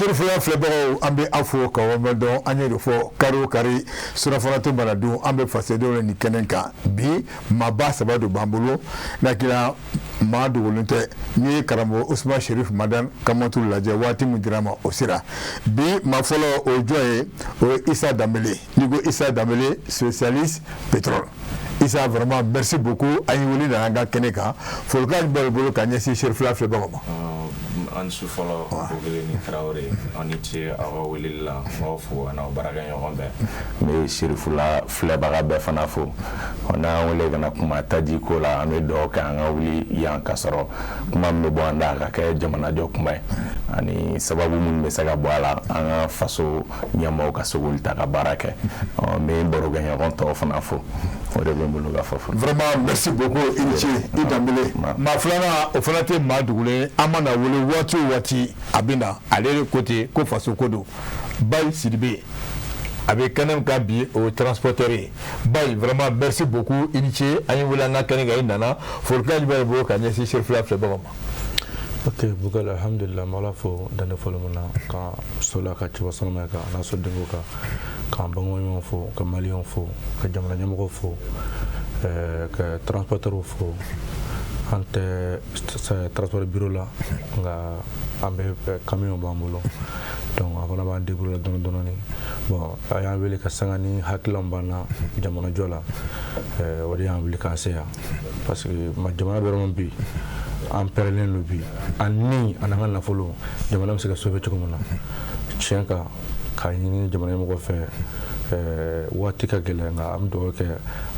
Serifula filɛbagaw, an bɛ aw fo ka waleɲuman dɔn. An ye de fɔ, kari o kari, surafana to mana dun, an bɛ fasodenw ye nin kɛnɛ kan. Bi, maaba saba de b'an bolo. N'a maa dogolen tɛ, n'i ye karamɔgɔ Usman Sherif Madan Kamatu lajɛ, waati min dira ma, o sera. Bi maa fɔlɔ, o ye jɔn ye? O ye Isa Danbele. N'i ko Isa Danbele, spécialiste pétrole. Isa, vraiment merci beaucoup. An ye wele na an ka kɛnɛ kan. Folikan jumɛn b'i bolo ka ɲɛsin Serifula filɛbagaw ma? An su fɔlɔ, Bogele ni Tarawele, aw ni ce aw ka weleli la. N b'aw fo, a n'aw baarakɛɲɔgɔn bɛɛ. N bɛ Serifula filɛbaga bɛɛ fana fo. N'an wele ka na kuma taji ko la, an bɛ dugawu kɛ an ka wuli yan ka sɔrɔ kuma min bɛ bɔ an da ka kɛ jamanajɔ kuma ye, ani sababu minnu bɛ se ka bɔ a la, an ka faso ɲɛmaaw ka se k'olu ta ka baara kɛ. N bɛ barokɛɲɔgɔn tɔw fana fo. O de bɛ n bolo ka fɔ fɔlɔ. Vraiment merci beaucoup, i ni ce i Danbele. Maa filanan, o fana tɛ maa dogolen ye. An mana wele waati o waati, a bɛ na. Ale de ko ten ko faso ko don. Bayi Sidibe, a bɛ kɛnɛ min kan bi, o ye transporteur ye. Bayi, vraiment merci beaucoup, i ni ce. An ye wele an ka kɛnɛ kan, i nana. Folikan jumɛn b'i bolo ka ɲɛsin Serifula filɛbagaw ma? Ok Bukele, alhamdulillah, n b'Ala fo dan tɛ foli min na, ka sola ka ciba sanuma kan a n'a sodenko kan, k'an bangeɲɔgɔnw fo, ka maliyɛnw fo, ka jamana ɲɛmɔgɔw fo, ka transporteurw fo. An tɛ transport bureau la, nka an bɛ camion b'an bolo, donc an fana b'an débrouiller dɔɔni dɔɔni. Bon, a y'an wele ka sanga ni hakilila min b'an na jamanajɔ la, o de y'an wele k'an se yan, parce que ma jamana bɛ yɔrɔ min bi, an pɛrɛlen don bi. An ni an n'an ka nafolo, jamana bɛ se ka sauver cogo min na, tiɲɛ kan k'a ɲini jamana ɲɛmɔgɔ fɛ. Waati ka gɛlɛn, nka an bɛ dugawu kɛ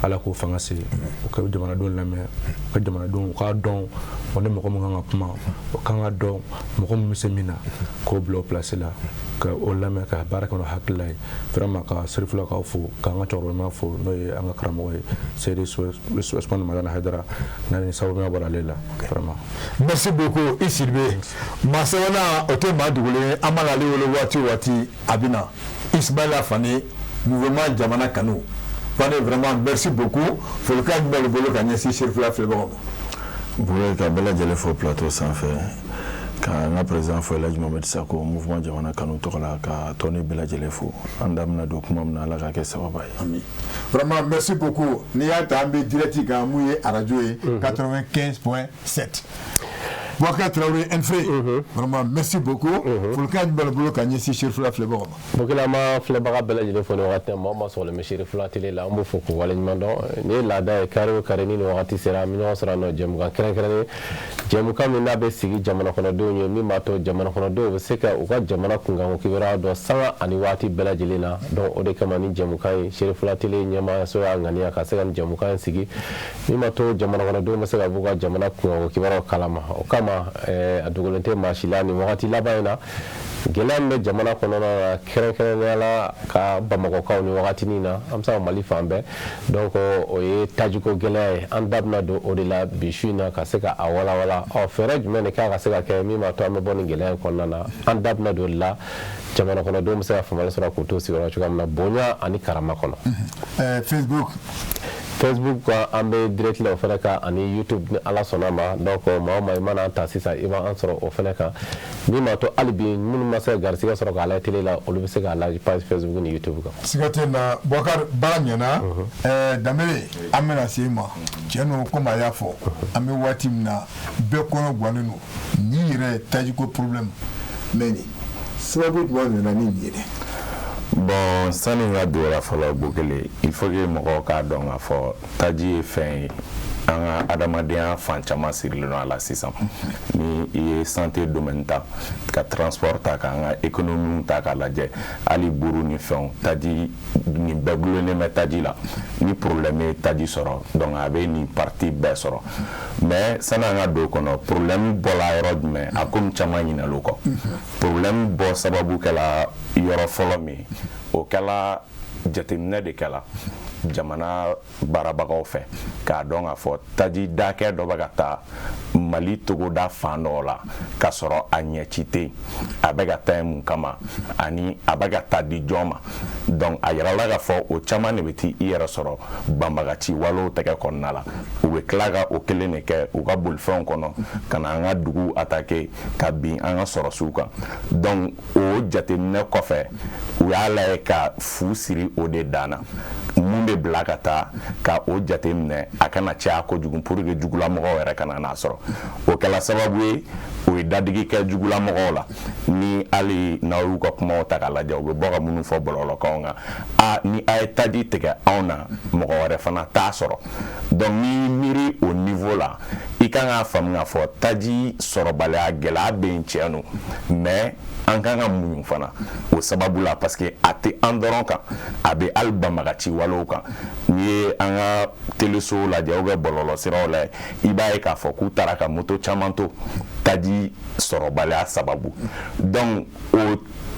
Ala k'o fanga se u ka jamanadenw lamɛn, u ka jamanadenw u k'a dɔn o ni mɔgɔ min kan ka kuma, o kan ka dɔn mɔgɔ min bɛ se min na, k'o bila o place la, ka o lamɛn, ka baara kɛ n'o hakilila ye. Vraiment, ka Serifula k'aw fo, k'an ka cɛkɔrɔba ɲuman fo, n'o ye an ka karamɔgɔ ye, Seyidi Usmani Madani Hayidara, n'a ni sababu bɔra ale la vraiment. Merci beaucoup i Sidibe. Maa sabanan, o tɛ maa dogolen ye. An mana ale wele waati o waati, a bɛ na. Ismaila Fane, mouvement Jamana Kanu. Fane, vraiment merci beaucoup. Folikan jumɛn b'i bolo ka ɲɛsin Serifula filɛbagaw ma? Bugule, ka bɛɛ lajɛlen fo plateau sanfɛ, ka n ka président fo, Elhaji Mohamed Sako, mouvement Jamana Kanu tɔgɔ la, ka tɔni bɛɛ lajɛlen fo. An da bɛna don kuma min na, Ala ka kɛ sababa ye. Ami. Vraiment merci beaucoup. N'i y'a ta, an bɛ direct kan mun ye arajo ye 95.7. Boubacar Traoré Enfré, vraiment merci beaucoup. Folikan jumɛn b'i bolo ka ɲɛsin Serifula filɛbagaw ma? Bokila, ma filɛbaga bɛɛ lajɛlen fo nin wagati in. Maa o maa sɔgɔlen bɛ Serifula télé la, an b'o fo k'u waleɲuman dɔn. Nin ye laada ye, kari o kari ni nin wagati sera, an bɛ ɲɔgɔn sɔrɔ yan nɔ, jɛmukan kɛrɛnkɛrɛnnen, jɛmukan min n'a bɛ sigi jamana kɔnɔdenw ye, min b'a to jamana kɔnɔdenw bɛ se ka u ka jamana kunkanko kibaruya dɔn sanga ani waati bɛɛ lajɛlen na. Donc o de kama ni jɛmukan in, Serifula télé ɲɛmaayaso y'a ŋaniya ka se ka nin jɛmukan in sigi, min b'a to jamana kɔnɔdenw bɛ se ka b'u ka jamana kunkanko kibaruyaw kalama. O kama, a dogolen tɛ maa si la, nin wagati laban in na, gɛlɛya min bɛ jamana kɔnɔna na, kɛrɛnkɛrɛnnenya la ka Bamakɔkaw ni wagatinin na, an bɛ se ka Mali fan bɛɛ, donc o ye tajiko gɛlɛya ye. An da bɛna don o de la bi su in na, ka se ka a walawala. Ɔ, fɛɛrɛ jumɛn de kan ka se ka kɛ min b'a to an bɛ bɔ nin gɛlɛya in kɔnɔna na? An da bɛna don o de la. Jamana kɔnɔdenw bɛ se ka faamuyali sɔrɔ k'u to sigiyɔrɔ cogoya min na, bonya ani karama kɔnɔ. Facebook. Facebook kan, an bɛ direct la o fana kan, ani YouTube, ni Ala sɔnna ma. Donc maa o maa i mana an ta sisan, i b'an sɔrɔ o fana kan. Min b'a to hali bi, minnu ma se ka garisɛgɛ sɔrɔ k'a lajɛ télé la, olu bɛ se k'a lajɛ page Facebook ni YouTube kan. Siga tɛ na, Boubacar, baara ɲɛna. Danbele, an bɛna se i ma. Tiɲɛ don, komi a y'a fɔ, an bɛ waati min na, bɛɛ kɔnɔ gannen don nin yɛrɛ tajiko problème, mais nin sababu jumɛn nana ni nin ye dɛ? Bon, sani n ka don o la fɔlɔ, Bokele, il faut que mɔgɔw k'a dɔn k'a fɔ taji ye fɛn ye, an ka adamadenya fan caman sirilen don a la sisan. Ni i ye santé domaine ta, ka transport ta, k'an ka économie ta k'a lajɛ, hali buru ni fɛnw, taji nin bɛɛ gulonnen bɛ taji la. Ni problème ye taji sɔrɔ, donc a bɛ nin partie bɛɛ sɔrɔ. Mais sani an ka don o kɔnɔ, problème bɔla yɔrɔ jumɛn? A komi caman ɲinɛl'o kɔ. Problème bɔ sababu kɛla yɔrɔ fɔlɔ min, o kɛla jateminɛ de kɛla. Jamana baarabagaw fɛ k'a dɔn k'a fɔ taji dakɛ dɔ bɛ ka taa Mali togoda fan dɔ la k'a sɔrɔ a ɲɛci tɛ yen, a bɛ ka taa yen mun kama ani a bɛ ka taa di jɔn ma. Donc a yirala k'a fɔ o caman de bɛ t'i yɛrɛ sɔrɔ banbagaci walew tɛgɛ kɔnɔna la. U bɛ tila ka o kelen de kɛ u ka bolifɛnw kɔnɔ ka na an ka dugu attaquer ka bin an ka sɔrɔsiw kan. Donc o jateminɛ kɔfɛ, u y'a lajɛ ka fu siri o de dan na, mun bɛ bila ka taa ka o jateminɛ, a kana caya kojugu pour que jugulamɔgɔw yɛrɛ kana n'a sɔrɔ. O kɛla sababu ye, o ye dadigi kɛ jugulamɔgɔw la. Ni hali n'aw y'u ka kumaw ta k'a lajɛ, u bɛ bɔ ka minnu fɔ bɔlɔlɔkanw kan, a ni a ye taji tigɛ anw na, mɔgɔ wɛrɛ fana t'a sɔrɔ. Donc n'i miiri o niveau la, i kan k'a faamu k'a fɔ taji sɔrɔbaliya gɛlɛya bɛ yen, tiɲɛ don, mais an kan ka muɲu fana o sababu la, parce que a tɛ an dɔrɔn kan, a bɛ hali banbagaci walew kan. N'i ye an ka telesow lajɛ ou bien bɔlɔlɔsiraw lajɛ, i b'a ye k'a fɔ k'u taara ka moto caman to taji sɔrɔbaliya sababu. Donc o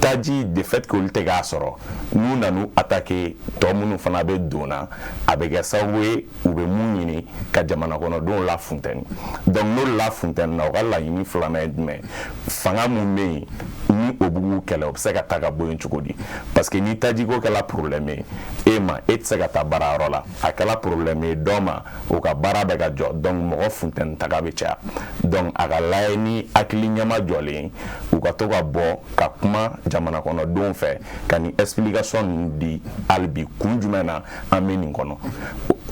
taji, de fait que olu tɛ k'a sɔrɔ, n'u nan'u attaquer, tɔ minnu fana bɛ don na, a bɛ kɛ sababu ye u bɛ mun ɲini ka jamana kɔnɔdenw lafuntɛni. Donc n'olu lafuntɛni na, u ka laɲini filanan ye jumɛn? Fanga mun bɛ yen ni o b'u kɛlɛ, o bɛ se ka ta ka bɔ yen cogo di? Parce que ni tajiko kɛla problème ye e ma, e tɛ se ka taa baarayɔrɔ la, a kɛla problème ye dɔ ma, o ka baara bɛ ka jɔ. Donc mɔgɔ funtɛni taga bɛ caya. Donc a ka lajɛ ni hakili ɲɛma jɔlen, u ka to ka bɔ ka kuma jamana kɔnɔdenw fɛ ka nin explication ninnu di hali bi, kun jumɛn na an bɛ nin kɔnɔ.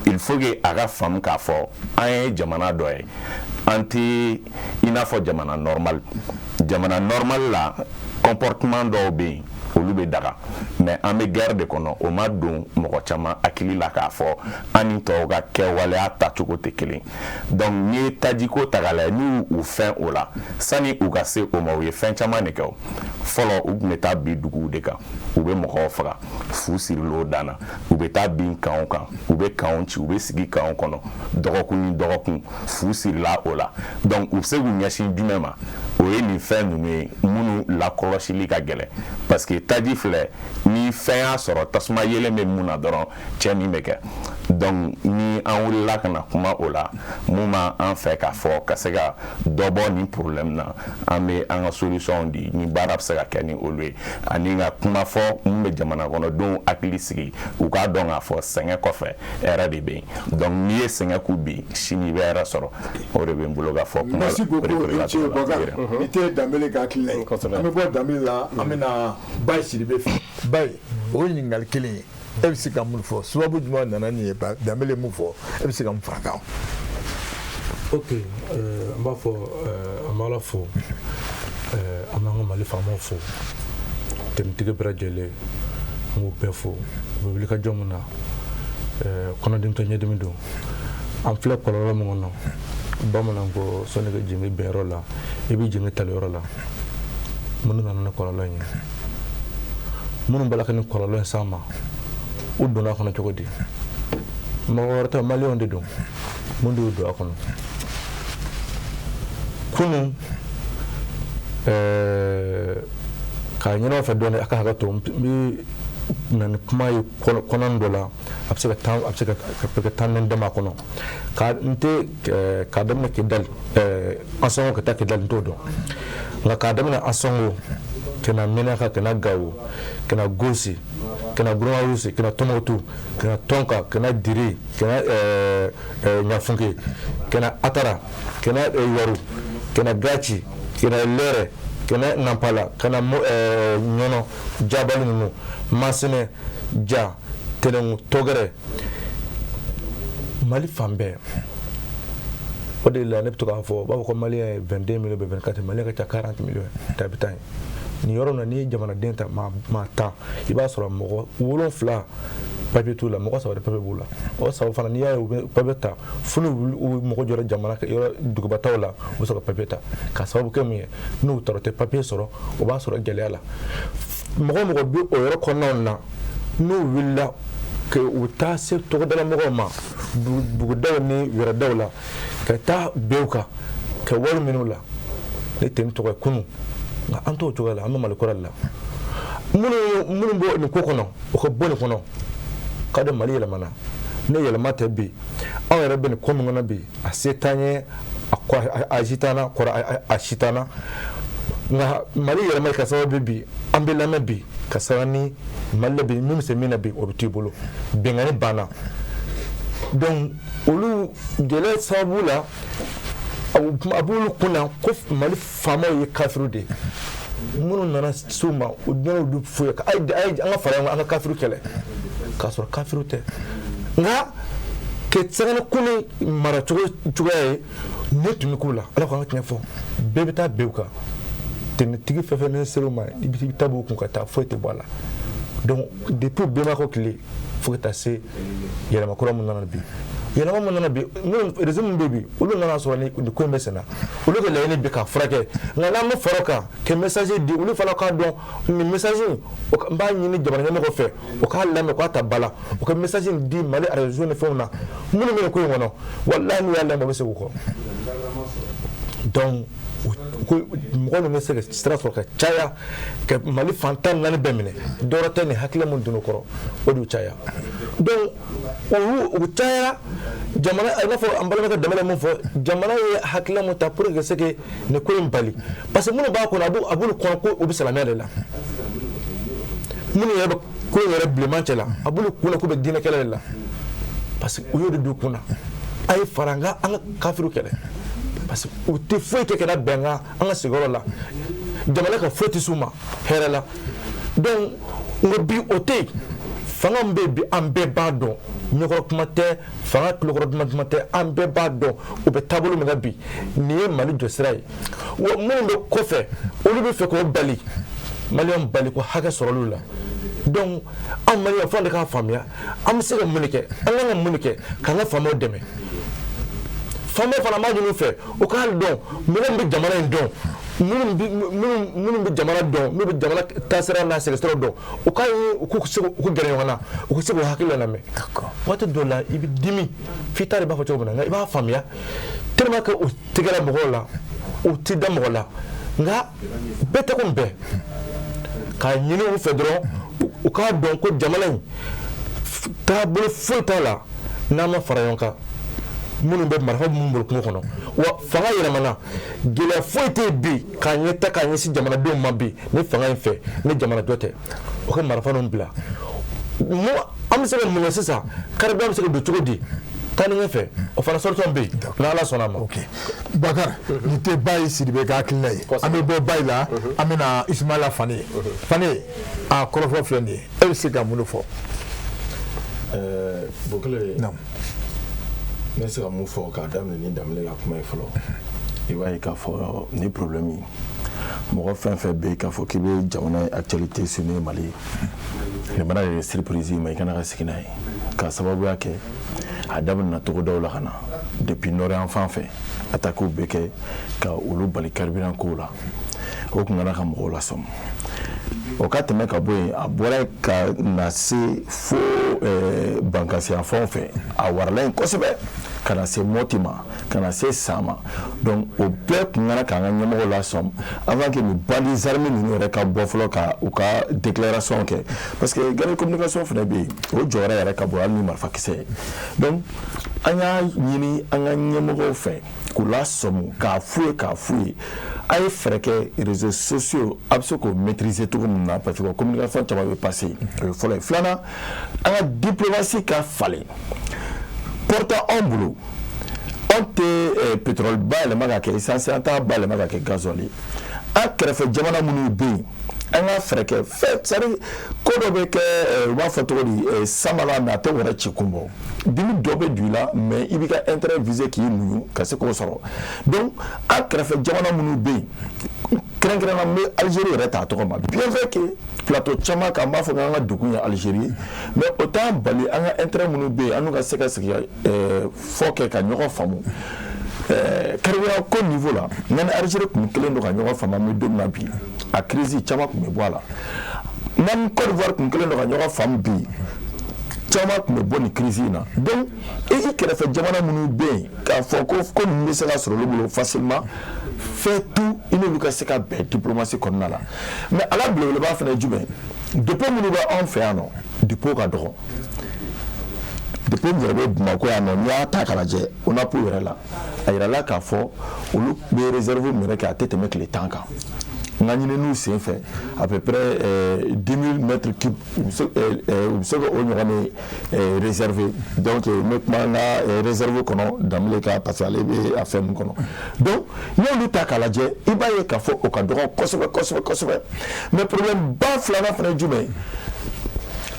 Il faut que a ka faamu k'a fɔ an ye jamana dɔ ye, an tɛ i n'a fɔ jamana normal. Jamana normal la, comportement dɔw bɛ yen, olu bɛ daga, mais an bɛ guerre de kɔnɔ. O ma don mɔgɔ caman hakili la k'a fɔ an ni tɔw ka kɛwaleya tacogo tɛ kelen. Donc n'i ye tajiko ta k'a lajɛ, n'u y'u fɛn o la, sani u ka se o ma, u ye fɛn caman de kɛ. O fɔlɔ, u tun bɛ taa bin duguw de kan, u bɛ mɔgɔw faga, fu siril'o dan na. U bɛ taa bin kanw kan, u bɛ kanw ci, u bɛ sigi kanw kɔnɔ dɔgɔkun ni dɔgɔkun, fu sirila o la. Donc u bɛ se k'u ɲɛsin jumɛn ma? O ye nin fɛn ninnu ye minnu lakɔlɔsili ka gɛlɛn, parce que taji filɛ, ni fɛn y'a sɔrɔ, tasuma yelen bɛ mun na dɔrɔn, tiɲɛni bɛ kɛ. Donc ni an wulila ka na kuma o la, mun b'an fɛ k'a fɔ ka se ka dɔ bɔ nin problème na, an bɛ an ka solution di ni baara bɛ se ka kɛ ni olu ye, ani ka kuma fɔ mun bɛ jamana kɔnɔdenw hakili sigi, u k'a dɔn k'a fɔ sɛgɛn kɔfɛ, hɛrɛ de bɛ yen. Donc n'i ye sɛgɛn k'u bi, sini i bɛ hɛrɛ sɔrɔ. O de bɛ n bolo ka fɔ kuma. Merci beaucoup, i Bɔkari. I tɛ Danbele ka hakilina ye. An bɛ bɔ Danbele la, an bɛna Bayi Sidibe fɛ. Bayi, o ye ɲininkali kelen ye, e bɛ se ka mun fɔ? Sababu jumɛn nana nin ye? Danbele mun fɔ, e bɛ se ka mun fara kan? Ok, an b'a fɔ, an b'Ala fo, an b'an ka Mali faamaw fo, tenitigi bɛɛ lajɛlen, an b'u bɛɛ fo. U bɛ wuli ka jɔ mun na, kɔnɔdimi tɛ, ɲɛdimi don. An filɛ kɔlɔlɔ min kɔnɔ, bamananw ko sɔnni ka jigin bɛnyɔrɔ la, i bɛ jigin taliyɔrɔ la. Minnu nana ni kɔlɔlɔ in ye, minnu b'a la ka ni kɔlɔlɔ in s'an ma, u donna a kɔnɔ cogo di? Mɔgɔ wɛrɛ tɛ, maliyɛnw de don. Mun de y'u don a kɔnɔ? Kunun, k'a ɲini aw fɛ dɔɔni, a ka hakɛ to, n bɛ na ni kuma ye kɔnɔ dɔ la, a bɛ se ka tan, a bɛ se ka kɛ 10 dama kɔnɔ ka n tɛ k'a daminɛ Kidali, Ansɔngo ka taa Kidali, n t'o dɔn, nka k'a daminɛ Ansɔngo ka na Menaka, ka na Gawo, ka na Gosi, ka na Guruma, ka na Tɔnbukutu, ka na Tɔnka, ka na Diri, ka na Ɲafunke, ka na Atara, ka na Yaru, ka na Gaci, ka na Lɛrɛ, ka na Nanpala, ka na Ɲɔnɔ, Jabali ninnu, Masinɛ, Ja, Tɛnɛnku, Tɔgɛrɛ, Mali fan bɛɛ. O de la ne bɛ to k'a fɔ, u b'a fɔ ko maliyɛn ye 22 millions bɛ 24, maliyɛn ka ca 40 millions d'habitants ye. Nin yɔrɔ in na, n'i ye jamanaden ta maa 10, i b'a sɔrɔ mɔgɔ 7 papier t'u la, mɔgɔ 3 de papier b'u la. O 3 fana, n'i y'a ye u bɛ papier ta, fo n'u mɔgɔ jɔra jamana yɔrɔ dugubataw la, u bɛ sɔrɔ ka papier ta. K'a sababu kɛ mun ye? N'u taara, u tɛ papier sɔrɔ, o b'a sɔrɔ gɛlɛya la. Mɔgɔ mɔgɔ bɛ o yɔrɔ kɔnɔnaw na, n'u wulila u taa se togodala mɔgɔw ma, bugudaw ni wɛrɛdaw la, ka taa bin u kan ka wari minɛ u la, ne tɛ n tɔgɔ ye kunun, nka an t'o cogoya la. An bɛ Mali kura de la. Minnu bɔ nin ko kɔnɔ, o ka bɔ nin kɔnɔ, k'a dɔn Mali yɛlɛmana. Ne yɛlɛma tɛ bi, anw yɛrɛ bɛ nin ko min kɔnɔ bi, a se t'an ye, a si t'an na, kɔrɔ a si t'an na. Nka Mali yɛlɛma ka sababu bi, an bɛ lamɛn bi ka sanga ni Mali la bi, min bɛ se min na bi, o bɛ t'i bolo. Bɛnkanni banna. Donc olu gɛlɛya sababu la, a b'olu kunna ko Mali faamaw ye kafiriw de ye. Minnu nana s'u ma, u donna olu f'u ye a ye an ka fara ɲɔgɔn kan, an ka kafiriw kɛlɛ, k'a sɔrɔ kafiriw tɛ. Nka kɛ sanga ni ko ni maracogo cogoya ye, ne tun bɛ k'u la. Ala ko an ka tiɲɛ fɔ, bɛɛ bɛ taa bin u kan. Tenitigi fɛn fɛn ni ser'u ma, i bɛ taa b'u kun ka taa, foyi tɛ bɔ a la. Donc depuis bɛnbakɛw tile fo ka taa se yɛlɛma kura min nana bi, yɛlɛma min nana bi, régime min bɛ bi, olu nana sɔrɔ nin ko in bɛ sen na, olu ka laɲini bi ka furakɛ. Nka n'an bɛ fara o kan ka message di, olu fana k'a dɔn nin message in, n b'a ɲini jamana ɲɛmɔgɔ fɛ, u k'a lamɛn, u k'a ta ba la, u ka message in di Mali réseau ni fɛnw na, minnu bɛ nin ko in kɔnɔ. Walahi, n'u y'a lamɛn, u bɛ segin u kɔ. Donc ko mɔgɔ ninnu bɛ se ka sira sɔrɔ ka caya ka Mali fan 14 bɛɛ minɛ, dɔwɛrɛ tɛ, nin hakilina min donna o kɔrɔ, o de y'u caya. Donc olu u cayara jamana, i n'a fɔ an balimakɛ Danbɛlɛ mun fɔ, jamana ye hakilina mun ta pour que se ka nin ko in bali, parce que minnu b'a kɔnɔ, a b'olu kɔnɔ ko u bɛ silamɛya de la. Minnu yɛrɛ bɛ ko in yɛrɛ bilenman cɛ la, a b'olu kunna k'u bɛ diinɛ kɛlɛ de la, parce que u y'o de don u kunna. A ye fara an kan, an ka kafiriw kɛlɛ, parce que u tɛ foyi kɛ ka bɛn an ka sigiyɔrɔ la, jamana ka foyi tɛ s'u ma hɛrɛ la. Donc nka bi o tɛ yen. Fanga min bɛ yen bi, an bɛɛ b'a dɔn, ɲɛkɔrɔ kuma tɛ, fanga tulokɔrɔ kuma tɛ, an bɛɛ b'a dɔn u bɛ taabolo min kan bi, nin ye Mali jɔsira ye. Wa minnu bɛ kɔfɛ, olu bɛ fɛ k'o bali, Maliyɛnw bali ko hakɛ sɔrɔli la. Donc anw Maliyɛnw fo an de k'a faamuya, an bɛ se ka mun de kɛ, an kan ka mun de kɛ k'an ka faamaw dɛmɛ. Faamaw fana b'a ɲini u fɛ, u k'a dɔn mɔgɔ min bɛ jamana in dɔn, minnu bɛ jamana dɔn, n'u bɛ jamana taasira n'a sɛgɛsɛgɛ dɔn, u k'a ɲini u k'u se u k'u gɛrɛ ɲɔgɔn na, u ka se k'u hakili lamɛn. Waati dɔw la, i bɛ dimi f'i t'a dɔn i b'a fɔ cogo min na, nka i b'a faamuya tellement que u tigɛra mɔgɔw la, u tɛ da mɔgɔ la. Nka bɛɛ tɛ komi bɛɛ, k'a ɲini u fɛ dɔrɔn, u k'a dɔn ko jamana in taabolo foyi t'a la n'an ma fara ɲɔgɔn kan. Minnu bɛ marifa minnu bolo kungo kɔnɔ, wa fanga yɛlɛmana, gɛlɛya foyi tɛ yen bi k'a ɲɛ ta k'a ɲɛsin jamanadenw ma bi ni fanga in fɛ, ni jamana jɔ tɛ. O ka marifa ninnu bila, an bɛ se ka mun kɛ sisan? Carburant bɛ se ka don cogo di taa ni ɲɛfɛ? O fana solution bɛ yen n'Ala sɔnna a ma. Ok Bakari, nin tɛ Bayi Sidibe ka hakilina ye. An bɛ bɔ Bayi la, an bɛ na Ismaila Fane. Fane, a kɔrɔfɔ filɛ nin ye, e bɛ se ka mun de fɔ? Bokele, n bɛ se ka mun fɔ k'a daminɛ ni Danbɛlɛ ka kuma ye fɔlɔ. I b'a ye k'a fɔ ni problème ye, mɔgɔ fɛn fɛn bɛ yen k'a fɔ k'i bɛ jamana ye actualité su n'o ye Mali ye, nin mana kɛ surprise ma, i kana ka sigi n'a ye, k'a sababuya kɛ a daminɛna togodaw la ka na depuis nord yan fan fɛ, attaques bɛ kɛ ka olu bali carburant kow la. O tun kana ka mɔgɔw lasɔmi. O ka tɛmɛ ka bɔ yen, a bɔra ka na se fo Bankasi yan fanw fɛ, a warala yen kosɛbɛ ka na se Mɔti ma, ka na se San ma. Donc o bɛɛ tun kana k'an ka ɲɛmɔgɔw lasɔmi avant que nin bandits armés ninnu yɛrɛ ka bɔ fɔlɔ ka u ka déclaration kɛ, parce que guerre de communication fana bɛ yen, o jɔyɔrɔ yɛrɛ ka bon hali ni marifakisɛ ye. Donc an y'a ɲini an ka ɲɛmɔgɔw fɛ k'u lasɔmi, k'a f'u ye a ye fɛɛrɛ kɛ réseaux sociaux a bɛ se k'o maîtriser cogo min na, parce que communication caman bɛ passer. O ye fɔlɔ ye. Filanan, an ka diplomatie ka falen porte anw bolo. Anw tɛ pétrole bayɛlɛma ka kɛ essence, an t'a bayɛlɛma ka kɛ gasoil ye. An kɛrɛfɛ jamana minnu bɛ yen, an ka fɛɛrɛ kɛ fɛn, c'est à dire ko dɔ bɛ kɛ, u b'a fɔ cogo di, samala mais a tɛ wɛrɛ ci kun bɔ. Dimi dɔ bɛ don i la, mais i b'i ka intérêt viser k'i muɲu ka se k'o sɔrɔ. Donc an kɛrɛfɛ jamana minnu bɛ yen, kɛrɛnkɛrɛnnenya n bɛ Algérie yɛrɛ ta a tɔgɔ ma, bien vrai que plateau caman kan an b'a fɔ k'an ka degun ye Algérie, mais o t'an bali an ka intérêt minnu bɛ yen, an n'u ka se ka sigi fɔ kɛ ka ɲɔgɔn faamu carburant ko niveau la. N'an ni Algérie tun kɛlen don ka ɲɔgɔn faamu, an bɛ don min na bi, a crise caman tun bɛ bɔ a la. N'an ni Côte d'Ivoire tun kɛlen don ka ɲɔgɔn faamu bi, caman tun bɛ bɔ nin crise in na. Donc i kɛrɛfɛ jamana minnu bɛ yen, k'a fɔ ko ninnu bɛ se ka sɔrɔ olu bolo facilement, fais tout i n'olu ka se ka bɛn diplomatie kɔnɔna la. Mais ala belebeleba fana ye jumɛn ye? Dépôt minnu bɛ anw fɛ yan nɔ, dépôt ka dɔgɔ. Dépôt min yɛrɛ bɛ Bamakɔ yan nɔ, n'i y'a ta k'a lajɛ ONAP yɛrɛ la, a yirala k'a fɔ olu bɛ réserve min yɛrɛ kɛ, a tɛ tɛmɛ tile 10 kan. N ka ɲininiw sen fɛ, à peu près 10 000 mètres cubes, u bɛ se k'o ɲɔgɔn de réserver. Donc n bɛ kuma n ka réserve kɔnɔ Danbele ka, parce que ale bɛ a fɛn min kɔnɔ. Donc n'i y'olu ta k'a lajɛ, i b'a ye k'a fɔ o ka dɔgɔ kosɛbɛ kosɛbɛ kosɛbɛ. Mais problème ba filanan fana ye jumɛn ye?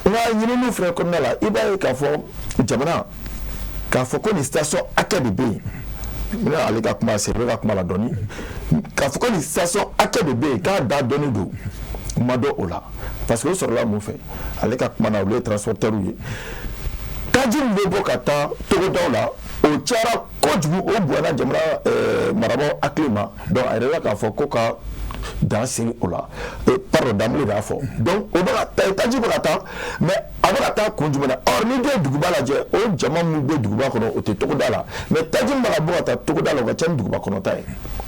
N ka ɲininiw fana kɔnɔna la, i b'a ye k'a fɔ jamana k'a fɔ ko nin station hakɛ de bɛ yen. N bɛna ale ka kuma, Sɛbɛ ka kuma la dɔɔni, k'a fɔ ko nin station hakɛ de bɛ yen k'a da dɔɔni don ma dɔn o la, parce que o sɔrɔla mun fɛ? Ale ka kuma na, olu ye transporteurs ye. Taji min bɛ bɔ ka taa togodaw la, o cayara kojugu, o bonyana jamana marabaaw hakili ma. Donc a yɛrɛ la k'a fɔ ko ka dan sigi o la. Pardon, Danbele de y'a fɔ. Donc o bɛ ka taa, taji bɛ ka taa, mais a bɛ ka taa kun jumɛn na? Or n'i ye duguba lajɛ, o jama min bɛ duguba kɔnɔ, o tɛ togoda la, mais taji min bɛ ka bɔ ka taa togoda la, o ka ca ni duguba kɔnɔ ta ye.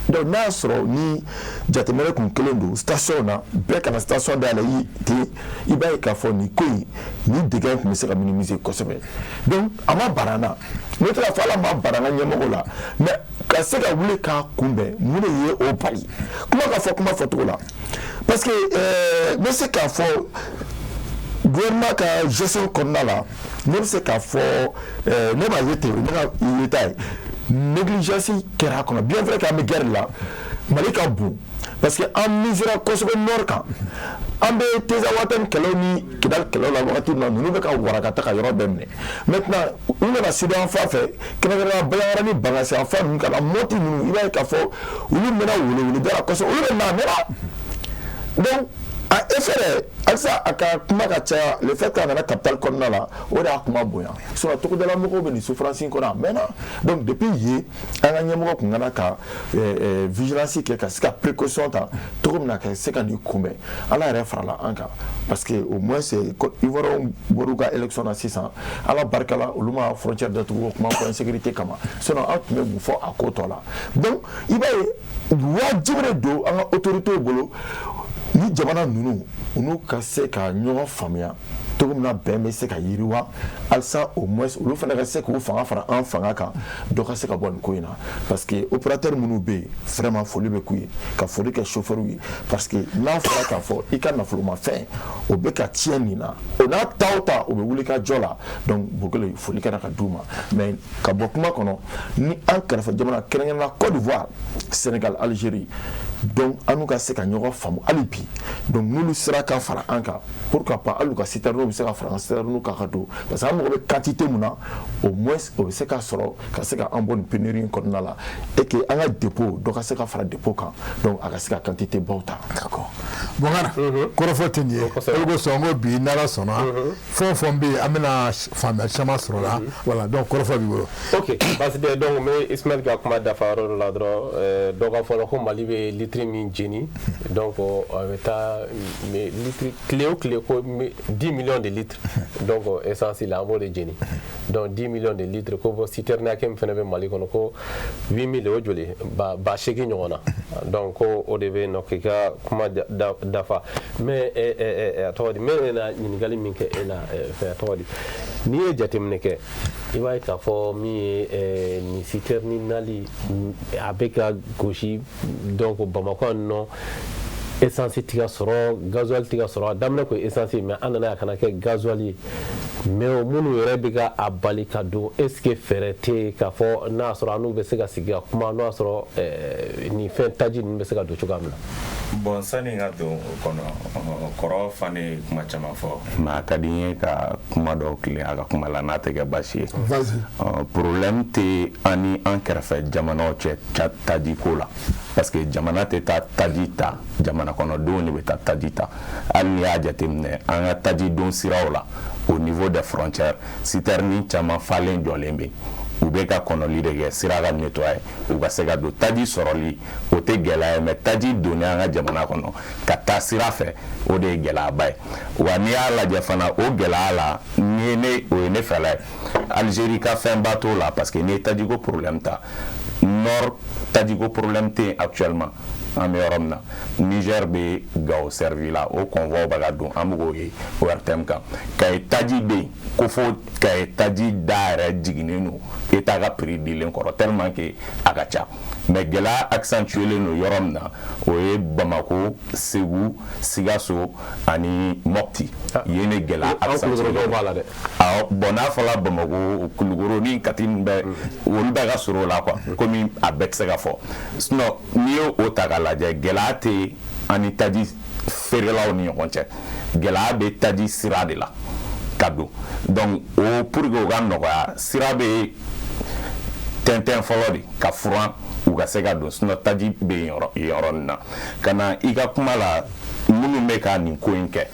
Donc n'a y'a sɔrɔ ni jateminɛ kun kelen don station na, bɛɛ kana station dayɛlɛ i ten, i b'a ye k'a fɔ nin ko in, nin dégât in tun bɛ se ka minimiser kosɛbɛ. Donc a ma bara an na, n'o tɛ k'a fɔ ala ma bara an ka ɲɛmɔgɔw la, mais ka se ka wuli k'a kunbɛn, mun de ye o bali? Kuma ka fɔ kuma fɔcogo la, parce que n bɛ se k'a fɔ gouvernement ka gestion kɔnɔna la, ne bɛ se k'a fɔ ne b'a ye ten, ne ka yeta ye, négligence kɛra a kɔnɔ. Bien vrai qu'an bɛ guerre la, Mali ka bon, parce que an misera kosɛbɛ nord kan. An bɛ Tinzawatène kɛlɛw ni Kidali kɛlɛw la wagati min na, ninnu bɛ ka wara ka taa ka yɔrɔ bɛɛ minɛ. Maintenant u nana sud yan fan fɛ, kɛrɛnkɛrɛnnenya Bandiagara ni Bankass yan fan ninnu, ka na Mopti ninnu, i b'a ye k'a fɔ olu mɛnna weleweleda la kosɛbɛ, olu bɛ na a mɛnna. Donc a effet yɛrɛ halisa a ka kuma ka caya. Le fait qu'a nana capitale kɔnɔna la, o de y'a kuma bonya. Sinon togodala mɔgɔw bɛ nin souffrance in kɔnɔ a mɛnna. Donc depuis yen, an ka ɲɛmɔgɔ tun kana ka vigilance kɛ, ka se ka précaution ta cogo min na ka se ka nin kunbɛn. Ala yɛrɛ farala an kan, parce que au moins c'est Ivoiriens bɔr'u ka élection na sisan, Ala barika la, olu ma frontière datugu o kuma fɔ insécurité kama. Sinon an tun bɛ mun fɔ a ko tɔ la? Donc i b'a ye, wajibi de don an ka autorités bolo ni jamana ninnu, olu ka se ka ɲɔgɔn faamuya cogo min na, bɛn bɛ se ka yiriwa halisa, au moins olu fana ka se k'u fanga fara an fanga kan, dɔ ka se ka bɔ nin ko in na. Parce que opérateur minnu bɛ yen, vraiment foli bɛ k'u ye, ka foli kɛ chauffeur ye, parce que n'a fɔra k'a fɔ i ka nafolomafɛn o bɛ ka tiɲɛ nin na, o n'a ta o ta, o bɛ wuli ka jɔ la. Donc Bokele, foli kɛra ka d'u ma. Mais ka bɔ kuma kɔnɔ, ni an kɛrɛfɛ jamana, kɛrɛnkɛrɛnnenya Côte d'Ivoire, Sénégal, Algérie, donc an n'u ka se ka ɲɔgɔn faamu hali bi. Donc n'olu sera ka fara an kan, pourquoi pas hali u ka citerne bɛ se ka fara an citerne kan ka don, parce que an mago bɛ quantité mun na, au moins o bɛ se ka sɔrɔ ka se ka an bɔ nin pénurie in kɔnɔna la, et que an ka dépôt dɔ ka se ka fara dépôt kan, donc a ka se ka quantité baw ta. D'accord, Bɔnkara, kɔrɔfɔ tɛ nin ye. O de kosɔn n ko bi, n'Ala sɔnna, fɛn o fɛn bɛ yen, an bɛna faamuya caman sɔrɔ la. Voilà, donc kɔrɔfɔ b'i bolo. Ok, baasi tɛ. Donc n bɛ Ismaël ka kuma dafa yɔrɔ dɔ la dɔrɔn. Dɔ ka fɔ la ko Mali bɛ litre min jeni, donc a bɛ taa litre tile o tile ko 10 millions de litres. Donc essence la, an b'o de jeni. Donc 10 millions de litres, ko bɔ citerne hakɛ min fana bɛ Mali kɔnɔ, ko 8000, o joli ba 8 ɲɔgɔn na. Donc ko o de bɛ yen nɔ k'i ka kuma dafa. Mais a tɔgɔ di, n bɛ na ɲininkali min kɛ e la fɛn, a tɔgɔ di, n'i ye jateminɛ kɛ, i b'a ye k'a fɔ min ye nin citerne nali, a bɛ ka gosi. Donc Bamakɔ yan nɔ, essence ti ka sɔrɔ, gasoil ti ka sɔrɔ. A daminɛ ko essence, mais an nana a kana kɛ gasoil ye. Mais o minnu yɛrɛ bɛ ka a bali ka don, est ce que fɛɛrɛ tɛ yen k'a fɔ n'a y'a sɔrɔ an n'u bɛ se ka sigi ka kuma, n'o y'a sɔrɔ nin fɛn taji ninnu bɛ se ka don cogoya min na? Bon, sani n ka don o kɔnɔ, kɔrɔ fana ye kuma caman fɔ, mais a ka di n ye ka kuma dɔw tilen a ka kuma la, n'a tɛ kɛ baasi ye. Problème tɛ an ni an kɛrɛfɛ jamanaw cɛ taji ko la, parce que jamana tɛ taa taji ta, jamana kɔnɔdenw de bɛ taa taji ta. Hali n'i y'a jateminɛ, an ka taji don siraw la, au niveau des frontières, citerne caman falen jɔlen bɛ yen, u bɛ ka kɔnɔli de kɛ sira ka nettoyer, u ka se ka don. Taji sɔrɔli, o tɛ gɛlɛya ye, mais taji donni an ka jamana kɔnɔ ka taa sira fɛ, o de ye gɛlɛyaba ye. Wa n'i y'a lajɛ fana, o gɛlɛya la, ni ye ne, o ye ne fɛla ye, Algérie ka fɛnba t'o la, parce que n'i ye tajiko problème ta, nord tajiko problème tɛ yen actuellement. An bɛ yɔrɔ min na, Niger bɛ Gao servi la, o convoi bɛ ka don, an bɛ k'o ye ORTM kan. Kayi taji bɛ yen ko fo Kayi taji da yɛrɛ jiginnen don État ka prix dilen kɔrɔ tellement que a ka ca. Mais gɛlɛya accentué len don yɔrɔ min na, o ye Bamako, Segu, Sikaso ani Mopti. Yen de gɛlɛya accentué b'a la dɛ. Awɔ, bon, n'a fɔra Bamako, Kulukoro ni Kati ninnu bɛɛ, olu bɛɛ ka surun o la quoi, komi a bɛɛ tɛ se ka fɔ. Sinon n'i ye o ta k'a lajɛ, gɛlɛya tɛ an ni taji feerelaw ni ɲɔgɔn cɛ, gɛlɛya bɛ taji sira de la ka don. Donc o pour que o ka nɔgɔya, sira bɛ tɛntɛn fɔlɔ de ka furan u ka se ka don, sinon taji bɛ yen yɔrɔnin na. Ka na i ka kuma la, minnu bɛ ka nin ko in kɛ,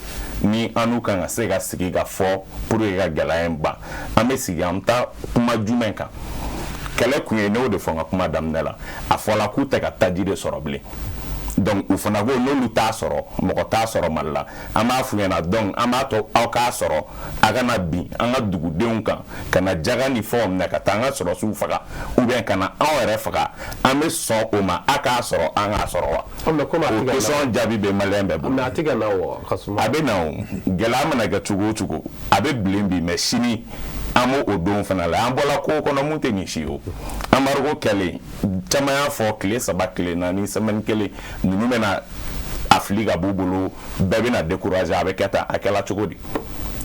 ni an n'u kan ka se ka sigi ka fɔ pour que ka gɛlɛya in ban, an bɛ sigi, an bɛ taa kuma jumɛn kan? Kɛlɛ kun ye, ne y'o de fɔ n ka kuma daminɛ la, a fɔla k'u tɛ ka taji de sɔrɔ bilen. Donc u fana ko n'olu t'a sɔrɔ, mɔgɔ t'a sɔrɔ Mali la. An b'a f'u ɲɛna, donc an b'a to aw k'a sɔrɔ, a kana bin an ka dugudenw kan, ka na jaga ni fɛnw minɛ ka taa an ka sɔrɔsiw faga ou bien ka na anw yɛrɛ faga. An bɛ sɔn o ma, a k'a sɔrɔ, an k'a sɔrɔ wa? O question jaabi bɛ maliyɛn bɛɛ bolo. Mais a tɛ ka na wa ka suma? A bɛ na o. Gɛlɛya mana kɛ cogo o cogo, a bɛ bilen bi, mais sini an b'o o don fana la. An bɔla ko kɔnɔ mun tɛ nin si ye o. Embargo kɛlen, caman y'a fɔ tile 3, tile 4, semaine kelen, ninnu bɛna a fili ka b'u bolo, bɛɛ bɛna décourager, a bɛ kɛ tan. A kɛla cogo di?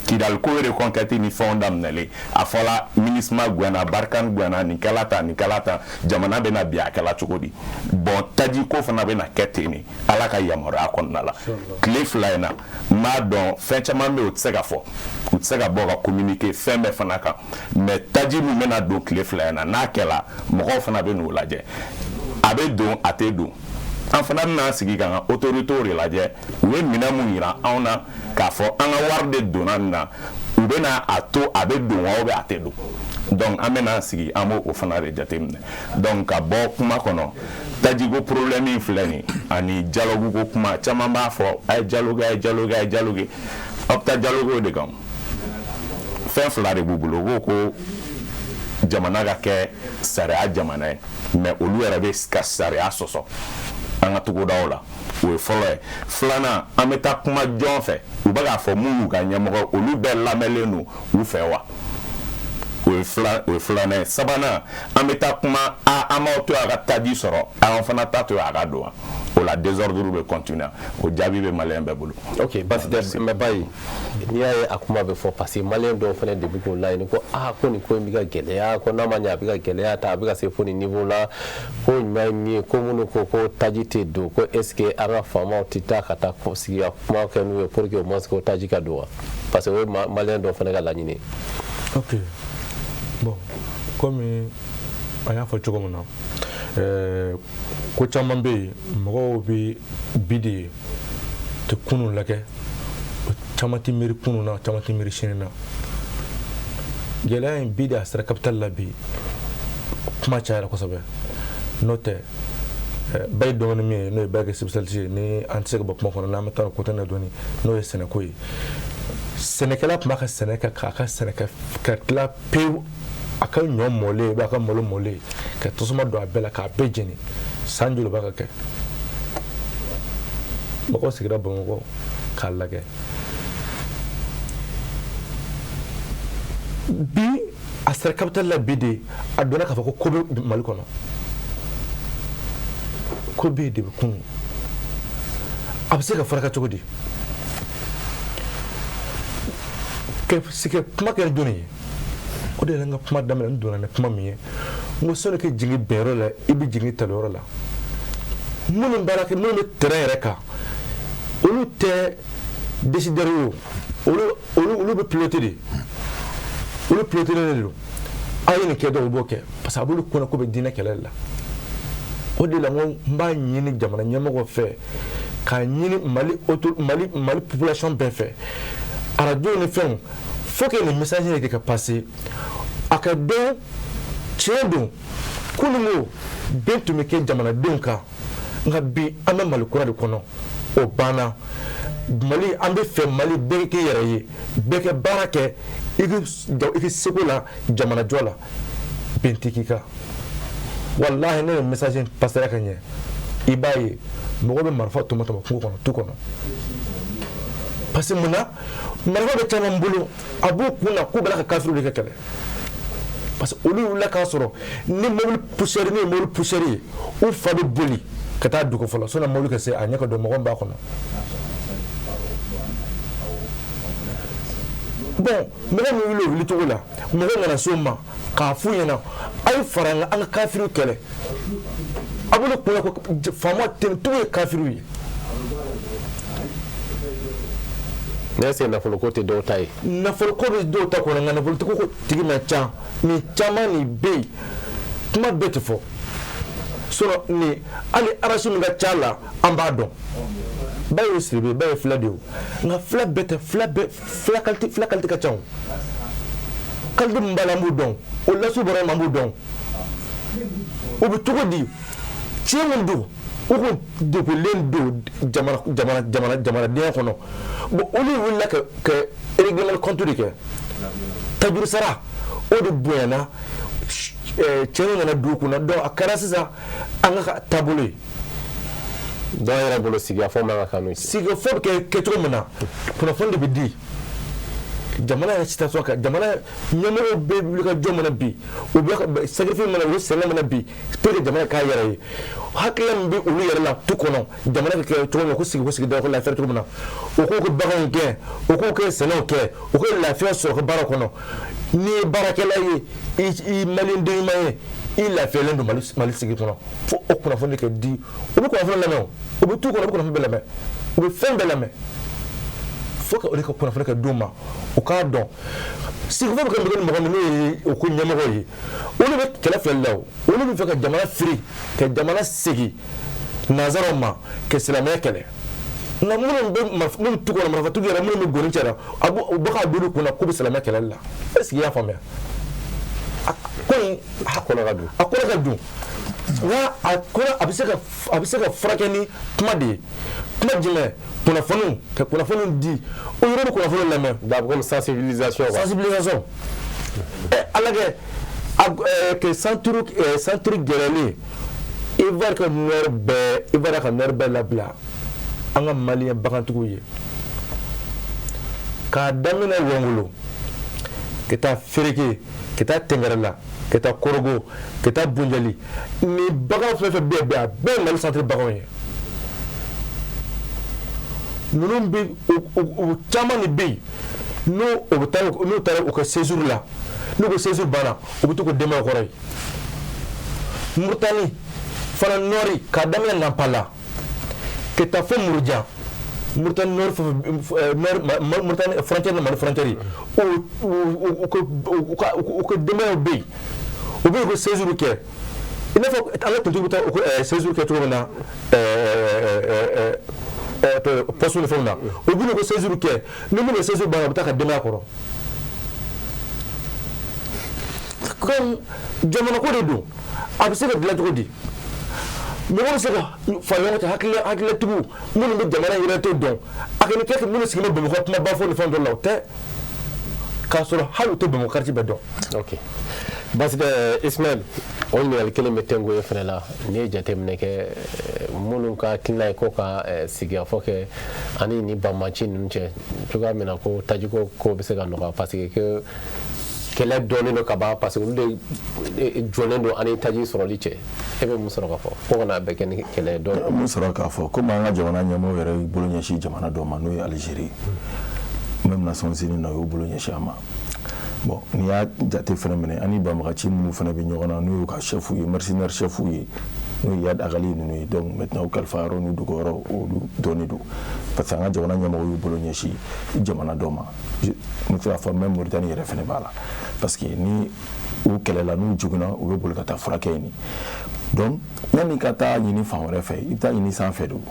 Kidali ko reconquête ni fɛnw daminɛlen, a fɔla MINUSMA gɛnna, Barkhane gɛnna, nin kɛla tan, nin kɛla tan, jamana bɛna bi, a kɛla cogo di? Bon, taji ko fana bɛna kɛ ten de, Ala ka yamaruya kɔnɔna la. Tile 2 in na, n b'a dɔn fɛn caman bɛ yen, o tɛ se ka fɔ, u tɛ se ka bɔ ka communiquer fɛn bɛɛ fana kan, mais taji min bɛna don tile 2 in na, n'a kɛla, mɔgɔw fana bɛ n'o lajɛ, a bɛ don, a tɛ don. An fana bɛna sigi k'an ka autorités de lajɛ, u ye minɛn mun yira anw na k'a fɔ an ka wari de donna nin na, u bɛna a to a bɛ don wa ou bien a tɛ don. Donc an bɛna sigi, an b'o fana de jateminɛ. Donc ka bɔ kuma kɔnɔ, tajiko problème in filɛ nin ani dialogue ko kuma, caman b'a fɔ a ye dialogue, a ye dialogue, a ye dialogue. Aw bɛ taa dialogue o de kan. Fɛn 2 de b'u bolo. U ko ko jamana ka kɛ sariya jamana ye, mais olu yɛrɛ bɛ ka sariya sɔsɔ an ka togodaw la. O ye fɔlɔ ye. Filanan, an bɛ taa kuma jɔn fɛ? U bɛ k'a fɔ mun y'u ka ɲɛmɔgɔ, olu bɛɛ lamɛnlen don u fɛ wa? O ye filanan ye. Sabanan, an bɛ taa kuma, a an b'aw to a ka taji sɔrɔ, an fana ta to a ka don wa? O la désordre bɛ continuer. O jaabi bɛ maliyɛn bɛɛ bolo. Ok, basi tɛ. Mais bayi, n'i y'a ye a kuma bɛ fɔ, parce que maliyɛn dɔw fana de bɛ k'o laɲini ko aa, ko nin ko in bɛ ka gɛlɛya, ko n'a ma ɲɛ a bɛ ka gɛlɛya ta, a bɛ ka se fo nin niveau la, ko ɲuman ye min ye, ko minnu ko ko taji tɛ don, ko est ce que an ka faamaw tɛ taa ka taa sigi ka kuma kɛ n'u ye pour que au moins ko taji ka don wa? Parce que o ye maliyɛn dɔw fana ka laɲini ye. Ok, bon, komi an y'a fɔ cogo min na, ko caman bɛ yen, mɔgɔw bɛ bi de ye, tɛ kunun lajɛ, caman tɛ miiri kunun na, caman tɛ miiri sini na. Gɛlɛya in bi de a sera capital la bi, kuma cayara kosɛbɛ. N'o tɛ, ba ye dɔɔnin min ye, n'o ye ba kɛ spécialiste ye, ni an tɛ se ka bɔ kuma kɔnɔ n'an bɛ taa côté na dɔɔni, n'o ye sɛnɛko ye. Sɛnɛkɛla tun b'a ka sɛnɛ kɛ, k'a ka sɛnɛ kɛ ka tila pewu, a ka ɲɔ mɔlen, a ka malo mɔlen, ka tasuma don a bɛɛ la k'a bɛɛ jeni. San joli b'a ka kɛ? Mɔgɔw sigira Bamakɔ k'a lajɛ. Bi a sera capital la bi de, a donna k'a fɔ ko ko bɛ Mali kɔnɔ, ko bɛ yen de bɛ kunun. A bɛ se ka furakɛ cogo di? Kuma kɛra jɔnni ye? O de la n ka kuma daminɛ, n donna ni kuma min ye, n ko sɔnni ka jigin bɛnyɔrɔ la, i bɛ jigin taliyɔrɔ la. Minnu baara kɛ, minnu bɛ terrain yɛrɛ kan, olu tɛ décideur ye o, olu bɛ piloter de, olu piloter de don. Aw ye nin kɛ dɔrɔn, u b'o kɛ, parce que a b'olu kunna ko bɛ diinɛ kɛlɛ la. O de la n ko n b'a ɲini jamana ɲɛmɔgɔ fɛ, k'a ɲini Mali Mali population bɛɛ fɛ, arajo ni fɛnw, faut que nin message in kɛ ka passer, a ka dɔn tiɲɛ don. Kununko bɛn tun bɛ kɛ jamanadenw kan, nka bi an bɛ Mali kura de kɔnɔ, o banna. Mali, an bɛ fɛ Mali bɛɛ k'i yɛrɛ ye, bɛɛ kɛ baara kɛ i ka seko la jamanajɔ la, bɛn tɛ k'i kan. Walahi, ne ye message in passera ka ɲɛ, i b'a ye Mɔgɔ bɛ marifa tɔmɔ tɔmɔ kungo kɔnɔ, tu kɔnɔ, parce que mun na marifa bɛ caman bolo, a b'u kun na k'u bɛ ka kafiriw de kɛ kɛlɛ, parce que olu wulila k'a sɔrɔ ni mobili poussière, ni ye mobili poussière ye, u fa bɛ boli ka taa dugu fɔlɔ sɔnni mobili ka se a ɲɛ ka don mɔgɔ min b'a kɔnɔ. Bon, mɔgɔ min wuli o wuli cogo la, mɔgɔ nana se o ma k'a f'u ɲɛna a ye fara an ka kafiriw kɛlɛ. A b'olu kunna ko faama tɛmɛtigiw ye kafiriw ye. Est-ce que nafoloko tɛ dɔw ta ye? Nafoloko bɛ dɔw ta kɔnɔ, nka nafolotigi ko tigi man ca. Nin caman nin bɛ yen, kuma bɛɛ tɛ fɔ. Sinon nin hali arasi min ka ca la, an b'a dɔn. Ba ye Sidibe, ba ye fila de ye o. Nka fila bɛɛ tɛ, fila bɛɛ, fila qualité, fila qualité ka ca o. Qualité min b'a la, an b'o dɔn. O lasiw bɔra min, an b'o dɔn. O bɛ cogo di? Tiɲɛ min don, u kun degunlen don jamana jamana jamana jamanadenya kɔnɔ. Bon, olu wulila ka règlement de compte de kɛ. Tajuru sara o de bonyana, cɛnni nana dugu kunna. Donc a kɛra sisan an ka taabolo ye. Dɔw yɛrɛ bolo sigikafɔ man ka kanu. Sigikafɔ bɛ kɛ kɛcogo min na, kunnafoni de bɛ di. Jamana yɛrɛ situation kan, jamana ɲɛmɔgɔw bɛ wuli ka jɔ min na bi, u bɛ sacrifice min na, u bɛ sɛgɛn min na bi pour que jamana k'a yɛrɛ ye. Hakilina min bɛ olu yɛrɛ la tu kɔnɔ, jamana bɛ kɛ cogo min na, ko sigi ko sigida ko lafiya cogo min na, u k'u ka baganw gɛn, u k'u ka sɛnɛw kɛ, u ka lafiya sɔrɔ ka baara kɔnɔ. N'i ye baarakɛla ye, i maliyɛn den ɲuman ye, i lafiyalen don Mali sigi kɔnɔ. Fo o kunnafoni de ka di. U bɛ kunnafoni lamɛn o, u bɛ tu kɔnɔ, u bɛ kunnafoni bɛɛ lamɛn, u bɛ fɛn bɛɛ lamɛn. Fo ka o de ka kunnafoni ka d'u ma, u k'a dɔn. Sigifɔ bɛ kɛ mɔgɔ ni mɔgɔ min n'o ye o ko ɲɛmɔgɔ ye, olu bɛ kɛlɛ filɛ la o, olu bɛ fɛ ka jamana firi, ka jamana segin nanzaraw ma, ka silamɛya kɛlɛ. Nka minnu bɛ minnu tu kɔnɔ, marifatigi yɛrɛ minnu bɛ goni cɛ la, a b'u u bɛ k'a don olu kunna k'u bɛ silamɛya kɛlɛli la. Est ce que i y'a faamuya? A ko in a kɔnɔ ka dun. A kɔnɔ ka dun. Nka a kɔnɔ a bɛ se ka furakɛ ni kuma de ye. Kuma jumɛn? Kunnafoniw, ka kunnafoniw di. O yɔrɔ bɛ kunnafoni lamɛn. D'abord comme sensibilisation. Sensibilisation. Ala kɛ que centre gɛrɛlen, Ivoire ka nord bɛɛ, Ivoire ka nord bɛɛ labila an ka maliyɛn bagantigiw ye. K'a daminɛ Wangolo, ka taa Fereke, ka taa Tɛngɛrɛla, ka taa Korogo, ka taa Bunjali, ni bagan fɛn fɛn bɛ yen, a bɛɛ ye Mali centre baganw ye. Ninnu bɛ u caman de bɛ yen, n'o u bɛ taa, n'u taara u ka séjour la, n'u ka séjour banna, u bɛ t'u ka denbayaw kɔrɔ yen. Mauritanie fana nord, k'a daminɛ Nampala ka taa fo Murujan, Mauritanie nord, nord Mauritanie frontière ni Mali frontière ye, u ka denbayaw bɛ yen, u bɛ u ka séjour kɛ. I n'a fɔ an ka kuntigiw bɛ taa u ka séjour kɛ cogo min na, poste ni fɛnw na, u bɛ n'u ka séjour kɛ. Ni minnu ka séjour banna, u bɛ taa ka denbaya kɔrɔ. Donc jamana ko de don, a bɛ se ka dilan cogo di? Mɔgɔ bɛ se ka fara ɲɔgɔn kan, hakilitigiw minnu bɛ jamana yɛrɛ tɛ dɔn, a kana kɛ minnu sigilen bɛ Bamakɔ kumaba fɔ ni fɛn dɔ la, o tɛ, k'a sɔrɔ hali u tɛ Bamakɔ quartier bɛɛ dɔn. Ok, basi tɛ Ismaël, o ɲininkali kelen bɛ tɛnku e fana la. N'i ye jateminɛ kɛ, minnu ka hakilina ye ko ka sigikafɔ kɛ ani ni banbanci ninnu cɛ cogoya min na, ko tajiko ko bɛ se ka nɔgɔya, parce que kɛlɛ dɔɔnin don ka ban, parce que olu de jɔlen don ani taji sɔrɔli cɛ. E bɛ mun sɔrɔ k'a fɔ ko kana bɛɛ kɛ ni kɛlɛ ye dɔɔnin? Mun sɔrɔ k'a fɔ, komi an ka jamana ɲɛmɔgɔw yɛrɛ y'u bolo ɲɛsin jamana dɔ ma, n'o ye Algérie, même Nations Unies na, u y'u bolo ɲɛsin a ma. Bon, n'i y'a jate fɛnɛ minɛ, ani banbagaci minnu fɛnɛ bɛ ɲɔgɔn na, n'u y'u ka chef ye, mercenaire chef ye, n'o ye Iyad Ag Ghali ninnu ye. Donc maintenant u kalifa yɔrɔ n'u dogo yɔrɔ, olu dɔnnen don, parce que an ka jamana ɲɛmɔgɔw y'u bolo ɲɛsin jamana dɔ ma. N bɛ se k'a fɔ même Mauritanie yɛrɛ fɛnɛ b'a la, parce que ni u kɛlɛla, n'u joginna, u bɛ boli ka taa furakɛ yen. Donc yanni ka taa ɲini fan wɛrɛ fɛ, i bɛ taa ɲini sanfɛ don.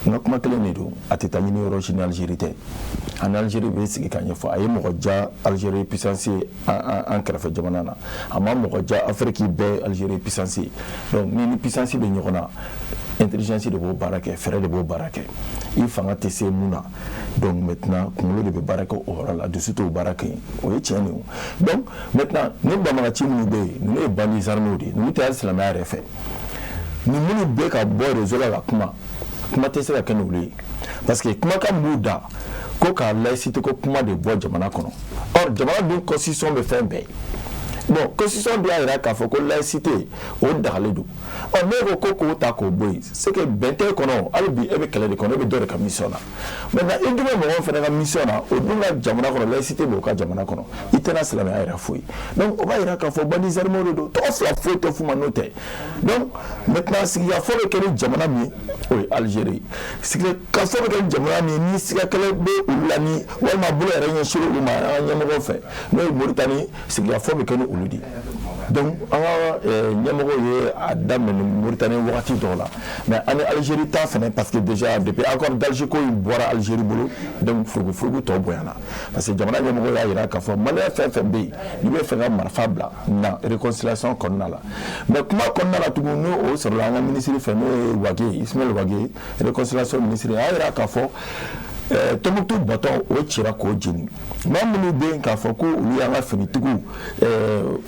N ka kuma kelen de don, a tɛ taa ɲini yɔrɔ si ni Algérie tɛ. An Algérie bɛ sigi ka ɲɛfɔ, a ye mɔgɔ ja Algérie puissance ye an kɛrɛfɛ jamana na, a ma mɔgɔ ja Afrique bɛɛ Algérie puissance ye. Donc ni puissance bɛ ɲɔgɔn na, intelligence de b'o baara kɛ, fɛɛrɛ de b'o baara kɛ. I fanga tɛ se mun na, donc maintenant kunkolo de bɛ baara kɛ o yɔrɔ la, dusu t'o baara kɛ yen, o ye tiɲɛ de ye. Donc maintenant ni banbagaci minnu bɛ yen, ninnu ye bandits armés de ye, ninnu tɛ hali silamɛya yɛrɛ fɛ. Ni minnu bɛ ka bɔ réseau la ka kuma, Kuma tɛ se ka kɛ n'olu ye, parce que kumakan b'u da ko ka laïcité ko kuma de bɔ jamana kɔnɔ. Or jamana dun constitution bɛ fɛn bɛɛ ye. Bon, constitution dun y'a jira k'a fɔ ko laïcité o dagalen don. Ɔ, n'e ko k'o ta k'o bɔ yen, c'est que bɛn t'e kɔnɔ. Hali bi e bɛ kɛlɛ de kɔnɔ, e bɛ dɔ de ka mission na. Maintenant, i dun bɛ mɔgɔw fana ka mission na, o dun ka jamana kɔnɔ, laïcité b'o ka jamana kɔnɔ, i tɛna silamɛya yɛrɛ foyi. Donc o b'a jira k'a fɔ bandits armés de don, tɔgɔ fila foyi tɛ f'u ma n'o tɛ. Donc maintenant, sigikafɔ bɛ kɛ ni jamana min ye, o ye Algérie. Sigikafɔ bɛ kɛ ni jamana min ye, ni siga kɛlɛ bɛ olu la, ni walima bolo yɛrɛ ɲɛsin olu ma an ka ɲɛmɔgɔw fɛ, n'o ye Mauritanie, sigikafɔ bɛ kɛ ni olu de ye. Donc an ka ɲɛmɔgɔw ye a daminɛ ni Mauritanie wagati dɔw la, mais an ni Algérie ta fɛnɛ, parce que déjà depuis accord d'Alger ko in bɔra Algérie bolo, donc furugufurugu tɔ bonyana, parce que jamana ɲɛmɔgɔw y'a jira k'a fɔ malien fɛn fɛn bɛ yen n'i bɛ fɛ ka marifa bila na réconciliation kɔnɔna la. Mais kuma kɔnɔna la tugun, n'o o sɔrɔla an ka ministre fɛ, n'o ye Wagué, Ismaël Wagué, réconciliation ministre, a y'a jira k'a fɔ Tombouctou bateau o cira k'o jeni. Maa minnu bɛ yen k'a fɔ ko olu y'an ka finitigiw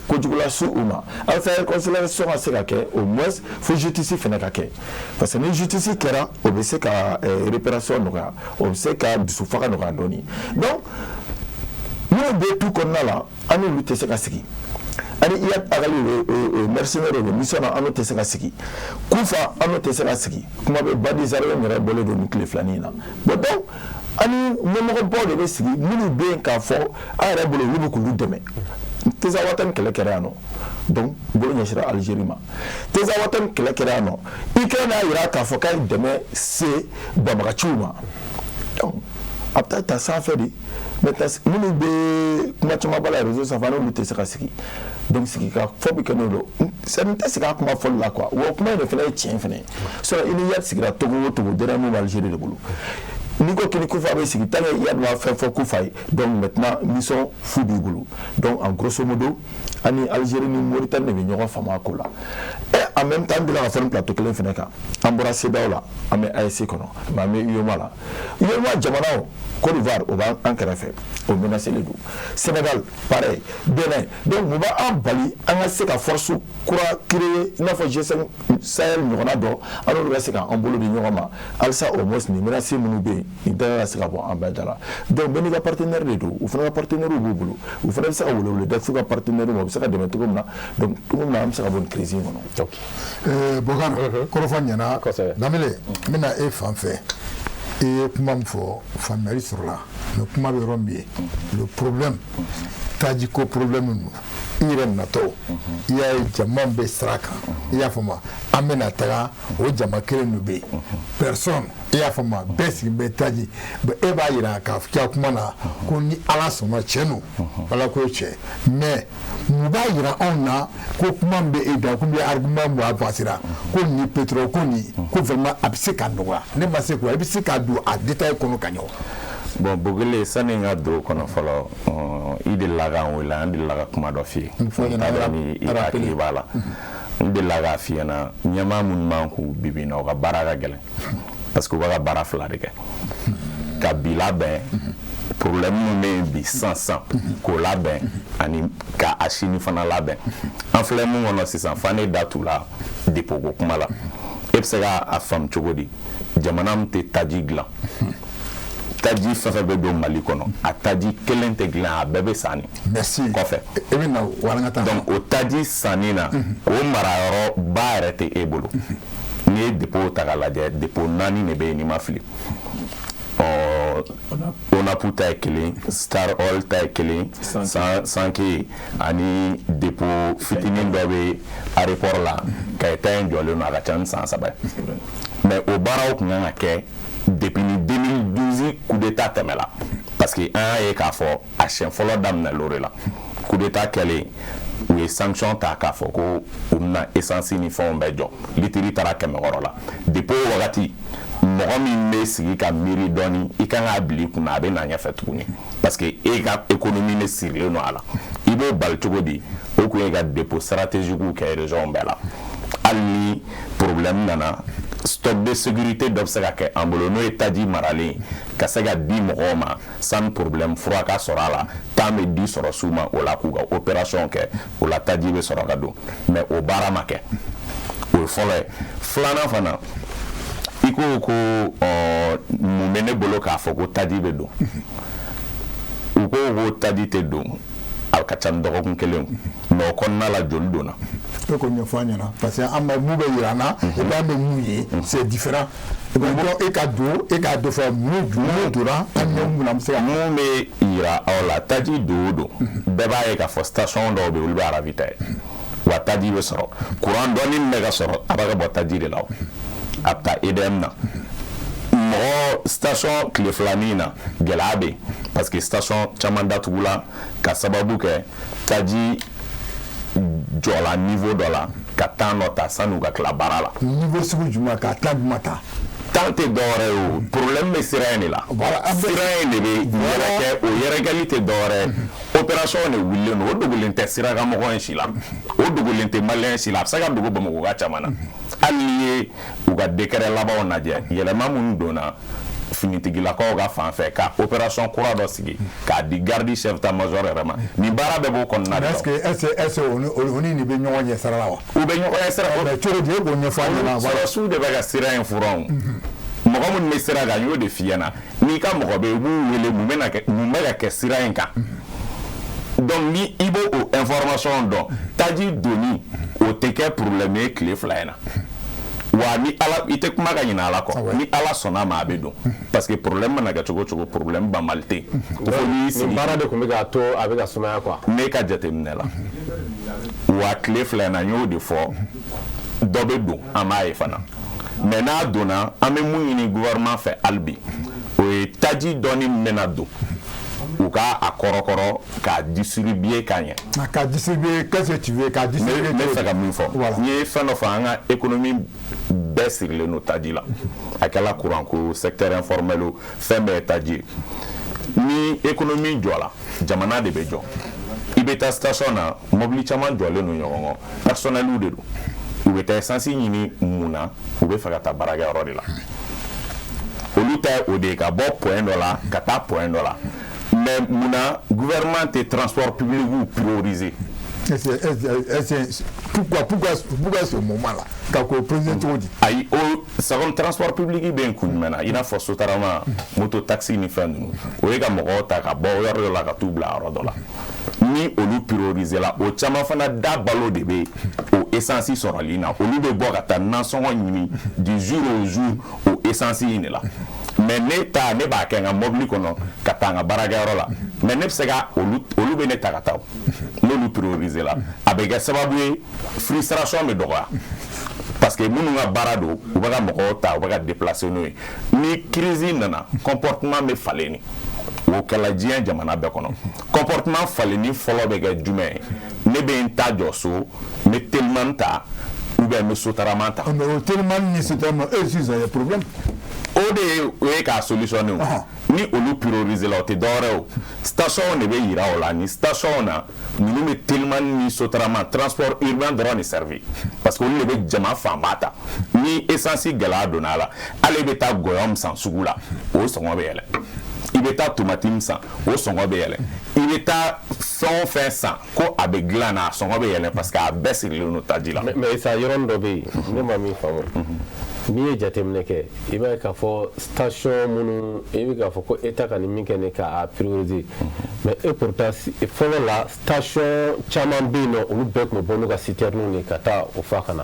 kojugu lase u ma, halisa réconciliation ka se ka kɛ, au moins fo justice fana ka kɛ, parce que ni justice kɛra, o bɛ se ka réparation nɔgɔya, o bɛ se ka dusufaga nɔgɔya dɔɔni. Donc minnu bɛ tu kɔnɔna la, an n'olu tɛ se ka sigi. Ani Iyad Ag Ghali, mercenaire bɛ mission na, an n'o tɛ se ka sigi. Kufa, an n'o tɛ se ka sigi. Kuma bɛ bandits armés yɛrɛ bɔlen don nin tile filanin in na. Bon, donc ani ɲɛmɔgɔbaw de bɛ sigi, minnu bɛ yen k'a fɔ an yɛrɛ bolo olu bɛ k'olu dɛmɛ. Tinzawatène kɛlɛ kɛra yan nɔ, donc bolo ɲɛsira Algérie ma. Tinzawatène kɛlɛ kɛra yan nɔ, Ukraine y'a jira k'a fɔ k'a ye dɛmɛ se banbagaciw ma. Donc a bɛ taa ta sanfɛ de. Maintenant, minnu bɛ kuma caman ba la réseau sanfɛ, n'olu tɛ se ka sigi. Donc sigi ka fɔ bɛ kɛ n'o don, c'est n tɛ segin a kuma fɔli la quoi. Wa kuma in de fana ye tiɲɛ fana ye. Sinon i ni Iyad sigira togo o togo, dernier mot bɛ Algérie de bolo. N'i ko k'i ni Kufa bɛ sigi, tant que Iyad ma fɛn fɔ Kufa ye, donc maintenant mission fu b'i bolo. Donc en grosso modo, an ni Algérie ni Mauritanie de bɛ ɲɔgɔn faamu a ko la. Et en même temps, an delila ka fɔ nin plateau kelen fana kan, an bɔra CEDEAO la, an bɛ AES kɔnɔ, mais an bɛ UEMOA la. UEMOA jamanaw, Côte d'Ivoire o b'an kɛrɛfɛ, o menacé don, Sénégal pareil, Bénin. Donc mun b'an bali an ka se ka force kura créer i n'a fɔ G5 Sahel ɲɔgɔnna dɔ, an n'olu ka se k'an bolo di ɲɔgɔn ma, halisa au moins nin menace minnu bɛ yen, nin da ka se ka bɔ an bɛɛ da la. Donc bɛɛ n'i ka partenaire de don, u fana ka partenaire b'u bolo, u fana bɛ se ka weleweleda f'u ka partenaire ma, u bɛ se ka dɛmɛ cogo min na. Donc cogo min na an bɛ se ka bɔ nin crise in kɔnɔ. Bokar, kɔrɔfɔ ɲɛna. Danbele, n bɛna e fan fɛ. I ye kuma min fɔ, faamuyali sɔrɔla, mais kuma bɛ yɔrɔ min ye, le problème tajiko problème ninnu, i yɛrɛ natɔ, i y'a ye jama bɛ sira kan, i y'a faamu, an bɛna taga o jama kelen de bɛ yen, personne, i y'a faamu, bɛɛ sigi bɛ taji. E b'a yira k'a fɔ ka kuma na ko ni Ala sɔnna, tiɲɛ don, Ala ko ye tiɲɛ, mais mun b'a yira anw na ko kuma min bɛ e da, ko n bɛ argument mun avancera ko nin pétrole ko nin ko vraiment a bɛ se ka nɔgɔya? Ne ma se ko i bɛ se k'a don a détail kɔnɔ ka ɲɛ wa? Bon, Bogele, sani n ka don o kɔnɔ fɔlɔ, i delila k'an wele, an delila ka kuma dɔ f'i ye, n t'a dɔn ni i hakili b'a la. N delila k'a f'i ɲɛna, ɲɛmaa minnu b'an kun bi bi in na, u ka baara ka gɛlɛn, parce que u b'a ka baara fila de kɛ: ka bi labɛn, problème min bɛ yen bi sisan sisan k'o labɛn, ani ka a sini fana labɛn. An filɛ mun kɔnɔ sisan, fa ne da t'u la dépôt ko kuma la. E bɛ se k'a faamu cogo di, jamana min tɛ taji dilan? Taji fɛn fɛn bɛ don Mali kɔnɔ, a taji kelen tɛ dilan, a bɛɛ bɛ san Merci. kɔfɛ. E bɛ na walankata. Donc o taji sanni na, o marayɔrɔ ba yɛrɛ tɛ e bolo. N'i ye dépôt ta k'a lajɛ, dépôt 4 de bɛ yen, n'i ma fili. Ɔ, ONAP ta ye kelen, Star Oil ta ye kelen, Sanke ani dépôt fitinin dɔ bɛ aéroport la, Kayi ta in jɔlen don, a ka ca ni san 3 ye. Mais o baaraw tun kan ka kɛ depuis ni 2012 coup d'état tɛmɛla, parce que an y'a ye k'a fɔ a siɲɛ fɔlɔ daminɛ l'o de la. Coup d'état kɛlen, u ye sanction ta k'a fɔ ko u bɛna essence ni fɛnw bɛɛ jɔ, litiri taara 600 la. Depuis o wagati, mɔgɔ min bɛ sigi ka miiri dɔɔni, i kan k'a bila i kunna a bɛ na ɲɛfɛ tuguni, parce que e ka économie de sirilen don a la. I b'o bali cogo di? O kun ye ka dépôt stratégique kɛ région bɛɛ la. Hali ni problème nana, stock de sécurité dɔ bɛ se ka kɛ an bolo, n'o ye taji maralen ye, ka se ka di mɔgɔw ma sans problème, fura ka sɔrɔ a la, temps bɛ di sɔrɔsiw ma o la k'u ka opération kɛ o la, taji bɛ sɔrɔ ka don. Mais o baara ma kɛ, o ye fɔlɔ ye. Filanan fana, I ko mun bɛ ne bolo k'a fɔ ko taji bɛ don? U ko taji tɛ don, a ka ca ni dɔgɔkun kelen, mais o kɔnɔna la joli donna. E ko ɲɛfɔ an ɲɛna, parce que an bɛ mun bɛ yira an na, i b'an bɛ mun ye, c'est différent. Donc e ka don, e k'a dɔ fɔ mun donna, an ɲɛ mun na, an bɛ se ka. Mun bɛ yira aw la, taji don o don, bɛɛ b'a ye k'a fɔ station dɔw bɛ yen, olu bɛ ravitailler, wa taji bɛ sɔrɔ. Courant dɔɔni min bɛ ka sɔrɔ, a bɛ ka bɔ taji de la, o a bɛ taa EDM na. Mɔgɔ station tile filanin na, gɛlɛya bɛ yen, parce que station caman datugula ka sababu kɛ taji jɔla niveau dɔ la ka temps dɔ ta sanni u ka tila baara la. Niveau sugu jumɛn, ka temps jumɛn ta? Temps tɛ dɔwɛrɛ ye, o problème bɛ sira in de la. Sira in de bɛ yɛrɛkɛ, o yɛrɛkɛli tɛ dɔwɛrɛ ye, opération de wulilen don. O dogolen tɛ sirakanmɔgɔ in si la, o dogolen tɛ malien si la, a bɛ se ka dogo Bamakɔ ka caman na. Hali n'i ye u ka décret labanw lajɛ, yɛlɛma minnu donna finitigilakaw ka fan fɛ ka opération kura dɔ sigi k'a di garde chef d'état-major yɛrɛ ma, nin baara bɛɛ b'o kɔnɔna de la. Est-ce que o ni nin bɛ ɲɔgɔn ɲɛ sira la wa? U bɛ ɲɔgɔn ɲɛ sira. Mais cogo di, e k'o ɲɛfɔ an ɲɛna. Sɔrɔsiw de bɛ ka sira in furan o. Mɔgɔ minnu bɛ sira kan, n y'o de f'i ɲɛna, n'i ka mɔgɔ bɛ yen, i b'u wele mun bɛ na kɛ, mun bɛ ka kɛ sira in kan. Donc ni i b'o o information dɔn, taji donni o tɛ kɛ problème ye tile 2 in na. Wa ni Ala, i tɛ kuma ka ɲinɛ Ala kɔ, ni Ala sɔnna a ma, a bɛ don, parce que problème mana kɛ cogo o cogo, problème banbali tɛ yen. Fo n'i sigi. Baara de tun bɛ k'a to a bɛ ka sumaya quoi. Ne ka jateminɛ la, wa tile 2 in na, n y'o de fɔ, dɔ bɛ don, an b'a ye fana. Mais n'a donna, an bɛ mun ɲini gouvernement fɛ hali bi, o ye taji dɔɔni min bɛna don, u ka a kɔrɔkɔrɔ k'a distribuer ka ɲɛ. K'a distribuer, qu'est-ce que tu veux k'a distribuer? Ne bɛ fɛ ka min fɔ, n ye fɛn dɔ fɔ, an ka économie bɛɛ sirilen don taji la. A kɛla courant ko, secteur informel o, fɛn bɛɛ ye taji ye. Ni économie jɔla, jamana de bɛ jɔ. I bɛ taa station na, mobili caman jɔlen don ɲɔgɔn kɔ, personnel de don. U bɛ taa essence ɲini mun na? U bɛ fɛ ka taa baarakɛyɔrɔ de la. Olu ta ye o de ye, ka bɔ point dɔ la ka taa point dɔ la. Mais munna gouvernement tɛ transport public prioriser? Pourquoi ce moment-là? Ka k'o président cogo di? Ayi, o c'est transport public bɛ yen kun jumɛn na? I n'a fɔ Sotarama, moto taxi ni fɛn ninnu, o ye ka mɔgɔw ta ka bɔ yɔrɔ dɔ la ka t'u bila yɔrɔ dɔ la. Ni olu prioriser la, o caman fana da balo de bɛ o essence sɔrɔli na. Olu bɛ bɔ ka taa nasɔngɔ ɲini du jour au jour o essence in de la. Mais ne ta, ne b'a kɛ n ka mobili kɔnɔ ka taa n ka baarakɛyɔrɔ la, mais ne bɛ se ka olu bɛ ne ta ka taa. N'olu prioriser la, a bɛ kɛ sababu ye frustration bɛ dɔgɔya, parce que minnu ka baara don, u bɛ ka mɔgɔw ta, u bɛ ka déplacer n'o ye. Ni crise nana, comportement bɛ falen ni o kɛla diɲɛ jamana bɛɛ kɔnɔ. Comportement falenni fɔlɔ bɛ kɛ jumɛn ye? Ne bɛ n ta jɔ so, n bɛ telimani ta ou bien n bɛ Sotarama ta. Mais o telimani ni Sotarama, eux aussi, ils ont des problèmes. O de ye o ye k'a solutionner o. Ni olu prioriser la, o tɛ dɔwɛrɛ o. Station de bɛ yira o la, ni station na ninnu bɛ telimani ni Sotarama, transport urbain dɔrɔn de servi, parce que olu de bɛ jama fanba ta. Ni essence gɛlɛya donna a la, hali bɛ taa gɔyɔ min san sugu la, o sɔngɔ bɛ yɛlɛ. I bɛ taa tomati min san, o sɔngɔ bɛ yɛlɛ. I bɛ taa fɛn o fɛn san ko a bɛ dilan na, a sɔngɔ bɛ yɛlɛ, parce que a bɛɛ sirilen don taji la. Mais sa yɔrɔnin dɔ bɛ yen, ne ma min faamu. N'i ye jateminɛ kɛ, i b'a ye k'a fɔ station minnu, i bɛ k'a fɔ ko État ka nin min kɛ nin k'a prioriser, mais et pourtant fɔlɔ la, station caman bɛ yen nɔ, olu bɛɛ tun bɛ bɔ n'u ka citerne de ka taa o fa ka na.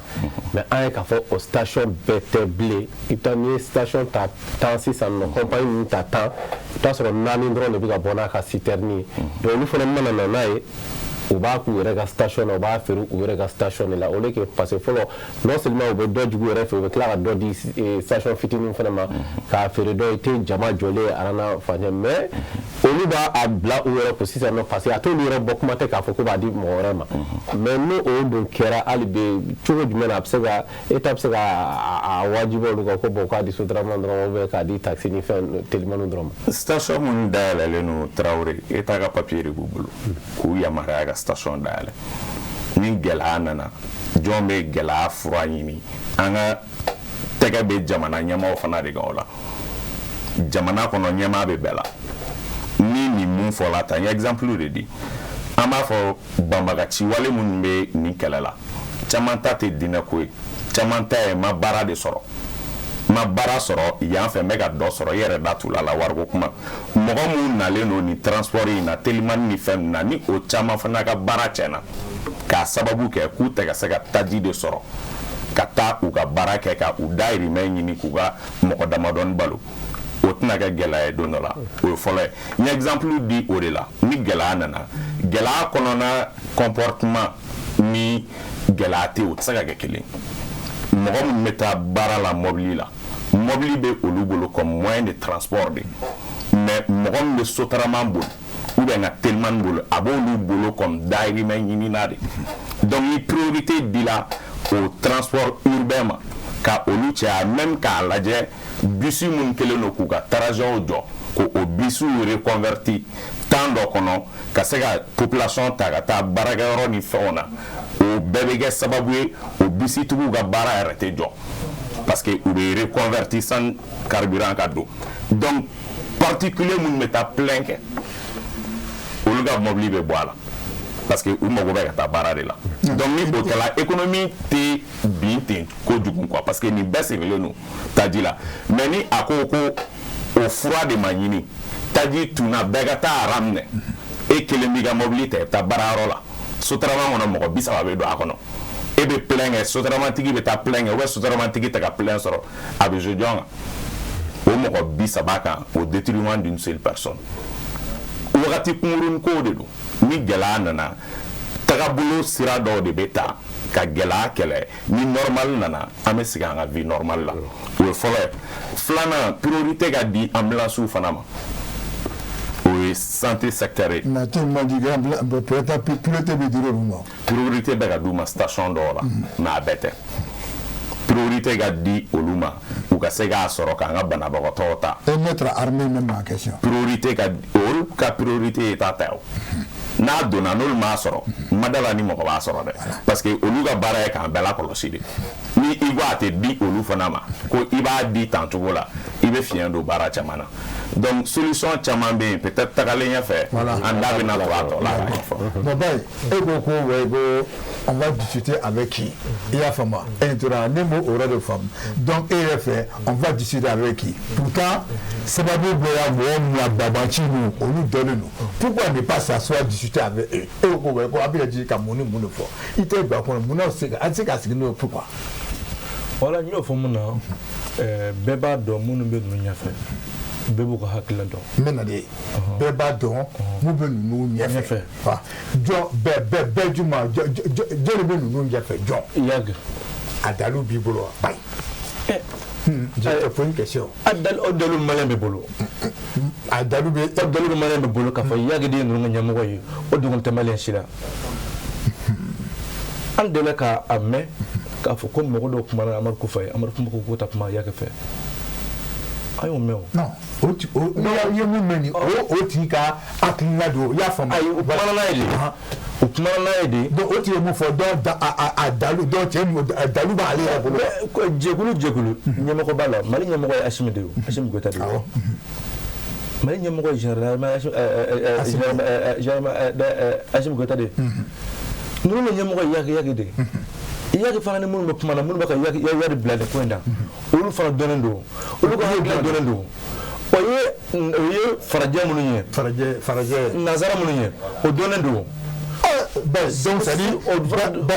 Mais an ye k'a fɔ o station bɛɛ tɛ bilen. I bɛ taa, n'i ye station ta 10 sisan nɔ, compagnie ninnu ta 10, i bɛ taa sɔrɔ 4 dɔrɔn de bɛ ka bɔ n'a ka citerne ye. Donc olu fana mana na n'a ye, u b'a k'u yɛrɛ ka station na, u b'a feere u yɛrɛ ka station de la, au lieu que, parce que fɔlɔ, non seulement u bɛ dɔ jigi u yɛrɛ fɛ, u bɛ tila ka dɔ di station fitinin fana ma k'a feere dɔ ye, tɛ jama jɔlen arana fan. Mais olu b'a a bila u yɛrɛ kun sisan nɔ, parce que a t'olu yɛrɛ bɔ, kuma tɛ k'a fɔ ko b'a di mɔgɔ wɛrɛ ma. Mais n'o o dun kɛra hali bi, cogo jumɛn na a bɛ se ka, État bɛ se ka a wajibi olu kan ko bon, k'a di Sotarama dɔrɔn ou bien k'a di taxi ni fɛn telimaniw dɔrɔn ma? Station minnu dayɛlɛlen don, Tarawele, État ka papier de b'u bolo k'u yamaruya ka station dayɛlɛ. Ni gɛlɛya nana, jɔn bɛ gɛlɛya fura ɲini? An ka tɛgɛ bɛ jamana ɲɛmaaw fana de kan o la. Jamana kɔnɔ, ɲɛmaa bɛ bɛɛ la. Ni nin mun fɔla tan, n ye exemple de di. An b'a fɔ banbagaci wale minnu bɛ nin kɛlɛ la, caman ta tɛ diinɛ ko ye, caman ta ye ma baara de sɔrɔ. Ma baara sɔrɔ yan fɛ, n bɛ ka dɔ sɔrɔ, i yɛrɛ da t'u la la wariko kuma. Mɔgɔ minnu nalen don nin transport in na, telimani ni fɛn ninnu na, ni o caman fana ka baara tiɲɛna k'a sababu kɛ k'u tɛ ka se ka taji de sɔrɔ ka taa u ka baara kɛ, ka u dahirimɛ ɲini k'u ka mɔgɔ damadɔni balo, o tɛna kɛ gɛlɛya ye don dɔ la. O ye fɔlɔ ye. N ye exemple di o de la. Ni gɛlɛya nana, gɛlɛya kɔnɔna comportement ni gɛlɛya tɛ, o tɛ se ka kɛ kelen. Mɔgɔ minnu bɛ taa baara la mɔbili la, mɔbili bɛ olu bolo comme moyen de transport de, mais mɔgɔ min bɛ sotarama boli ou bien ka telimani bolo, a b'olu bolo comme dahirimɛ ɲinina de. Donc ni priorité dila o transport urbain ma ka olu caya, même k'a lajɛ bus minnu kɛlen don k'u ka trajet jɔ, k'o bus reconverti temps dɔ kɔnɔ ka se ka population ta ka taa baarakɛyɔrɔ ni fɛnw na, o bɛɛ bɛ kɛ sababu ye o bisitigiw ka baara yɛrɛ tɛ jɔ, parce que u bɛ reconverti sans carburant ka don. Donc particulier minnu bɛ taa plein kɛ, olu ka mobili bɛ bɔ a la, parce que u mago bɛ ka taa baara de la. Donc ni o kɛla, économie tɛ bin ten kojugu quoi, parce que nin bɛɛ sirilen don taji la. Mais ni a ko ko o fura de ma ɲini, taji tunna, bɛɛ ka taa rang minɛ, e kelen b'i ka mobili ta, i bɛ taa baarayɔrɔ la, sotarama kɔnɔ mɔgɔ 30 bɛ don a kɔnɔ, e bɛ plein kɛ, sotaramantigi bɛ taa plein kɛ, ou bien sotaramantigi tɛ ka plein sɔrɔ, a bɛ jouer jɔn kan? O mɔgɔ 30 kan, au détriment d'une seule personne. Wagati kunkurunin ko de don. Ni gɛlɛya nana, tagabolo sira dɔw de bɛ ta ka gɛlɛya kɛlɛ. Ni normal nana, an bɛ segin an ka vie normale la. O ye fɔlɔ ye. Filanan, priorité ka di ambulance fana ma, o ye santé secteur ye. Mais tu m'as dit que peut-être priorité bɛ dir'olu ma. Priorité bɛ ka d'u ma station dɔw la, mais a bɛɛ tɛ. Priorité ka di olu ma, u ka se k'a sɔrɔ k'an ka banabagatɔw ta. Et mettre armée même en question. Priorité ka, olu ka priorité ye ta ta o. N'a donna, n'olu m'a sɔrɔ, ma da la ni mɔgɔ b'a sɔrɔ dɛ, parce que olu ka baara ye k'an bɛɛ lakɔlɔsi de. Ni i ko a tɛ di olu fana ma, ko i b'a di tan cogo la, i bɛ fiɲɛ don baara caman na. Donc solution caman bɛ yen, peut-être tagalen ɲɛfɛ an da bɛna to a tɔ la k'a ɲɛfɔ. Bon, bayi, e ko ko ouais, ko on va discuter avec qui? I y'a faamu, e tora ne m'o o yɔrɔ de faamu. Donc e yɛrɛ fɛ, on va discuter avec qui? Pourtant sababu bɔra mɔgɔ min na, babanci ninnu, olu dɔnnen don. Pourquoi ne pas s'asseoir, discuter avec eux? E ko ouais, ko a bɛ ka jigin ka mun ni mun de fɔ? I tɛ don a kɔnɔ, mun na se ka an tɛ se ka sigi n'o ye? Pourquoi? Wala, n y'o fɔ mun na, bɛɛ b'a dɔn minnu bɛ ninnu ɲɛfɛ, bɛɛ b'u ka hakilina dɔn. N bɛ na de, bɛɛ b'a dɔn mun bɛ ninnu ɲɛfɛ. Jɔn bɛɛ bɛɛ juma, jɔn de bɛ ninnu ɲɛfɛ, jɔn? Iyad. A dalu b'i bolo wa? Bayi. Je te pose une question. A dalu, o dalu malien bɛ bolo. A dalu bɛ. O dalu bɛ malien bɛ bolo k'a fɔ Iyad de ye ninnu ka ɲɛmɔgɔ ye, o dogolen tɛ malien si la. An delila k'a mɛn k'a fɔ ko mɔgɔ dɔw kumana Amadu Kufa ye, Amadu Kufa ko k'o ta kuma Iyad fɛ. An y'o mɛn o. Non, o ti o n'i ye mun mɛn nin, o tigi ka hakilina don, i y'a faamu. Ayi, u kumana n'a ye de. U kumana n'a ye de. Donc o tigi ye mun fɔ? Donc a dalu, donc cɛ a dalu b'ale yɛrɛ bolo. Jɛkulu jɛkulu ɲɛmɔgɔ b'a la. Mali ɲɛmɔgɔ ye Asimi de ye o, Asimi Goyita de ye. Mali ɲɛmɔgɔ ye général Asimi Goyita de ye. Ninnu ka ɲɛmɔgɔ ye Iyad de ye. Iyad fana ni minnu bɛ kuma na, minnu bɛ ka Iyad bila nin ko in na, olu fana dɔnnen don, olu ka hakilina dɔnnen don. O ye farajɛ minnu ye. Farajɛ. Nanzara minnu ye, o dɔnnen don. Ben, donc c'est-à-dire,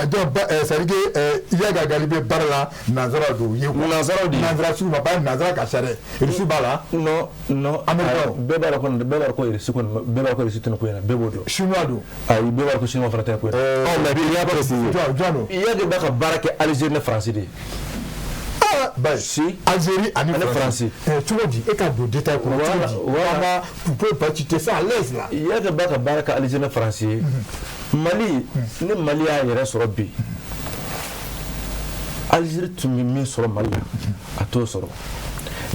donc c'est-à-dire que Iyad Ag Ghali bɛ baara la nanzara dɔw ye quoi. Nanzaraw de ye. Nanzara sugu ma ba, nanzara ka ca dɛ, Irisi b'a la. Non non. Américain. Bɛɛ b'a dɔn ko bɛɛ b'a dɔn ko Irisi kɔni, bɛɛ b'a dɔn ko Irisi tɛ nin ko in na, bɛɛ b'o dɔn. Chinois don. Ayi, bɛɛ b'a dɔn ko chinois fana tɛ nin ko in na. Oh, mais il y a précisé. Jɔn don? Iyad b'a ka baara kɛ Algérie ni Faransi de ye. Bayi. Si. Algérie ani Ani Faransi. Cogo di? E ka don détail kɔnɔ cogo di? Voilà. Vous pouvez pas citer ça à l'aise là. Iyad b'a ka baara kɛ Algérie ni Faransi ye. Mali, ni Mali y'a yɛrɛ sɔrɔ bi, Algérie tun bɛ min sɔrɔ Mali la, a t'o sɔrɔ.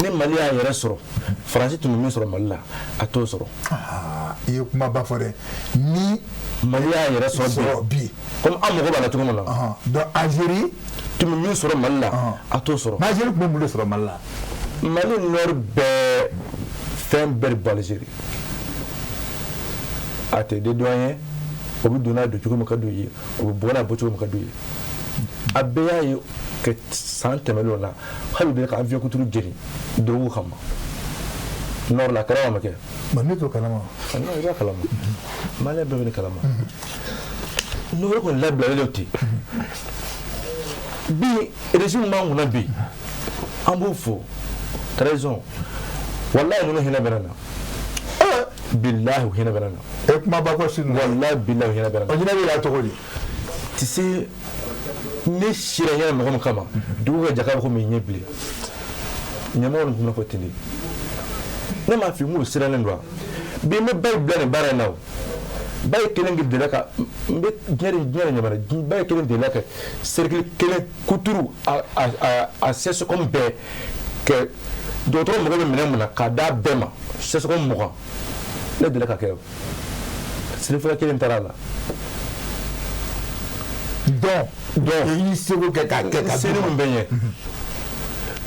Ni Mali y'a yɛrɛ sɔrɔ, Faransi tun bɛ min sɔrɔ Mali la, a t'o sɔrɔ. I ye kumaba fɔ dɛ. Ni Mali y'a yɛrɛ sɔrɔ bi, comme an mago b'a la cogo min na. Donc Algérie tun bɛ min sɔrɔ Mali la, a t'o sɔrɔ. Mais Algérie tun bɛ mun de sɔrɔ Mali la? Mali nord bɛɛ, fɛn bɛɛ de bɔ Algérie. A tɛ dédouaner, o bɛ don n'a don cogo min ka d'u ye, o bɛ bɔ n'a bɔ cogo min ka d'u ye. A bɛɛ y'a ye. Kɛ san tɛmɛnlenw na, hali bi ka avion kuturu jeni drogue kama nord la, kɛra wa ma kɛ? Mais ne t'o kalama. Non, i b'a kalama, malien bɛɛ bɛ ne kalama. Nord kɔni labilalen don ten. Bi régime b'an kunna bi, an b'u fo trahison. Wallahi, ninnu hinɛ bɛ ne na, bilahi, u hinɛ bɛ ne na. E kuma ba ko sinu. Wallahi, bilahi, u hinɛ bɛ ne na. O hinɛ bɛ la cogo di? Tu sais, ne sira ɲɛna mɔgɔ min kama, dugu ka jaka bɛ komi ɲɛ bilen. Ɲɛmɔgɔ nin tun bɛ fɔ ten de. Ne m'a f'i n k'u sirannen don wa? Bi n bɛ bayi bila nin baara in na. O bayi kelen de delila ka n bɛ diɲɛ de, diɲɛ de ɲamana. Bayi kelen delila ka cercle kelen kuturu a CSCOM bɛɛ kɛ. Dɔgɔtɔrɔ mago bɛ minɛn mun na k'a d'a bɛɛ ma, CSCOM 20, ne delila ka kɛ. Sirifila kelen taara a la. Donc Donc i y'i seko kɛ k'a kɛ ka seli mun bɛ ɲɛ.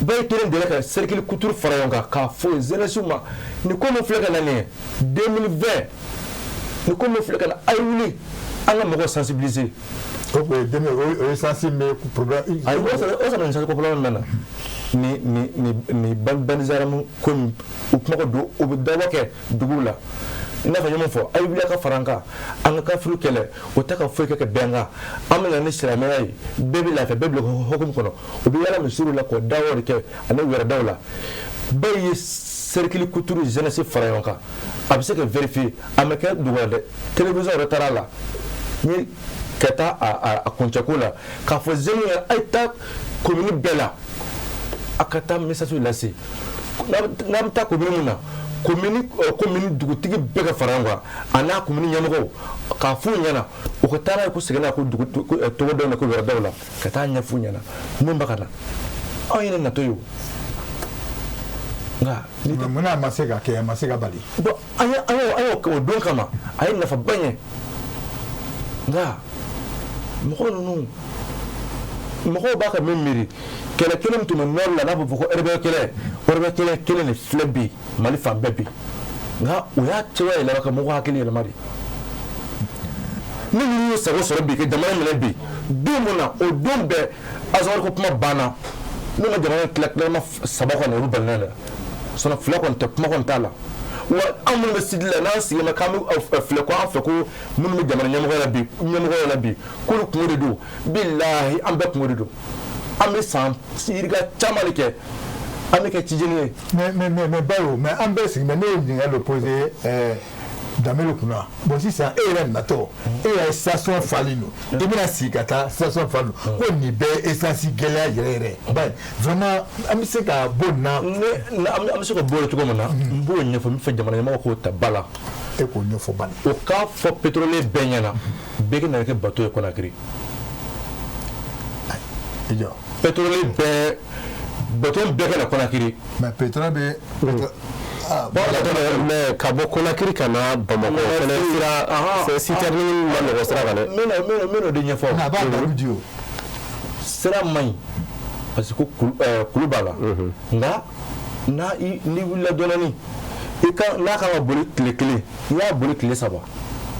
Bayi kelen delila ka cercle kuturu fara ɲɔgɔn kan k'a fɔ jeunesse ma: nin ko min filɛ ka na nin ye 2020, nin ko min filɛ ka na, a ye wuli an ka mɔgɔw sensibiliser. O kun ye dɛmɛ, o ye essence bɛ problème. Ayi, o sɔrɔ nin ko problème bɛ na ni banditisme ko in, u kuma ka don, u bɛ dabɔ kɛ duguw la. I n'a fɔ n ye mun fɔ, a ye wuli a ka fara an kan, an ka kafiri kɛlɛ. O tɛ ka foyi kɛ ka bɛn an kan. An bɛ na ni silamɛya ye, bɛɛ bɛ lafiya, bɛɛ bila hukumu kɔnɔ. U bɛ yala misiriw la k'o dawɔ de kɛ ani wɛrɛdaw la. Bɛɛ ye cercle kuturu jeunesse fara ɲɔgɔn kan, a bɛ se ka vérifier. A ma kɛ dugu la dɛ, télévision yɛrɛ taara a la ni ka taa a kuncɛko la k'a fɔ jeunes ye: a ye taa commune bɛɛ la, a ka taa message lase. N'a bɛ taa commune mun na, commune dugutigi bɛɛ ka fara ɲɔgɔn kan a n'a commune ɲɛmɔgɔw, k'a f'u ɲɛna u ka taa n'a ye, ko segin n'a ko dugu togodaw la, ko wɛrɛdaw la, ka taa ɲɛf'u ɲɛna mun bɛ ka na. Anw yɛrɛ natɔ ye o, nka Mais munna a ma se ka kɛ, a ma se ka bali? Bon, an y'o kɛ o don kama, a ye nafaba ɲɛ. Nka mɔgɔ ninnu, mɔgɔw b'a ka min miiri, kɛlɛ kelen min tun bɛ nord la, n'a bɛ fɔ ko rebelle kɛlɛ, rebelle kɛlɛ kelen de filɛ bi Mali fan bɛɛ bi. Nka o y'a cogoya yɛlɛma ka mɔgɔw hakili yɛlɛma de. Ni ninnu y'u sago sɔrɔ bi ka jamana minɛ bi, don min na, o don bɛɛ Azawadi ko kuma banna. N'u ma jamana tila tilama saba kɔni, olu balila la. Sinon fila kɔni tɛ, kuma kɔni t'a la. Wa anw minnu bɛ sidi la, n'an sigilen bɛ k'an bɛ filɛ ko an fɛ ko minnu bɛ jamana ɲɛmɔgɔya la bi, k'olu kungo de don. Bilahi, an bɛɛ kungo de don. An bɛ san yirika caman de kɛ, an bɛ kɛ cijeni ye. Mais Bayo, mais an bɛɛ sigi, mais ne ye ɲininkali dɔ posé Danbele kunna. Bon, sisan e yɛrɛ natɔ, e yɛrɛ station falen don, i bɛna sigi ka taa station falen don, ko nin bɛɛ ye essence gɛlɛya yɛrɛ yɛrɛ. Bayi, vraiment, an bɛ se ka bɔ nin na? Ne, an bɛ se ka bɔ o cogo min na, n b'o ɲɛfɔ. N bɛ fɛ jamana ɲɛmɔgɔ k'o ta ba la. E k'o ɲɛfɔ bani. O k'a fɔ pétrolier bɛɛ ɲɛna, bɛɛ ka na kɛ bateau ye Conakry. I jɔ. Pétrolier bɛɛ, bateau bɛɛ ka na Conakry. Mais pétrole bɛ ah. Mais ka bɔ Conakry ka na Bamakɔ fɛnɛ, sira citerne ma nɔgɔ sira kan dɛ. N bɛna o de ɲɛfɔ. A b'a dalu di o. Sira man ɲi parce que ko kulu b'a la. Nka n'a i n'i wulila dɔɔnin, i ka n'a kan ka boli tile kelen, n'i y'a boli tile 3,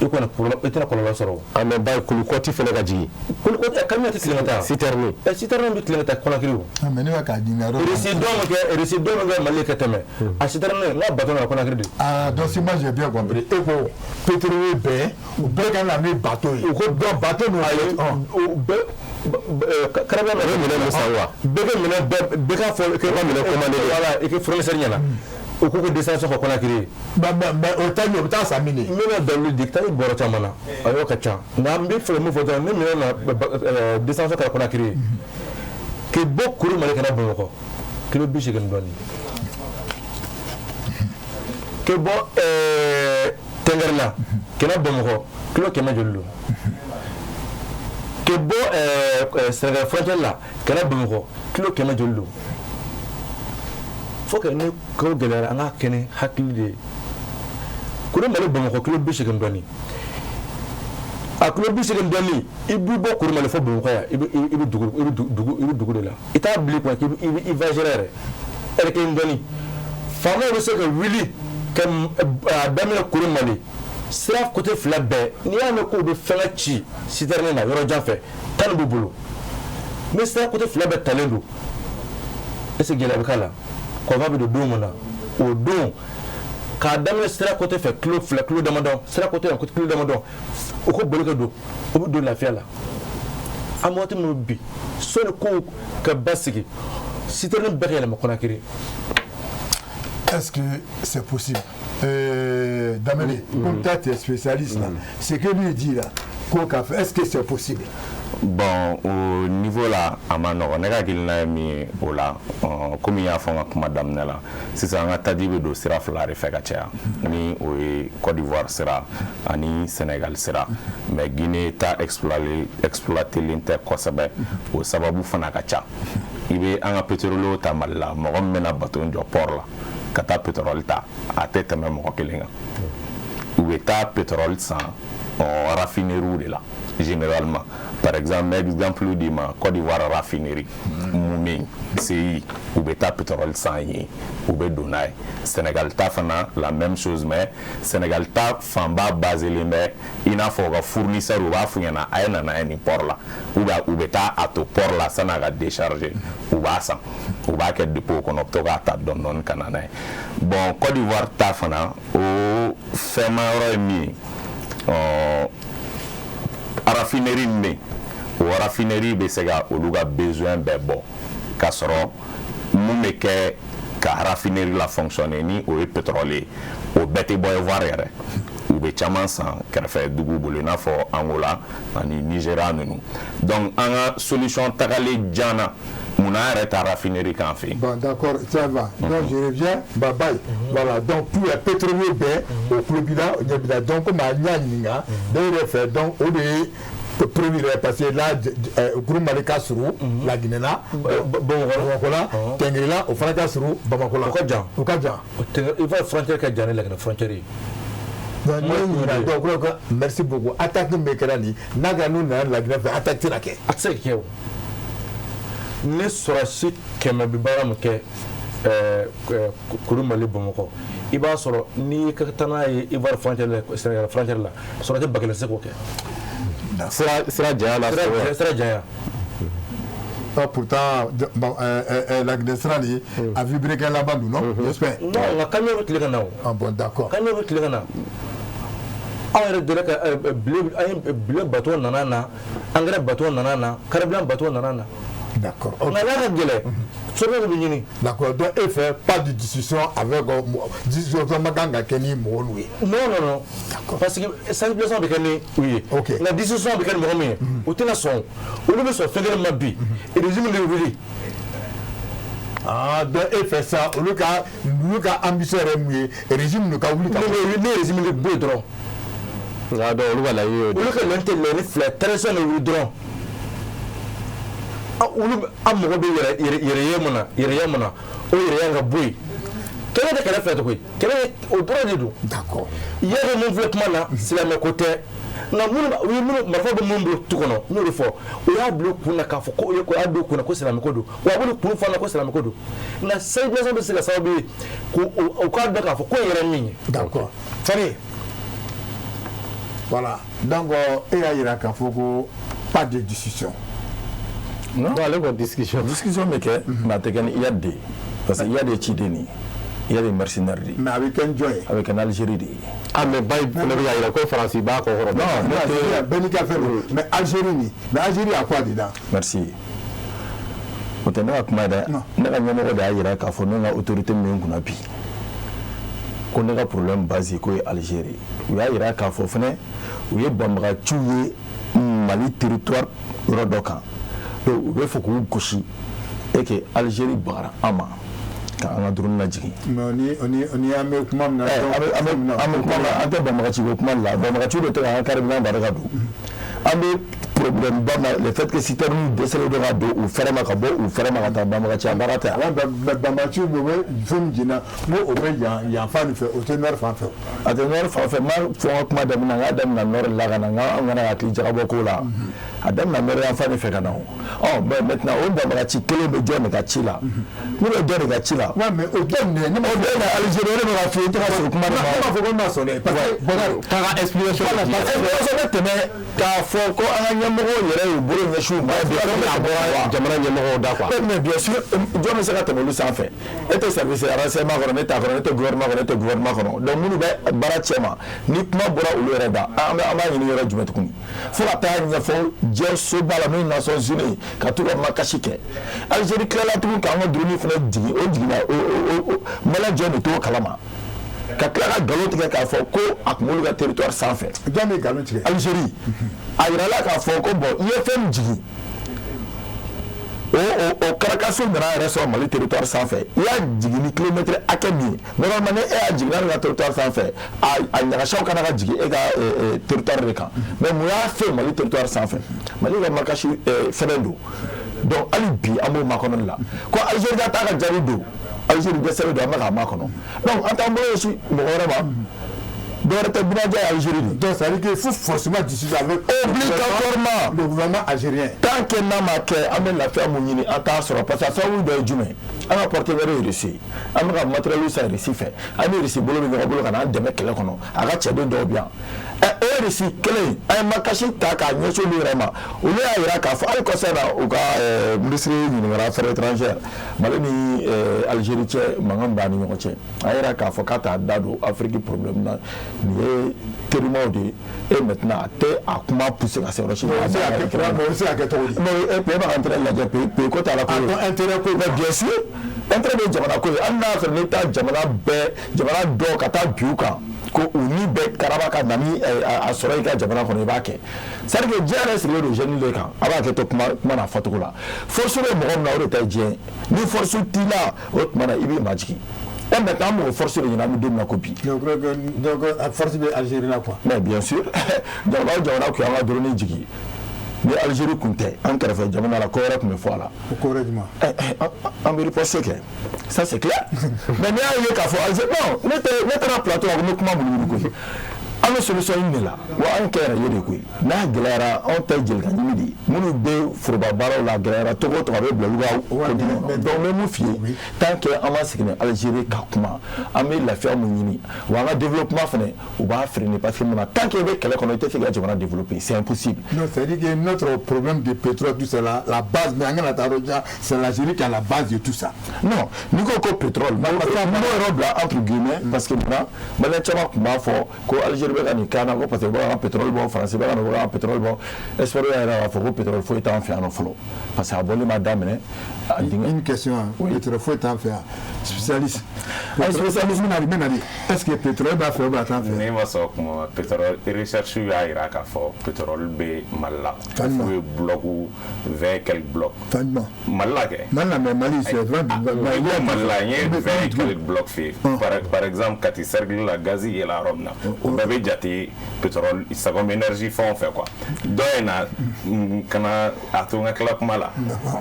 i kɔni problème, i tɛna kɔlɔlɔ sɔrɔ o. Ah, mais bayi, kulukɔti fɛnɛ ka jigin. Kulukɔti camion tɛ tilen ka taa. Citerne. Citerne bɛ tilen ka taa Conakry o. Ah, mais ne bɛ k'a ɲininka yɔrɔ. Récit dɔn bɛ kɛ Mali ka tɛmɛ a citerne n'a bateau nana Conakry de. Ah, donc si moi j'ai bien compris, e ko pétrolier bɛɛ, u bɛɛ ka na ni bateau ye. U ko donc bateau ninnu. Ayi, u bɛɛ carburant. U bɛ minɛn mun san wa? Bɛɛ ka minɛn bɛɛ, bɛɛ k'a fɔ ka minɛn commandé. Voilà, i ka fournisseur ɲɛna, u k'u ka destination fɔ Conakry ye. Mais o ta ɲɛ, o bɛ taa san min de? N bɛna dalilu di, taa bɔrɔ caman na, a yɔrɔ ka ca. Nka n bɛ fɛ ka mun fɔ dɔrɔn, ni minɛn na destination kɛra Conakry ye, k'i bɔ Kurumali ka na Bamakɔ, kilo 80 dɔɔnin, k'i bɔ Tɛngɛrɛla ka na Bamakɔ, kilo kɛmɛ joli don? K'i bɔ Sénégal frontière la ka na Bamakɔ, kilo kɛmɛ joli don? Faut que ni ko gɛlɛyara, an k'a kɛ ni hakili de ye. Kurumali Bamakɔ, kilo 80 dɔɔnin, a kilo 80 dɔɔnin, i b'i bɔ Kurumali fo Bamakɔ yan, i bɛ dugu de la. I t'a bila i kunna k'i bɛ i voyager yɛrɛ ɛri kelen dɔɔnin. Faamaw bɛ se ka wuli ka a daminɛ Kurumali sira côté fila bɛɛ. N'i y'a mɛn k'u bɛ fɛngɛ ci citerne na yɔrɔ jan fɛ, tan b'u bolo. Ni sira côté fila bɛɛ talen don, est ce que gɛlɛya bɛ k'a la? Convoi bɛ don don min na, o don k'a daminɛ sira côté fɛ, kilo 2, kilo damadɔ, sira côté yan, kilo damadɔ, o ko boli ka don, o bɛ don lafiya la. An bɛ waati min bi, sɔnni kow ka basigi, citerne bɛɛ ka yɛlɛma Conakry. Est-ce que c'est possible? Dameli, comme toi tu es spécialiste là, ce que lui dit là, est-ce que c'est possible? Bon, au niveau là, a ma nɔgɔn. Ne ka hakilina ye min ye o la, komi n y'a fɔ n ka kuma daminɛ la, sisan an ka taji bɛ don sira fila de fɛ ka caya, ni o ye Côte d'Ivoire sira ani Sénégal sira. Mais Guinée ta exploitelen tɛ kosɛbɛ, o sababu fana ka ca. I bɛ an ka pétrole ta Mali la, mɔgɔ min bɛna bateau jɔ port la ka taa pétrole ta, a tɛ tɛmɛ mɔgɔ kelen kan. U bɛ taa pétrole san raffinerie de la généralement. Par exemple, exemple d'i ma, Côte d'Ivoire raffinerie Moumé CI, u bɛ taa pétrole san yen, u bɛ don n'a ye. Sénégal ta fana, la même chose, mais Sénégal ta fanba baselen bɛ i n'a fɔ u ka fournisseur, u b'a f'u ɲɛna a ye na n'a ye nin port la, ou bien u bɛ taa a to port la san'a ka décharger, u b'a san, u b'a kɛ dépôt kɔnɔ, u bɛ to k'a ta dɔɔni dɔɔni ka na n'a ye. Bon, Côte d'Ivoire ta fana, o fɛnma yɔrɔ ye min ye, raffinerie min bɛ yen, o raffinerie bɛ se ka olu ka besoin bɛɛ bɔ, k'a sɔrɔ mun bɛ kɛ ka raffinerie la fonctionner, ni o ye pétrole ye, o bɛɛ tɛ bɔ Ivoire yɛrɛ. U bɛ caman san kɛrɛfɛ duguw bolo, i n'a fɔ Angola ani Nigéria ninnu. Donc an ka solution tagalen jan na, munna an yɛrɛ ta raffinerie k'an fɛ yen? Bon, d'accord, ça va. Donc je reviens, bye bye. Voilà, donc pour les pétroliers bɛɛ, o tulo b'i la, o ɲɛ b'i la. Donc komi a y'a ɲininka, ne yɛrɛ fɛ, donc o de ye premier yɛrɛ, parce que là, Groupe Mali ka surun La Guinée la, Bamakɔ la, Tɛngɛrɛ la, o fana ka surun Bamakɔ la. O ka jan. O ka jan. I fa frontière ka jan ni Laginɛ frontière ye. Donc ne ɲininka, donc ko merci beaucoup. Attaque min bɛ kɛra nin, n'a kɛra n'u nana Laginɛ fɛ, attaque tɛna kɛ. A tɛ se ka kɛ o. Ni sɔrɔdasi 100 bɛ baara min kɛ Kuru Mali Bamakɔ, i b'a sɔrɔ n'i ka taa n'a ye Ivoire frontière la, Sénégal frontière la, sɔrɔdasi 1000 tɛ se k'o kɛ. Sira janya la. Sira janya. Ah, pourtant, bon, la Guinée sira nin, a vibré kɛ laban dun, non? J'espère. Non, nka camion bɛ tile ka na o. Ah bon, d'accord. Camion bɛ tile ka na. Anw yɛrɛ delila ka blé, an ye blé bateau nana na, engrais bateau nana na, carburant bateau nana na. D'accord. Nka n'a ka gɛlɛn, sɔrɔ bɛ ɲini. D'accord. Donc e fɛ, pas de discussion avec discussion ma kan ka kɛ ni mɔgɔ n'u ye. Non, non, non. D'accord. Parce que sensibilisation bɛ kɛ ni u ye. Ok. Nka discussion bɛ kɛ ni mɔgɔ min ye, u tɛna sɔn. Olu bɛ sɔn fɛn kelen ma bi, régime de wuli. Ah, donc e fɛ sa, olu ka ambition yɛrɛ mun ye, régime ninnu ka wuli ka. Ni régime de bɔ yen dɔrɔn. Nka donc olu ka laɲini y'o de ye. Olu ka laɲini tɛ laɲini fila, transition de wuli dɔrɔn. Olu an mago bɛ yɛrɛ yɛrɛye mun na, yɛrɛya mun na, o yɛrɛya ka bɔ yen. Kɛlɛ tɛ kɛlɛ fila tɛ koyi, kɛlɛ o dɔrɔn de don. D'accord. Yɛrɛ mun filɛ kuma na, silamɛ ko tɛ, nka minnu u ye minnu marifa bɛ minnu bolo tu kɔnɔ, n y'o de fɔ, o y'a bila u kun na k'a fɔ ko o y'a bila u kun na ko silamɛ ko don, wa a b'olu kun fana ko silamɛ ko don. Nka sensibilisation bɛ se ka sababu ye k'o o k'a dɔn k'a fɔ ko in yɛrɛ min ye. D'accord. Fari. Voilà. Donc e y'a jira k'a fɔ ko pas de discussion. Non, ale ko discussion. Discussion bɛ kɛ, mais a tɛ kɛ ni Iyad de ye, parce que Iyad ye ciden de ye, Iyad ye mercenaire de ye. Mais a bɛ kɛ ni jɔn ye? A bɛ kɛ ni Algérie de ye. Ah, mais Bayi fana bɛ k'a jira ko Faransi b'a kɔ kɔrɔ. Non, ne tɛ. Bɛɛ n'i ka fɛn don, mais Algérie nin, mais Algérie a quoi dedans? Merci. O tɛ ne ka kuma ye dɛ. Ne ka ɲɛmɔgɔ de y'a jira k'a fɔ ne ka autorité min bɛ n kunna bi, ko ne ka problème base k'o ye Algérie. U y'a jira k'a fɔ fɛnɛ u ye banbagaciw ye Mali territoire yɔrɔ dɔ kan, donc u bɛ fɛ k'u gosi et que Algérie bagara an ma ka an ka drone lajigin. Mais ni an bɛ kuma min na. An bɛ kuma min na, an tɛ banbagaci ko kuma de la. Banbagaciw de tɛ k'an ka carburant barika don. An bɛ problème ba ma, le fait que citerne dɛsɛlen don ka don u fɛrɛ ma, ka bɔ u fɛrɛ ma ka taa banbagaci, a baara tɛ yan. Banbagaciw bɛ fɛn min jeni, n ko o bɛ yan yan fan nin fɛ, o tɛ nord fan fɛ. A tɛ nord fan fɛ. N m'a fɔ n ka kuma daminɛ na, n k'a daminɛ nord la ka na, n k'an kana hakili jagabɔ ko la. A daminɛ nord yan fan de fɛ ka na o. Ɔ mais maintenant, o banbagaci kelen bɛ jɔn de ka ci la? N'u bɛ jɔn de ka ci la? Ouais, mais o tɛ nin ne ma. O bɛɛ na Algérie, o de bɛ ka f'i ye, i tɛ ka sɔn kuma de ma. Ne m'a fɔ ko n ma sɔn dɛ, parce que Bɔkari k'a ka explication Voilà, parce que explication bɛ tɛmɛ k'a fɔ ko an ka ɲɛmɔgɔw yɛrɛ y'u bolo ɲɛsin u ma. A bɔra jamana ɲɛmɔgɔw da quoi. Mais bien sûr, jɔn bɛ se ka tɛmɛ olu sanfɛ? E tɛ service renseignement kɔnɔ, ne t'a kɔnɔ, ne tɛ gouvernement kɔnɔ, ne tɛ gouvernement kɔnɔ. Donc minnu bɛ baara cɛ ma, ni kuma bɔra olu yɛrɛ da, an bɛ an b'a ɲini yɔrɔ jumɛn tuguni? Fo ka taa ɲɛfɔ diɲɛ soba la, min ye Nations Unies, ka t'u ka makasi kɛ. Algérie tilala tuguni k'an ka drone fana jigin, o jiginna o malien jɔn de t'o kalama? Ka tila ka nkalon tigɛ k'a fɔ ko a tun b'olu ka territoire sanfɛ. Jɔn bɛ nkalon tigɛ? Algérie a yirala k'a fɔ ko bon, i ye fɛn min jigin, o carcasse nana yɛrɛ sɔrɔ Mali territoire sanfɛ. I y'a jigin ni kilomètre hakɛ min ye, normalement ni e y'a jigin n'a ka territoire sanfɛ, a ɲagasaw kana ka jigin e ka territoire de kan. Mais mun y'a fɛ Mali territoire sanfɛ? Mali ka makasi sɛbɛn don. Donc hali bi an b'o makɔnɔli la ko Algérie ka taa ka jaabi don. Algérie dɛsɛlen don, an bɛ k'a makɔnɔ. Donc an t'an bolo ɲɛsin mɔgɔ wɛrɛ ma, dɔwɛrɛ tɛ, Binajɛ ye Algérie de. Donc ça veut dire qu'il faut forcément discuter avec obligatoirement le gouvernement algérien. Tant que n'a ma kɛ, an bɛ lafiya mun ɲini, an t'a sɔrɔ, parce que a sababu dɔ ye jumɛn? An ka partenaire ye Russie ye, an bɛ ka matériel san Russie fɛ, an ni Russie bolo bɛ ɲɔgɔn bolo ka n'an dɛmɛ kɛlɛ kɔnɔ, a ka cɛden dɔw bɛ yan. Ɛ, o Russie kelen, an ye makasi ta k'a ɲɛsin olu yɛrɛ ma, olu y'a jira k'a fɔ hali kɔsa in na, u ka ministre ɲininkara affaires étrangères, Mali ni Algérie cɛ, mankan b'a ni ɲɔgɔn cɛ. A yira k'a fɔ k'a t'a da don Afrique problème na, nin ye terimaw de ye. Et maintenant, a tɛ a kuma pousser ka se yɔrɔ si. O bɛ se ka kɛ, o bɛ se ka kɛ cogo di? Mais e b'a ka intérêt lajɛ, pays ko t'a la ko ye. A intérêt ko. Mais bien sûr, intérêt bɛ jamana ko ye. Hali n'a y'a sɔrɔ n'i taa jamana bɛɛ, jamana dɔw ka taa bin u kan ko u ni bɛ karaba ka na ni a sɔrɔ i ka jamana kɔnɔ, i b'a kɛ. C'est à dire que diɲɛ yɛrɛ sigilen don jeune de kan. A b'a kɛ to kuma kuma n'a fɔcogo la. Force bɛ mɔgɔ min na, o de ta ye diɲɛ ye. Ni force t'i la, o tuma na i b'i majigin. Et maintenant, an b'o force de ɲini, an bɛ don min na ko bi. Donc force bɛ Algérie la quoi. Mais bien sûr, jamana o jamana kun y'an ka drone jigin, ni Algérie kun tɛ an kɛrɛfɛ jamana la, ko wɛrɛ tun bɛ fɔ a la. O ko wɛrɛ jumɛn? An bɛ riposte kɛ, ça c'est clair. Mais n'i y'a ye k'a fɔ Algérie, non, ne tɛ ne taara plateau la ko n bɛ kuma munumunu koyi. An bɛ solution ɲini de la, wa anw kɛ yɛrɛ ye de koyi. N'a gɛlɛyara, anw tɛ jeli ka ɲimi de ye. Minnu bɛ foroba baaraw la, a gɛlɛyara togo o togo, a bɛ bila olu ka continuer kɔnɔ. Donc n bɛ mun f'i ye? Tant que an ma sigi ni Algérie ka kuma, an bɛ lafiya mun ɲini, wa an ka développement fana, u b'a freiner, parce que mun na? Tant que i bɛ kɛlɛ kɔnɔ, i tɛ se ka jamana développer, c'est impossible. Non, c'est-à-dire que notre problème de pétrole, tout ça, la base, mais an kana taa yɔrɔ jan, c'est l'Algérie qui a la base de tout ça. Non, n'i ko ko pétrole, n b'o yɔrɔ bila entre guillemets, parce que munna? Malien caman tun b'a fɔ ko Algérie bɛ ka nin k'an na, ko parce que u bɛ ka pétrole bɔ, Faransi bɛ ka na, u bɛ ka pétrole bɔ. Expert y'a jira k'a fɔ ko pétrole foyi t'an fɛ yan nɔ fɔlɔ, parce que a bɔli ma daminɛ. A dingɛ. Une question, hein. Pétrole foyi t'an fɛ yan. Spécialiste. Ayi, spécialiste. N bɛna di. Est-ce que pétrole b'a fɛ ou bien a t'an fɛ? Ne ma sɔn kuma ma. Pétrole recherche y'a jira k'a fɔ pétrole bɛ Mali la. Fan F'u ye bloc 20 quelques blocs. Fan jumɛn? Mali la kɛ. Mali la, mais Mali, c'est vraiment. Mali la, n ye 20 quelques blocs f'i ye. Par exemple, Kati cercle la, gazi yɛlɛ yɔrɔ min na, o bɛɛ bɛ jate pétrole, c'est comme énergie fɛn o fɛn quoi. Dɔ in na, kana a to n ka tila kuma la.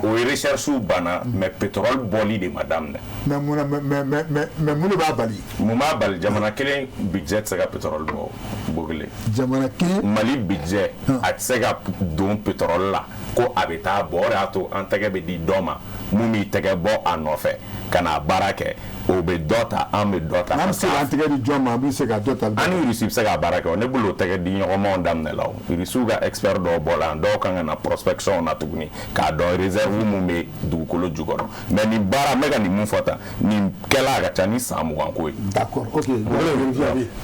O recherche banna, mais pétrole bɔli de ma daminɛ. Mais mun na, mais mun de b'a bali? Mun b'a bali? Jamana kelen budget tɛ se ka pétrole bɔ, Bogele. Jamana kelen. Mali budget a tɛ se ka don pétrole la ko a bɛ taa bɔ. O de y'a to an tɛgɛ bɛ di dɔ ma, mun b'i tɛgɛ bɔ a nɔfɛ ka n'a baara kɛ, o bɛ dɔ ta, an bɛ dɔ ta. An bɛ se k'an tɛgɛ di jɔn ma? An bɛ se ka dɔ ta. An ni Russie bɛ se ka baara kɛ o. Ne bolo, o tɛgɛ di ɲɔgɔnmaw daminɛ la. O Russiw ka expert dɔw bɔra yan, dɔw kan ka na prospection na tuguni k'a dɔn réserve mun bɛ dugukolo jukɔrɔ. Mais nin baara n bɛ ka nin mun fɔ tan, nin kɛla a ka ca ni san 20 ko ye. D'accord, ok.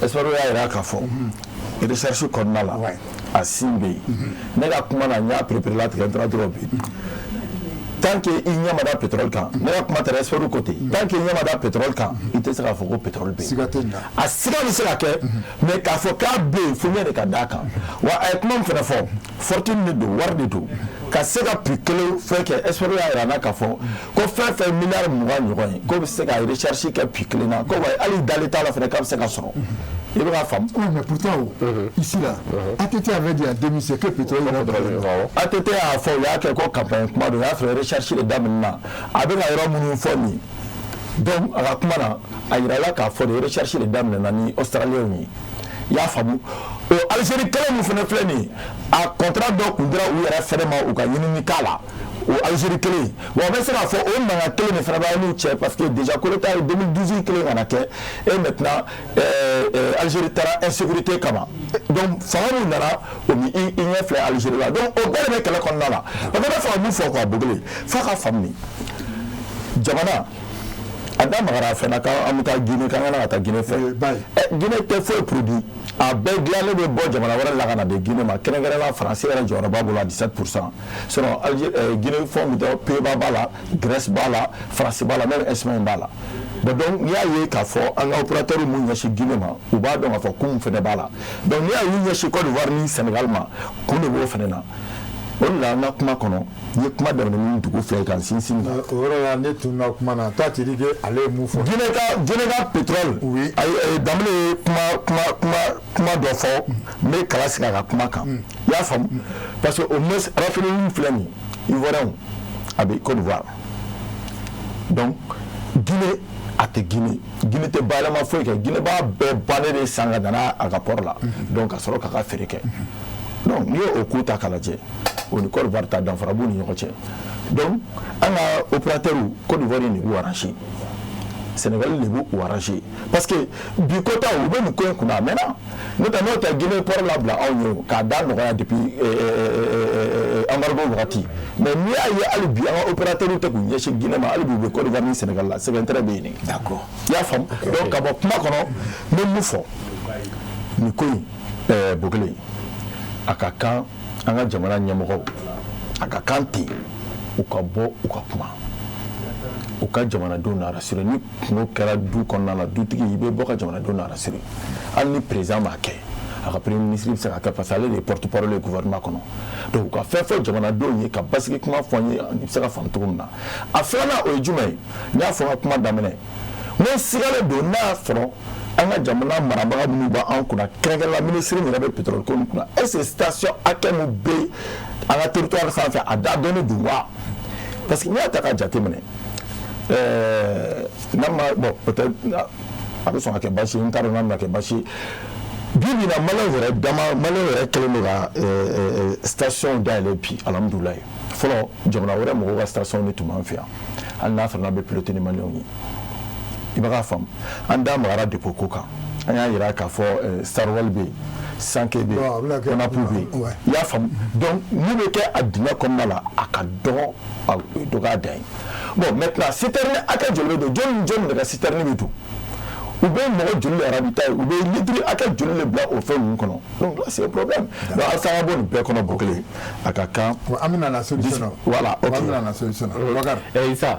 Expert y'a jira k'a fɔ recherche kɔnɔna la, a sin bɛ yen. Ne ka kuma na, n y'a préparé latigɛ, n taara dɔrɔn bi. Tant que i ɲɛ ma da pétrole kan, ne ka kuma tɛ expert côté, tant que i ɲɛ ma da pétrole kan, i tɛ se k'a fɔ ko pétrole bɛ yen. Siga tɛ nin na. A siga bɛ se ka kɛ, mais k'a fɔ k'a bɛ yen, fo ɲɛ de ka d'a kan. Wa a ye kuma min fana fɔ, fortune de don, wari de don, ka se ka puits kelen fɛn kɛ. Expert y'a jira n na k'a fɔ ko fɛn fɛn miliyari 20 ɲɔgɔn ye, k'o bɛ se ka recherche kɛ puits kelen na, ko wa hali dalen t'a la fana, k'a bɛ se ka sɔrɔ. I bɛ k'a faamu. Oui, mais pourtant, ici là, ATT avait dit en 2007 que pétrole era problème. ATT y'a fɔ, u y'a kɛ ko campagne kuma don, o y'a sɔrɔ recherche de daminɛna. A bɛ ka yɔrɔ minnu fɔ nin, donc a ka kuma na, a yirala k'a fɔ de recherche de daminɛna ni Australiens ye. I y'a faamu, o Algérie kɛlɛ min fana filɛ nin ye, a contrat dɔ tun dira u yɛrɛ fɛnɛ ma u ka ɲinini k'a la, o Algérie kelen. Wa an bɛ se k'a fɔ o mankan kelen de fana b'an n'u cɛ, parce que déjà coup d'État ye 2012 kelen ka na kɛ, et maintenant Algérie taara insécurité kama. Donc fanga min nana, o mi i ɲɛ filɛ Algérie la. Donc o bɛɛ de bɛ kɛlɛ kɔnɔna la. Parce que ne bɛ fɛ ka mun fɔ quoi, Bogele, f'a ka faamu de jamana a da magara fɛn na k'an bɛ taa Guinée, k'an kana ka taa Guinée fɛ. Guinée tɛ foyi produit, a bɛɛ dilannen bɛ bɔ jamana wɛrɛ la ka na di Guinée ma, kɛrɛnkɛrɛnnenya Faransi yɛrɛ jɔyɔrɔ b'a bolo à 17%. Sinon Algérie, Guinée fɛnw bɛ taa, Pays-Bas b'a la, Grèce b'a la, Faransi b'a la, même Espagne b'a la. Bon, donc n'i y'a ye k'a fɔ an ka opérateur mun ɲɛsin Guinée ma, u b'a dɔn k'a fɔ kun fɛnɛ b'a la. Donc n'i y'a y'u ɲɛsin Côte d'Ivoire ni Sénégal ma, kun de b'o fɛnɛ na. O de la, an ka kuma kɔnɔ, n ye kuma daminɛ ni dugu fila ye ka n sinsin. O yɔrɔ la, ne tun ka kuma na, toi tu dis que ale ye mun fɔ. Guinée ka pétrole. Oui. Ayi, Danbele ye kuma dɔ fɔ, n bɛ kala sigi a ka kuma kan. I y'a faamu, parce que au moins raffinerie filɛ nin ye, Ivoirien a bɛ Côte d'Ivoire. Donc Guinée, a tɛ Guinée, Guinée tɛ bayɛlɛma foyi kɛ. Guinée b'a bɛɛ bannen de san ka na n'a a ka port la, donc ka sɔrɔ k'a ka feere kɛ. Donc n'i ye o ko ta k'a lajɛ, o ni Côte d'Ivoire ta, danfara b'u ni ɲɔgɔn cɛ. Donc an ka opérateur Côte d'Ivoire de b'u arranger, Sénégal de b'u arranger, parce que bi kota u bɛ nin ko in kunna a mɛnna. N'o tɛ, n'o tɛ, Guinée port labila anw ye k'a da nɔgɔya depuis embargo wagati. Mais n'i y'a ye hali bi an ka opérateur tɛ k'u ɲɛsin Guinée ma, hali bi u bɛ Côte d'Ivoire ni Sénégal la, c'est intérêt bɛ yen. D'accord. I y'a faamu. Donc ka bɔ kuma kɔnɔ, n bɛ mun fɔ nin ko in, Bogele, a ka kan an ka jamana ɲɛmɔgɔw, a ka kan ten u ka bɔ u ka kuma, u ka jamanadenw na rassurer. Ni kungo kɛra du kɔnɔna la, dutigi i bɛ bɔ ka jamanadenw na rassurer. Hali ni président m'a kɛ, a ka premier ministre bɛ se ka kɛ, parce que ale de ye porte parole ye gouvernement kɔnɔ. Donc u ka fɛn fɔ jamanadenw ye, ka basigi kuma fɔ an ye, i bɛ se ka faamu cogo min na. A filanan, o ye jumɛn ye? N y'a fɔ n ka kuma daminɛ, n ko sigalen don n'a y'a sɔrɔ an ka jamana marabaga minnu b'an kunna, kɛrɛnkɛrɛnnenya ministre min yɛrɛ bɛ pétrole ko kunna, est ce que station hakɛ min bɛ an ka territoire sanfɛ, a da dɔnnen don wa? Parce que n'i y'a ta ka jateminɛ, n'a ma bon, peut-être a bɛ sɔn ka kɛ baasi ye, n t'a dɔn n'a bɛna kɛ baasi ye. Bi bi in na, Maliyɛnw yɛrɛ dama, Maliyɛnw yɛrɛ kɛlen don ka station dayɛlɛ bi, alhamdulilayi. Fɔlɔ, jamana wɛrɛ mɔgɔw ka station de tun b'an fɛ yan, hali n'a sɔrɔ n'a bɛ piloter ni Maliyɛnw ye. I bɛ k'a faamu, an da magara dépôt ko kan, an y'a yira k'a fɔ Star Oil bɛ yen, Sanke bɛ yen, Onapu bɛ yen. I y'a faamu. Donc mun bɛ kɛ a dingɛ kɔnɔna la, a ka dɔgɔ, a dɔgɔya dan ye. Bon, maintenant citerne hakɛ joli bɛ don? Jɔn ni jɔn de ka citerne bɛ don? U bɛ mɔgɔ joli de ravitailler? U bɛ litre hakɛ joli de bila o fɛn ninnu kɔnɔ? Donc là, c'est un problème. Donc halisa an ka bɔ nin bɛɛ kɔnɔ, Bokele, a ka kan. An bɛna na solution na. Voilà, ok. An bɛna na solution na, Bakari. Isa,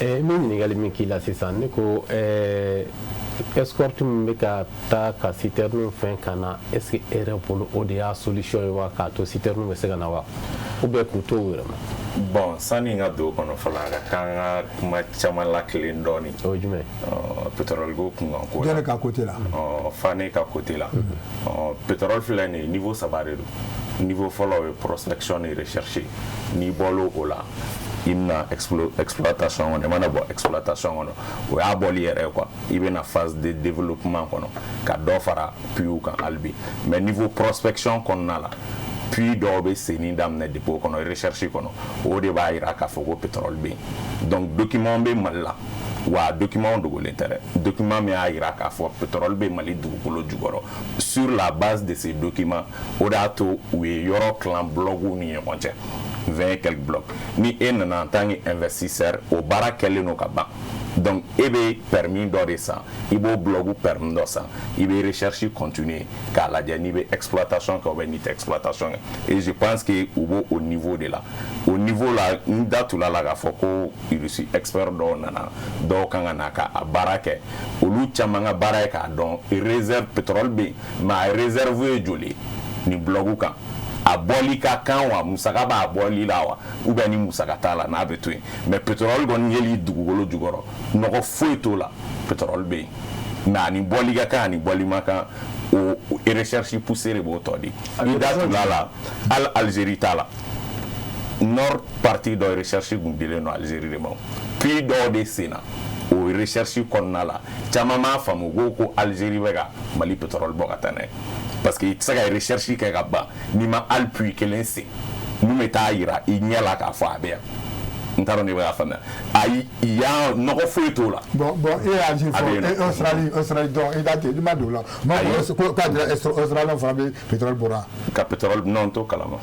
n bɛ ɲininkali min k'i la sisan, ne ko escorte min bɛ ka taa ka citerne fɛn ka na, est ce que e yɛrɛ bolo o de y'a solution ye wa, k'a to citerne bɛ se ka na wa, ou bien k'u to u yɛrɛ ma? Bon, sani n ka don o kɔnɔ fɔlɔ, a ka kan ka kuma caman lakile dɔɔni. O ye jumɛn? Pétrole ko kunkan ko la. Jɔnni ka côté la? Fane ka côté la. Pétrole filɛ nin ye, niveau saba de don. Niveau fɔlɔ, o ye prospection ni recherche. N'i bɔl'o o la, i bɛna exploitation kɔnɔ. I mana bɔ exploitation kɔnɔ, o y'a bɔli yɛrɛ ye quoi, i bɛna phase de développement kɔnɔ, ka dɔ fara puits kan hali bi. Mais niveau prospection kɔnɔna la, puits dɔw bɛ senni daminɛ depuis o kɔnɔ, recherche kɔnɔ, o de b'a yira k'a fɔ ko pétrole bɛ yen. Donc document bɛ Mali la wa, document dogolen tɛ dɛ, document min y'a yira k'a fɔ pétrole bɛ Mali dugukolo jukɔrɔ. Sur la base de ces documents, o de y'a to u ye yɔrɔ tilan blocs ni ɲɔgɔn cɛ, 20 et quelques blocs. Ni e nana en tant qu'investisseur, o baara kɛlen don ka ban. Donc e bɛ permis dɔ de san, i b'o bloc permis dɔ san, i bɛ recherche continuer k'a lajɛ n'i bɛ exploitation kɛ ou bien n'i tɛ exploitation kɛ. Et je pense que u b'o o niveau de la. O niveau la, n da tula la k'a fɔ ko Russie expert dɔw nana, dɔw kan ka na ka a baara kɛ. Olu caman ka baara ye k'a dɔn réserve pétrole bɛ yen, mais a réserve ye joli ye nin bloc kan, a bɔli ka kan wa, musaka b'a bɔli la wa, ou bien ni musaka t'a la, n'a bɛ to yen. Mais pétrole kɔni yeli dugukolo jukɔrɔ, nɔgɔ foyi t'o la, pétrole bɛ yen, mais ani bɔli ka kan, ani bɔli ma kan, o recherche poussée de b'o tɔ di. I da tula la, hali Algérie t'a la, nord partie dɔ recherche kun dilen don Algérie de ma, puits dɔw de senna. O recherche kɔnɔna la, caman m'a faamu ko Algérie bɛ ka Mali pétrole bɔ ka taa n'a ye, parce que i tɛ se ka recherche kɛ ka ban n'i ma hali puits kelen sen mun bɛ taa yira i ɲɛ la k'a fɔ a bɛ yan. N t'a dɔn n'i bɛ k'a faamuya. Ayi, yan nɔgɔ foyi t'o la. Bon, e y'a fɔ Australie dɔrɔn, i da ten, i ma don o la. Ma ko k'a jira Australie fana bɛ pétrole bɔra. Ka pétrole, non, n t'o kalama.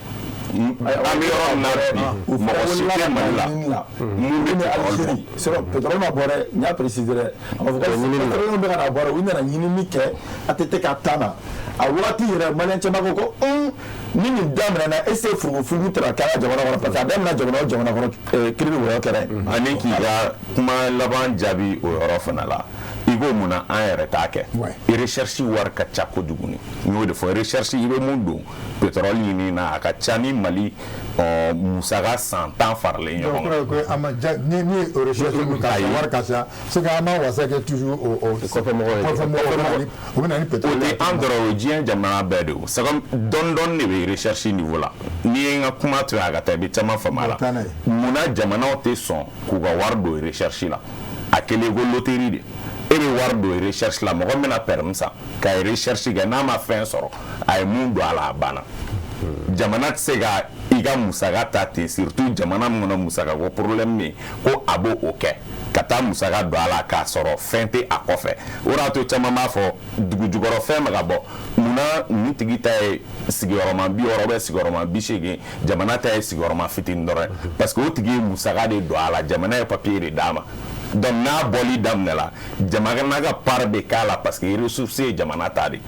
An bɛ yɔrɔ min na bi, mɔgɔ si tɛ Mali la mun bɛ pétrole bɔ. C'est vrai, pétrole ma bɔ dɛ, n y'a préciser dɛ. A ma fɔ ko pétrole bɛ ka na bɔ dɛ, u nana ɲinini kɛ ATT ka taa na. A waati yɛrɛ, maliyɛn caman ko ni nin daminɛna, est ce que furugufurugu tɛna kɛ an ka jamana kɔnɔ? Parce que a daminɛ jamana o jamana kɔnɔ, kiiri bɛ wɔyɔ kɛnɛ. Ani k'i ka kuma laban jaabi o yɔrɔ fana la, i ko munna an yɛrɛ t'a kɛ? Recherche wari ka ca kojugu. Ni n y'o de fɔ, recherche, i bɛ mun don pétrole ɲini na, a ka ca ni Mali musaka san 10 faralen ɲɔgɔn kan. Ni recherche min ka ca, wari ka ca, c'est que an b'a wasa kɛ toujours o kɔfɛ mɔgɔw ye, kɔfɛ mɔgɔw, o bɛ na ni pétrole. O tɛ an dɔrɔn, o ye diɲɛ jamana bɛɛ de ye. O c'est comme dɔɔni dɔɔni de bɛ recherche niveau la. N'i ye n ka kuma to yen a ka taa, i bɛ caman faamu a la. Munna jamanaw tɛ sɔn k'u ka wari don recherche la? A kɛlen ko loterie de. E bɛ wari don recherche la, mɔgɔ min bɛna permis san ka recherche kɛ, n'a ma fɛn sɔrɔ, a ye mun don a la, a banna. Jamana tɛ se ka i ka musaka ta ten, surtout jamana min kɔnɔ musaka ko problème bɛ yen, ko a b'o o kɛ ka taa musaka don a la k'a sɔrɔ fɛn tɛ a kɔfɛ. O de y'a to caman b'a fɔ dugu jukɔrɔ fɛn bɛ ka bɔ, munna nin tigi ta ye sigiyɔrɔma 60 bɛ sigiyɔrɔma 80, jamana ta ye sigiyɔrɔma fitinin dɔrɔn ye? Parce que o tigi ye musaka de don a la, jamana ye papier de d'a ma. Donc n'a bɔli daminɛla, jamana ka part bɛ k'a la, parce que ressource ye jamana ta de.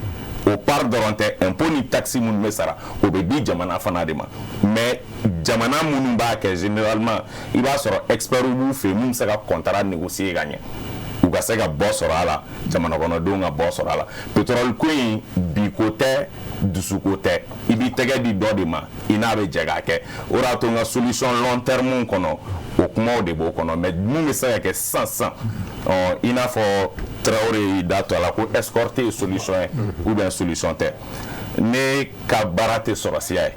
O part dɔrɔn tɛ, impôt ni taxe minnu bɛ sara, o bɛ di jamana fana de ma. Mais jamana minnu b'a kɛ, généralement i b'a sɔrɔ experts b'u fɛ yen mun bɛ se ka contrat négocier ka ɲɛ, u ka se ka bɔ sɔrɔ a la, jamana kɔnɔdenw ka bɔ sɔrɔ a la. Pétrole ko in, bi ko tɛ, dusuko tɛ, i b'i tɛgɛ di dɔ de ma, i n'a bɛ jɛ k'a kɛ. O de y'a to n ka solution long terme kɔnɔ, o kumaw de b'o kɔnɔ. Mais mun bɛ se ka kɛ sisan sisan, i n'a fɔ Traoré y'i da to a la ko escorter ye solution ye ou bien solution tɛ. Ne ka baara tɛ sɔrɔsiya ye,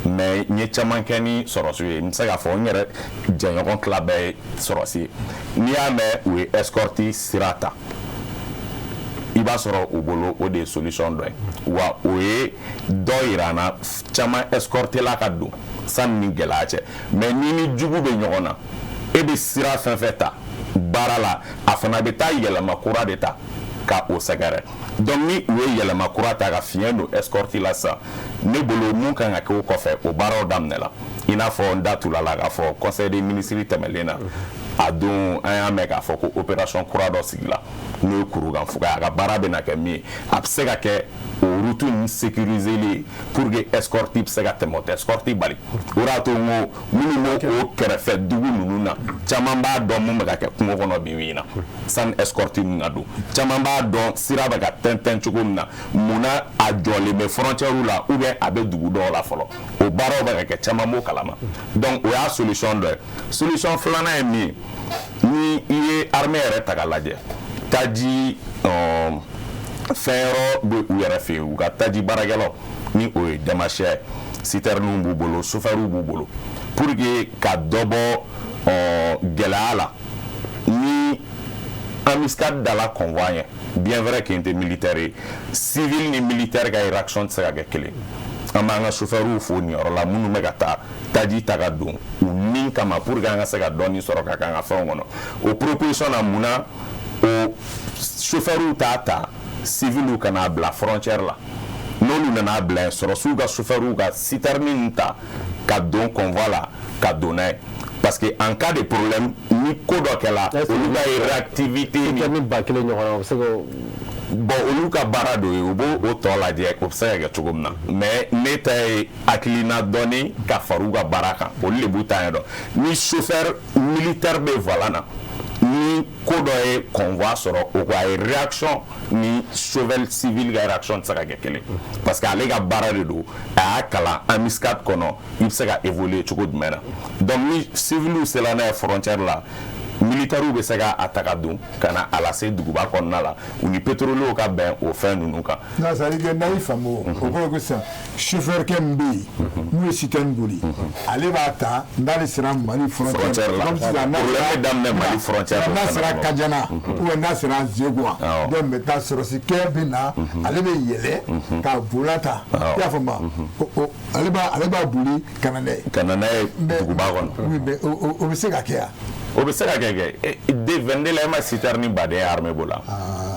mais n ye caman kɛ ni sɔrɔsiw ye. N bɛ se k'a fɔ n yɛrɛ jɛɲɔgɔn tila bɛɛ ye sɔrɔsi ye. N'i y'a mɛn u ye escorte sira ta, i b'a sɔrɔ u bolo o de ye solution dɔ ye. Wa o ye dɔ yira an na, caman escorter la ka don sani ni gɛlɛya cɛ. Mais ni jugu bɛ ɲɔgɔn na, e bɛ sira fɛn fɛn ta baara la, a fana bɛ taa yɛlɛma kura de ta ka o sɛgɛrɛ. Donc ni u ye yɛlɛma kura ta ka fiɲɛ don escorte la sisan, ne bolo mun kan ka kɛ o kɔfɛ, o baaraw daminɛla. I n'a fɔ n da tula la k'a fɔ conseil des ministres tɛmɛlen na, a don an y'a mɛn k'a fɔ ko opération kura dɔ sigila, n'o ye Kurukanfuga ye. A ka baara bɛna kɛ min ye, a bɛ se ka kɛ o route ninnu sécuriser pour que escorte bɛ se ka tɛmɛ, o tɛ escorte bali. O de y'a to n ko minnu b'o o kɛrɛfɛ dugu ninnu na, caman b'a dɔn mun bɛ ka kɛ kungo kɔnɔ bi bi in na sani escorte ninnu ka don. Caman b'a dɔn sira bɛ ka tɛntɛn cogo min na, munna a jɔlen bɛ frontière la ou bien a bɛ dugu dɔw la fɔlɔ. O baaraw bɛ ka kɛ, caman b'o kalama. Donc o y'a solution dɔ ye. Solution filanan ye min ye, ni i ye armée yɛrɛ ta k'a lajɛ, taji fɛn yɔrɔ bɛ u yɛrɛ fɛ yen, u ka taji baarakɛlaw, ni o ye Damasiya ye, citernes b'u bolo, chauffeurs b'u bolo, pour que ka dɔ bɔ gɛlɛya la ni embuscade dala convoi ɲɛ. Bien vrai que n tɛ militaire ye, civil ni militaire ka réaction tɛ se ka kɛ kelen. An b'an ka chauffeurs fo nin yɔrɔ la, minnu bɛ ka taa taji ta ka don u ni kama pour que an ka se ka dɔɔni sɔrɔ ka k'an ka fɛnw kɔnɔ. O proposition na, munna o chauffeurs t'a ta civil ka n'a bila frontière la? N'olu nana bila yen, sɔrɔsiw ka chauffeurs ka citerne ninnu ta ka don convoi la ka don n'a ye, parce que en cas de problème, ni ko dɔ kɛla, olu ka réactivité ni 1000 ɲɔgɔn na, o bɛ se k'o Bon, olu ka baara do ye, u b'o o tɔ lajɛ, o bɛ se ka kɛ cogo min na. Mais ne ta ye hakilina dɔɔni ka far'u ka baara kan, olu de b'u ta ɲɛdɔn. Ni chauffeur militaire bɛ volant na, ni ko dɔ ye convoi sɔrɔ, o ko a ye réaction ni chauffeur civil ka réaction tɛ se ka kɛ kelen, parce que ale ka baara de don, a y'a kalan embuscade kɔnɔ, i bɛ se ka évoluer cogo jumɛn na. Donc ni civil sera n'a ye frontière la, Militaires bɛ se ka a ta ka don ka na a lase duguba kɔnɔna la, u ni pétroliers ka bɛn o fɛn ninnu kan. Non, c'est à dire que n'a y'i faamu, o kɔrɔ ko sisan chauffeur kɛ min bɛ yen n'u ye citerne boli, ale b'a ta n'ale sera Mali frontière la, comme sisan n'a problème bɛ daminɛ Mali frontière n'a sera Kadiana ou bien n'a sera Zégoua, donc maintenant sɔrɔsikɛ bɛ na, ale bɛ yɛlɛ ka volant ta, i y'a faamu, ale b'a boli ka na n'a ye. Ka na n'a ye duguba kɔnɔ. Oui, mais o bɛ se ka kɛ yan. O bɛ se ka kɛ kɛ D22 la, e ma citerne baden armée bolo la,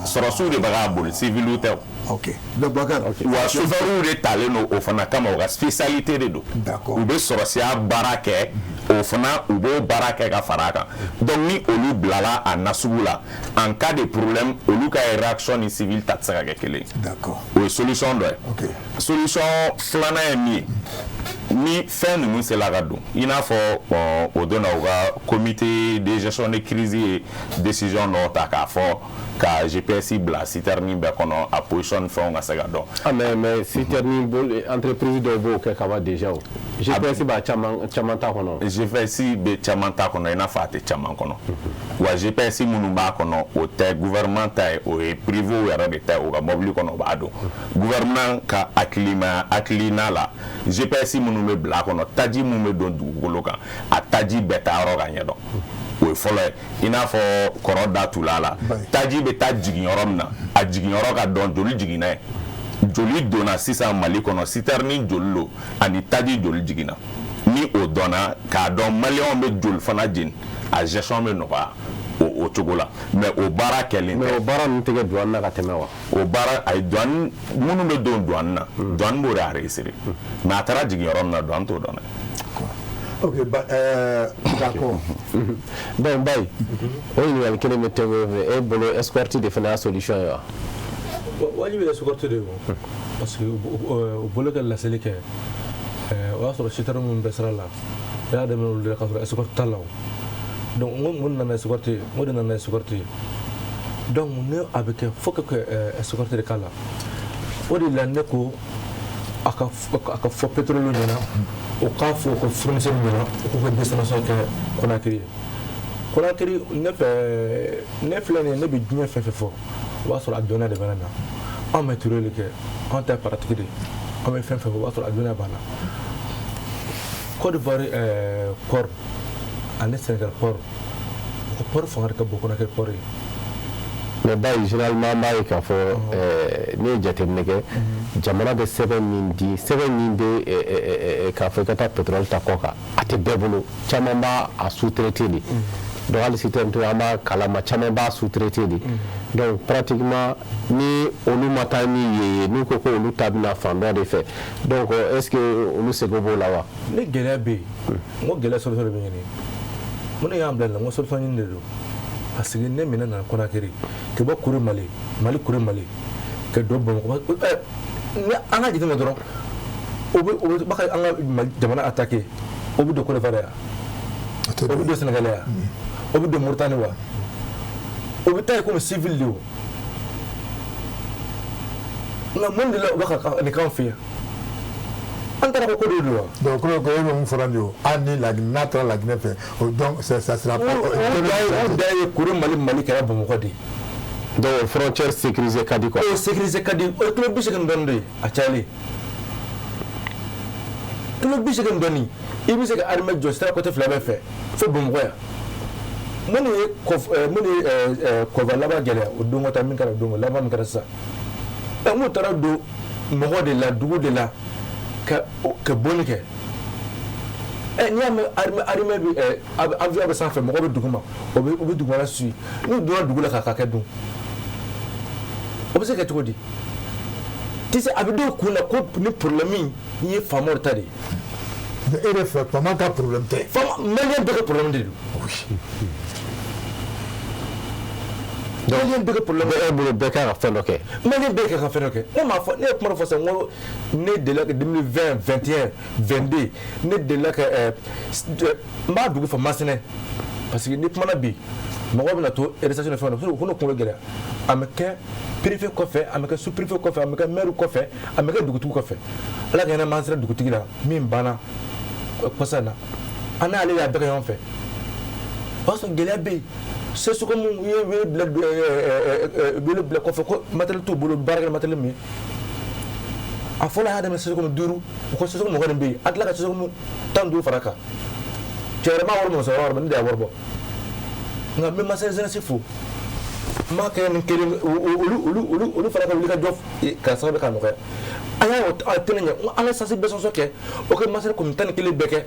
sɔrɔsiw de bɛ k'a boli, civiliw tɛ. Ok, donc Bakar. Wa chauffeur de talen don o fana kama, o ka spécialité de don. D'accord. U bɛ sɔrɔsiya baara kɛ, o fana u b'o baara kɛ ka fara a kan. Donc ni olu bilala a nasugu la, en cas de problème, olu ka réaction ni civil ta tɛ se ka kɛ kelen ye. D'accord. O ye solution dɔ ye. Ok. Solution filanan ye min ye, ni fɛn ninnu sera ka don, i n'a fɔ o don na u ka comité de gestion de crise ye décision dɔw ta k'a fɔ ka GPS bila citerne bɛɛ kɔnɔ, a position ni fɛnw ka se ka dɔn. Ah, mais citerne bol, entreprise dɔw b'o kɛ kaban déjà, o GPS b'a caman caman ta kɔnɔ. GPS bɛ caman ta kɔnɔ, i n'a fɔ a tɛ caman kɔnɔ. Wa GPS minnu b'a kɔnɔ, o tɛ gouvernement ta ye, o ye privé yɛrɛ de ta ye, u ka mobili kɔnɔ o b'a don. Gouvernement ka hakilima hakilina la, GPS minnu bɛ bila a kɔnɔ, taji min bɛ don dugukolo kan, a taji bɛɛ taa yɔrɔ ka ɲɛdɔn. O ye fɔlɔ ye. I n'a fɔ kɔrɔ da tula la, taji bɛ taa jigin yɔrɔ min na, a jigin yɔrɔ ka dɔn, joli jiginna ye, joli donna sisan Mali kɔnɔ, citerne joli lo ani taji joli jiginna. Ni o dɔnna, k'a dɔn maliyɛnw bɛ joli fana jeni, a gestion bɛ nɔgɔya o cogo la. Mais o baara kɛlen tɛ. Mais o baara ninnu tɛ kɛ douane na ka tɛmɛ wa? O baara, ayi, douane minnu bɛ don douane na, douane b'o de enregistrer, mais a taara jigin yɔrɔ min na, douane t'o dɔn dɛ. Ok, ba, d'accord. Donc Bayi, o ɲininkali kelen bɛ tɛnku e fɛ, e bolo escorte de fana y'a solution ye wa? Wajibi ye escorte de ye o, parce que u bolo ka laseli kɛ, o y'a sɔrɔ citerne minnu bɛ sira la, o y'a daminɛ olu de la k'a sɔrɔ escorte t'a la o. Donc n ko mun nana escorte ye, n ko de nana escorte ye. Donc ne a bɛ kɛ fo ka escorte de k'a la. O de la ne ko a ka fɔ pétrole ɲɛna, o k'a fɔ u ka fournisseur ɲɛna, u k'u ka destination kɛ Conakry ye. Conakry, ne fɛ, ne filɛ nin ye, ne bɛ diɲɛ fɛn fɛn fɔ, o b'a sɔrɔ a dɔnniya de bɛ ne na. Anw bɛ théorie de kɛ, anw ta ye pratique de ye. An bɛ fɛn fɛn fɔ, o b'a sɔrɔ a dɔnniya b'an na. Côte d'Ivoire port ani Sénégal port, o port fanga de ka bon Conakry port ye. Mais Bayi, généralement an b'a ye k'a fɔ ne ye jateminɛ kɛ, jamana bɛ sɛbɛn min di, sɛbɛn min bɛ k'a fɔ i ka taa pétrole ta kɔ kan, a tɛ bɛɛ bolo, caman b'a a sous-traité de. Donc hali citerne to an b'a kalama, caman b'a sous-traité de. Donc pratiquement ni olu ma taa ni ye, n'u ko ko olu ta bɛna fan dɔ de fɛ, donc est-ce que olu seko b'o la wa? Ni gɛlɛya bɛ yen, n ko gɛlɛya solution de bɛ ɲini. Mun de y'an bila nin la? N ko solution ɲini de don. Parce que ne minɛ nana Conakry, ka bɔ Kure Mali, Mali Kure Mali, ka don Bamakɔ, ni an ka jateminɛ dɔrɔn, o bɛ ba ka an ka jamana attaquer, o bɛ don Côte d'Ivoire yan, o bɛ don Sénégal yan, o bɛ don Mauritanie wa, o bɛ taa yen komi civil de o. Nka mun de la u bɛ ka nin k'an fɛ yan? An taara ko de don wa? Donc ko e bɛ mun fɔra nin ye o, hali ni Laginɛ n'a taara Laginɛ fɛ, o donc ça sera pas. O da ye Kure Mali, Mali kɛra Bamakɔ de ye. Donc frontière sécurisée ka di quoi? O sécurisée ka di, o ye kilo 80 dɔɔni de ye a cayalen. Kilo 80 dɔɔni, i bɛ se ka armée jɔ sira côté fila bɛɛ fɛ fo Bamakɔ yan. Minnu ye kɔfɛ laban gɛlɛya o don ka taa min kɛra o don laban min kɛra sisan. Ɛ n'u taara don mɔgɔ de la, dugu de la, ka bonni kɛ. Ɛ n'i y'a mɛn armée bɛ avion bɛ sanfɛ, mɔgɔ bɛ dugu ma, o bɛ dugumana suit. N'u donna dugu la k'a kɛ dun, o bɛ se ka kɛ cogo di? Tu sais, a bɛ dɔw kun na ko ni problème in ye faamaw ta de ye. E yɛrɛ fɛ faama ka problème tɛ. Faama, maliyɛn bɛɛ ka problème de don. Maliyɛn bɛɛ ka problème. E bolo bɛɛ kan ka fɛn dɔ kɛ. Maliyɛn bɛɛ kan ka fɛn dɔ kɛ. Ne m'a fɔ, ne ye kuma dɔ fɔ sisan, n ko ne delila ka 2020, 21, 22, ne delila ka n b'a dugu fɔ Masina, parce que ni kumana bi, mɔgɔw bɛna to récession ni fɛnw na, ko n'o kunkolo gɛlɛya. A bɛ kɛ préfet kɔfɛ, a bɛ kɛ sous-préfet kɔfɛ, a bɛ kɛ maire kɔfɛ, a bɛ kɛ dugutigi kɔfɛ. Ala ka hinɛ Masina dugutigi la min banna kɔsa in na, an n'ale y'a bɛɛ kɛ ɲɔgɔn fɛ. O y'a sɔrɔ gɛlɛya bɛ yen. CSCOM ye wele bila kɔfɛ ko matériel t'u bolo, baara kɛ matériel min ye. A fɔlɔ, a y'a daminɛ CSCOM 5, u ko CSCOM 20 bɛ yen, a tila ka CSCOM 15 fara kan. Cɛ wɛrɛ m'a wari bɔ, muso wɛrɛ bɔ, ne de y'a wari bɔ. Nka n bɛ Masaya jeunesse fo, n b'a kɛ ni kelen, olu fana ka wuli ka jɔ ka sababu k'a nɔgɔya. An y'a a tɛnɛ ɲɛ, an ka sensibilisation kɛ, o kɛ Masaya commune 11 bɛɛ kɛ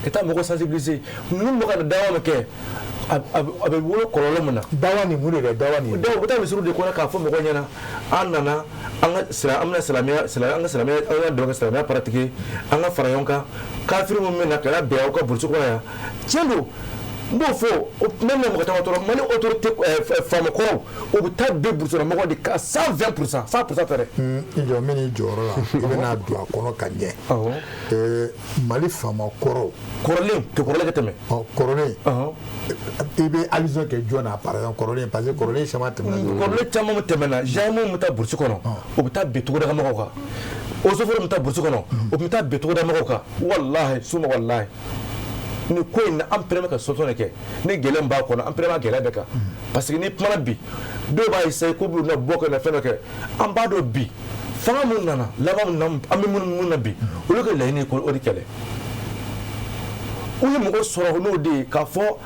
ka taa mɔgɔw sensibiliser. Ninnu bɛ ka dawa min kɛ, a bɛ wolo kɔlɔlɔ min na. Dawa nin, mun de dɛ, dawa nin? Dɔw bɛ taa misiriw de kɔnɔ k'a fɔ mɔgɔw ɲɛna: an nana, an ka sira, an bɛna silamɛya, an ka silamɛya, an ka dɔn ka silamɛya pratiquer, an ka fara ɲɔgɔn kan. Kafiri min bɛ na ka na bɛn aw ka burusi kɔnɔ yan, tiɲɛ don, n b'o fɔ même mɔgɔ caman tɔɔrɔ. Mali autorité faama kɔrɔw, o bɛ taa bin burusi kɔnɔ mɔgɔw de kan 120%, 100% tɛ dɛ. I jɔ, n bɛ n'i jɔyɔrɔ la, i bɛna don a kɔnɔ ka ɲɛ. Mali faama kɔrɔw. Kɔrɔlen tɛ, kɔrɔlen ka tɛmɛ. Ɔ, kɔrɔlen. I bɛ allusion kɛ jɔn na, par exemple, kɔrɔlen? Parce que kɔrɔlen caman tɛmɛna. Kɔrɔlen caman min tɛmɛna, gendarme bɛ taa burusi kɔnɔ, o bɛ taa bin togoda mɔgɔw kan. Eaux et forêts bɛ taa burusi kɔnɔ, o bɛ taa bin togoda mɔgɔw kan. Walahi suma walahi, nin ko in na, an pɛrɛn ka solution de kɛ. Ni gɛlɛya min b'a kɔnɔ, an pɛrɛn b'a gɛlɛya bɛɛ kan, parce que ni kumana bi, dɔw b'a essayer k'u bɛ na bɔ ka na fɛn dɔ kɛ. An b'a dɔn bi, fanga mun nana laban min na, an bɛ minnu na bi, olu ka laɲini ye k'o de kɛlɛ. U ye mɔgɔ sɔrɔ n'o de ye k'a fɔ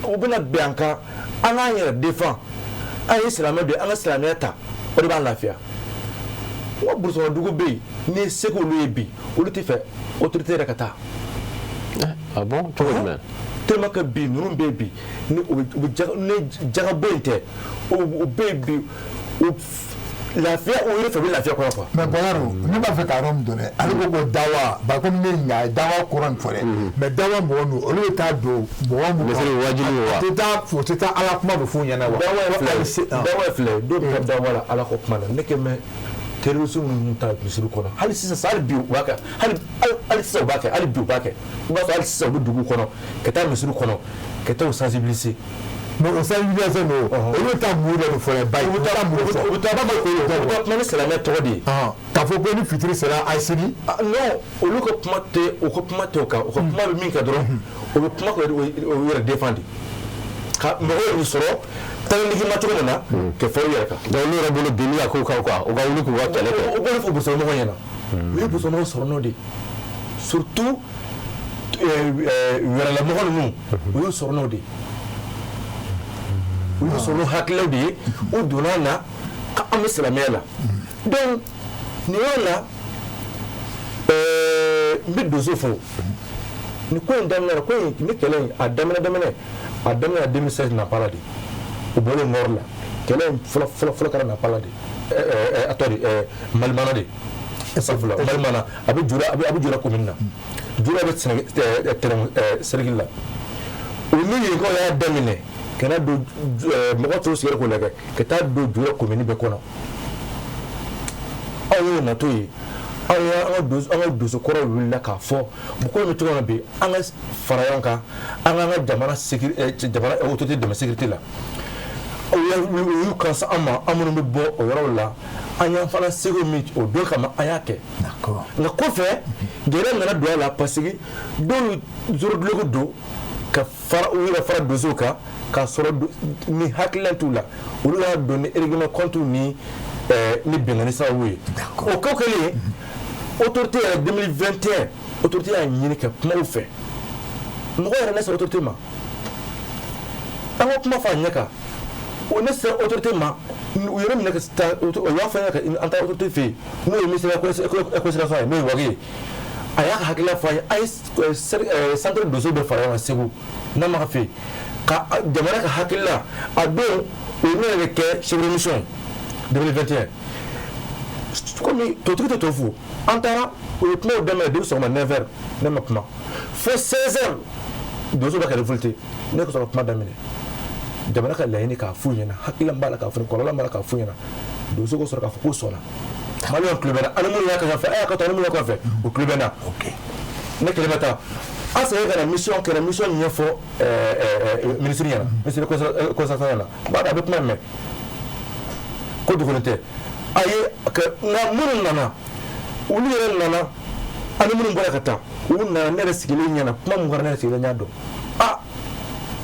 u bɛna bɛn an kan, an k'an yɛrɛ défend. An ye silamɛ de ye, an ka silamɛya ta, o de b'an lafiya. N ka burusikɔnɔ dugu bɛ yen, n'i ye se k'olu ye bi, olu tɛ fɛ autorité yɛrɛ ka taa. Ah bon, cogo jumɛn? Tellement que bi, ninnu bɛ yen bi, ni u bɛ jaga, ni jagabɔ in tɛ, u bɛ yen bi, u lafiya, u yɛrɛ fɛ bɛ lafiya kɔnɔ quoi. Mais Bɔlaro, ne b'a fɛ ka yɔrɔ min dɔn dɛ, ale ko ko dawa ba, komi ne ɲa ye dawa kɔrɔ nin fɔ dɛ, mais dawa mɔgɔ ninnu, olu bɛ taa don mɔgɔ mun Misiri wajibi wa? A tɛ taa, o tɛ taa ala kuma bɛ f'u ɲɛna wa? Dawa ye filɛ, dawa ye filɛ, dɔw bɛ taa dawa la ala ko kuma na. Ne kɛ mɛ terroriste minnu ta misiri kɔnɔ hali sisan, hali bi u b'a kɛ, hali sisan u b'a kɛ, hali bi u b'a kɛ. I b'a sɔrɔ hali sisan u bɛ dugu kɔnɔ ka taa misiri kɔnɔ ka taa u sensibiliser. Mais o sensibilisation don, olu bɛ taa mun de fɔ dɛ, bayi? U bɛ taa mun de fɔ? U bɛ taa kuma ni silamɛ tɔgɔ de ye. K'a fɔ ko ni fitiri sera, a ye seli. Non, olu ka kuma tɛ, u ka kuma tɛ o kan. U ka kuma bɛ min kɛ dɔrɔn, u bɛ kuma k'u yɛrɛ défend de, ka mɔgɔw y'u sɔrɔ tanigi ma cogo min na ka fɔ u yɛrɛ kan. Donc olu yɛrɛ bolo, binni ka k'u kan quoi, u ka wuli k'u ka kɛlɛ kɛ. U b'o fɔ burusikɔnɔmɔgɔw ɲɛna. U ye burusikɔnɔmɔgɔw sɔrɔ n'o de ye, surtout wɛrɛlamɔgɔ ninnu, u y'u sɔrɔ n'o de ye, u y'u sɔrɔ n'o hakililaw de ye. U donna na k'an bɛ silamɛya la. Donc nin yɔrɔ la, n bɛ donso fo. Nin ko in daminɛ, ko in ni kɛlɛ in a daminɛ 2016 Napala de. U bɔlen nord la, kɛlɛ in fɔlɔ fɔlɔ fɔlɔ kɛra Napala de, a tɔ de Malimana de, sabula Malimana a bɛ Jula, a bɛ Jula commune na, Jula bɛ sɛnɛ tɛnɛn cercle la. U ni yenkaw y'a daminɛ ka na don mɔgɔ tɔw sigiyɔrɔ k'o lajɛ ka taa don Jula commune bɛɛ kɔnɔ. Aw y'o natɔ ye, aw y'an ka donso kɔrɔw wulila k'a fɔ ko in bɛ cogo min na bi, an ka fara ɲɔgɔn kan, an k'an ka jamana sécurité, jamana autorité dɛmɛ sécurité la. U y'u kan se an ma, an minnu bɛ bɔ o yɔrɔw la, an y'an fana seko min o don kama, an y'a kɛ. Nka kɔfɛ, gɛlɛya nana don a la, parce que dɔw zoro duloki don ka fara u yɛrɛ fara donsow kan, k'a sɔrɔ ni hakilina t'u la. Olu y'a don ni règlement compte ni binkanni sababu ye. O ko kɛlen, autorité yɛrɛ, 2021, autorité y'a ɲini ka kuma u fɛ. Mɔgɔ yɛrɛ ne sera autorité ma, an ka kuma fɔ a ɲɛ kan. O ne sera autorité ma, u yɛrɛ minɛ ka taa, u y'a fɔ an ɲɛna ka an taa autorité fɛ yen, n'o ye ministère de la réconciliation ye, n'o ye Wage ye. A y'a ka hakilina fɔ an ye, a ye centre donso bɛɛ fara ɲɔgɔn kan Segu n'a ma ka fɛ yen, ka jamana ka hakilina. A don, o ye ne yɛrɛ kɛ chef de mission ye 2021. Komi totigi tɛ to fo, an taara, u ye kumaw daminɛ depuis sɔgɔma 9h, ne ma kuma fo 16h. Donso bɛ ka révolté, ne ka sɔrɔ ka kuma daminɛ, jamana ka laɲini k'a f'u ɲɛna, hakilina b'a la k'a f'u ɲɛna, kɔlɔlɔ b'a la k'a f'u ɲɛna. Donso ko sɔrɔ k'a fɔ k'u sɔnna. Maliyɛnw tulo bɛ na, ani minnu y'a kɛ fɛ, a y'a kɛ tan, ani minnu y'a kɛ fɛ, u tulo bɛ na. Ne kelen bɛ taa, an segin ka na mission kɛra, mission ɲɛfɔ ministre ɲɛna, ministre concerné ɲɛna. B'a dɔn a bɛ kuma mɛn ko dogolen tɛ a ye. Nka minnu nana, olu yɛrɛ nana, ani minnu bɔra ka taa, u nana ne yɛrɛ sigilen ɲɛna. Kuma mun kɛra, ne yɛrɛ sigilen y'a dɔn.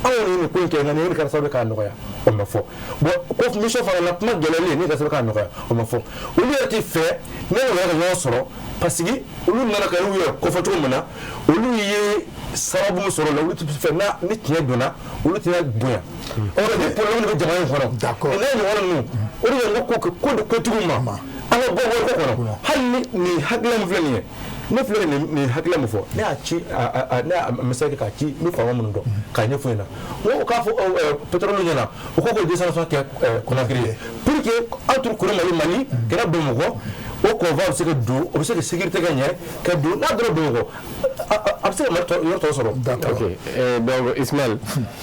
A Anw ye nin ko in kɛ, nka nin kɛra sababu ye k'a nɔgɔya, o ma fɔ. Bon, ko mission fana la, kuma gɛlɛyalen nin kɛra sababu k'a nɔgɔya, o ma fɔ. Olu yɛrɛ tɛ fɛ ne yɛrɛ ka ɲɔgɔn sɔrɔ, parce que olu nana ka y'u yɛrɛ kɔfɛ cogo min na, olu ye sababu min sɔrɔ o la, olu tɛ fɛ n'a ni tiɲɛ donna, olu tɛna bonya. O de problème de bɛ jamana in kɔnɔ. D'accord. N'a ɲɔgɔnna ninnu, o de ye n ko ko di kotigiw ma, an ka bɔ wariko kɔnɔ. Hali ni nin hakilina min filɛ nin ye, ne filɛ nin hakilina min fɔ, ne y'a ci, ne y'a message kɛ k'a ci, n bɛ faama minnu dɔn k'a ɲɛfɔ ɲɛna, n ko k'a fɔ pétrole ɲɛna, u ko 260 kɛ Conakry ye, pour que entre Kouroumali, Mali kɛra Bamakɔ, o convoi bɛ se ka don, o bɛ se ka sécurité ka ɲɛ ka don. N'a donna Bamakɔ, a bɛ se ka Mali yɔrɔ tɔ sɔrɔ. Ok, donc Ismaël,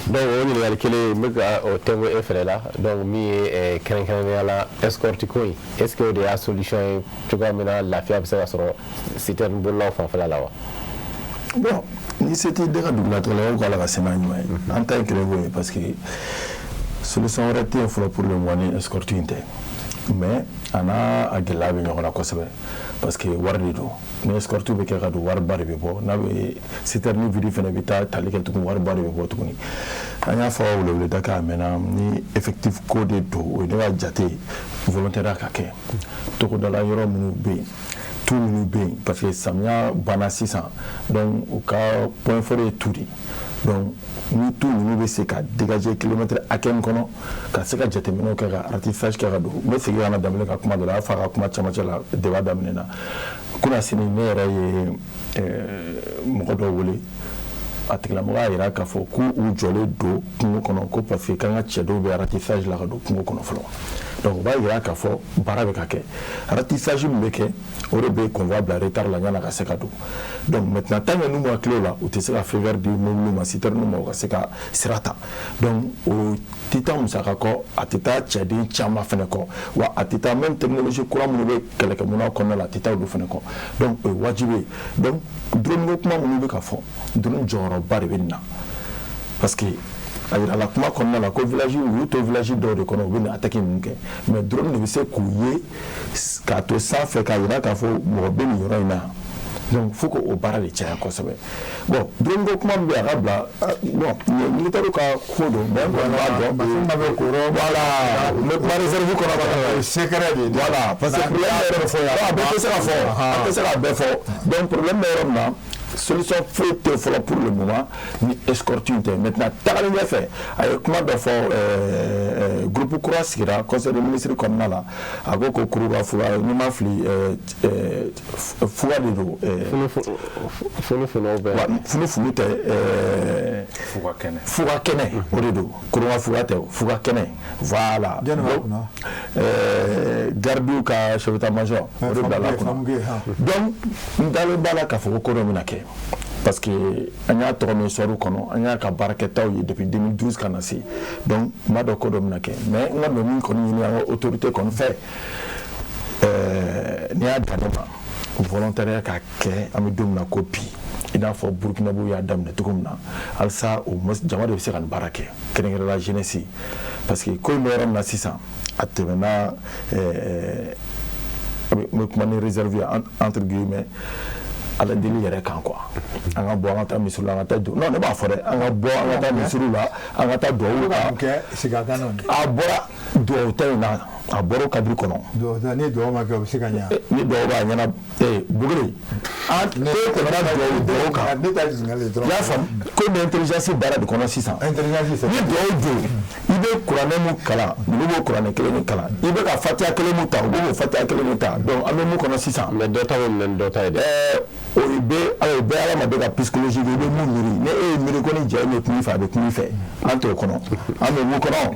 donc o ɲininkali kelen n bɛ ka o tɛnku e fɛnɛ la. Donc min ye kɛrɛnkɛrɛnnenya la escorte ko in, est ce que o de y'a solution ye cogoya min na lafiya bɛ se ka sɔrɔ citerne bolilaw fanfɛla la wa? Bon, ni se t'i den ka dugulatigɛ la, o k'ala ka se n'a ɲuman ye. An ta ye kelen ko ye, parce que solution wɛrɛ tɛ yen fɔlɔ pour le moment ni escorte in tɛ. Mais a n'a a gɛlɛya bɛ ɲɔgɔn na kosɛbɛ, parce que wari de don. Ni escorte bɛ kɛ ka don, wariba de bɛ bɔ. N'a bɛ citerne vide fana bɛ taa tali kɛ tugun, wariba de bɛ bɔ tuguni. An y'a fɔ weleweleda kɛ a mɛnna, ni effectif ko de don, o ye ne ka jate, volontaire ka kɛ togodala yɔrɔ minnu bɛ yen, tu minnu bɛ yen, parce que samiya banna sisan, donc u ka point fort ye tu de. Donc ni tu ninnu bɛ se ka dégager kilomètre hakɛ min kɔnɔ, ka se ka jateminɛw kɛ, ka ratissage kɛ ka don. N bɛ segin ka na daminɛ ka kuma dɔ la, a y'a fɔ a ka kuma camancɛ la, débat daminɛ na kunasini, ne yɛrɛ ye mɔgɔ dɔw wele, a tigilamɔgɔ y'a jira k'a fɔ k'u u jɔlen don kungo kɔnɔ, ko parce que k'an ka cɛ dɔw bɛ ratissage la ka don kungo kɔnɔ fɔlɔ. Donc o b'a jira k'a fɔ baara bɛ ka kɛ. Ratissage min bɛ kɛ, o de bɛ convoi bila retard la yan'a ka se ka don. Donc maintenant, tant que n'u ma tila o la, u tɛ se ka feu vert di mobili ma, citerne ma, u ka se ka sira ta. Donc o tɛ taa musaka kɔ, a tɛ taa cɛden caman fɛnɛ kɔ, wa a tɛ taa même technologie kura minnu bɛ kɛlɛkɛminɛnw kɔnɔna la, a tɛ taa olu fɛnɛ kɔ. Donc o ye wajibi ye. Donc drone ko kuma minnu bɛ ka fɔ, drone jɔyɔrɔba de bɛ nin na, parce que a yirala kuma kɔnɔna la ko village, u y'u to village dɔw de kɔnɔ, u bɛ na attaque ninnu kɛ, mais drone de bɛ se k'u ye k'a to sanfɛ k'a yira k'a fɔ mɔgɔ bɛ nin yɔrɔ in na. Donc fo k'o baara de caya kosɛbɛ. Bon, drone ko kuma min bɛ yen, a ka bila, bon, militaire ka ko don, mais n kɔni b'a dɔn. Voilà, n bɛ kuma réserve kɔnɔ. Secret de. Voilà, parce que problème bɛ yɔrɔ fɔ yan, a bɛɛ tɛ se ka fɔ, an tɛ se k'a bɛɛ fɔ. Donc problème bɛ yɔrɔ min na, solution foyi tɛ fɔlɔ pour le moment ni escorte in tɛ. Maintenant, tagalen ɲɛfɛ, a ye kuma dɔ fɔ, groupe kura sigira conseil des ministres kɔnɔna la, a ko ko kuruba fuga, n'i ma fili, fuga de don. Funu funu bɛ. Funu funu tɛ. Fuga kɛnɛ. Fuga kɛnɛ, o de don. Kuruba fuga tɛ, fuga kɛnɛ, voilà. Gardiw ka chef d'état-major, o de bilala kunna. Donc n dalen b'a la k'a fɔ ko ko dɔ bɛna kɛ, parce que an y'a tɔgɔ min sɔrɔ kɔnɔ, an y'a ka baarakɛtaw ye depuis 2012 ka na se. Donc n b'a dɔn ko dɔ bɛna kɛ. Mais n ka dɔn min kɔni ɲini an ka autorité kɔni fɛ, n'i y'a dan ne ma, volontariat ka kɛ, an bɛ don min na ko bi, i n'a fɔ Burukinabew y'a daminɛ cogo min na, halisa o jama de bɛ se ka nin baara kɛ, kɛrɛnkɛrɛnnenya jeunesse, parce que ko in bɛ yɔrɔ min na sisan, a tɛmɛna, n bɛ kuma ni réserve ye, entre guillemets, Ala deli yɛrɛ kan quoi. An ka bɔ, an ka taa misiri la, an ka taa don, non, ne b'a fɔ dɛ, an ka bɔ, an ka taa misiri la, an ka taa duwawu. Kɛ sigi a kan. A bɔra duwawu ta in na, a bɔra o cadre kɔnɔ. Duwawu ta, ni duwawu ma kɛ, o bɛ se ka ɲa. Ni duwawu b'a ɲɛna, ee Bugure, an ko tɛmɛna duwawu kan. Ne ta ye ɲininkali dɔrɔn. I y'a faamu, ko bɛ intelligence baara de kɔnɔ sisan. Intelligence. Ni duwawu don, i bɛ kuranɛ mun kalan, ninnu b'o kuranɛ kelen min kalan, i bɛ ka fatiya kelen mun ta, u b'o fatiya kelen mun ta. Donc an bɛ mun kɔnɔ sisan. Mais dɔ ta bɛ minɛ ni dɔ ta ye dɛ. O bɛ o bɛɛ hadamaden ka psychologie i bɛ mun miiri, ni e ye miiri ko ni jɛ in bɛ kuma i fɛ, a bɛ kuma i fɛ. An t'o kɔnɔ, an bɛ mun kɔnɔ,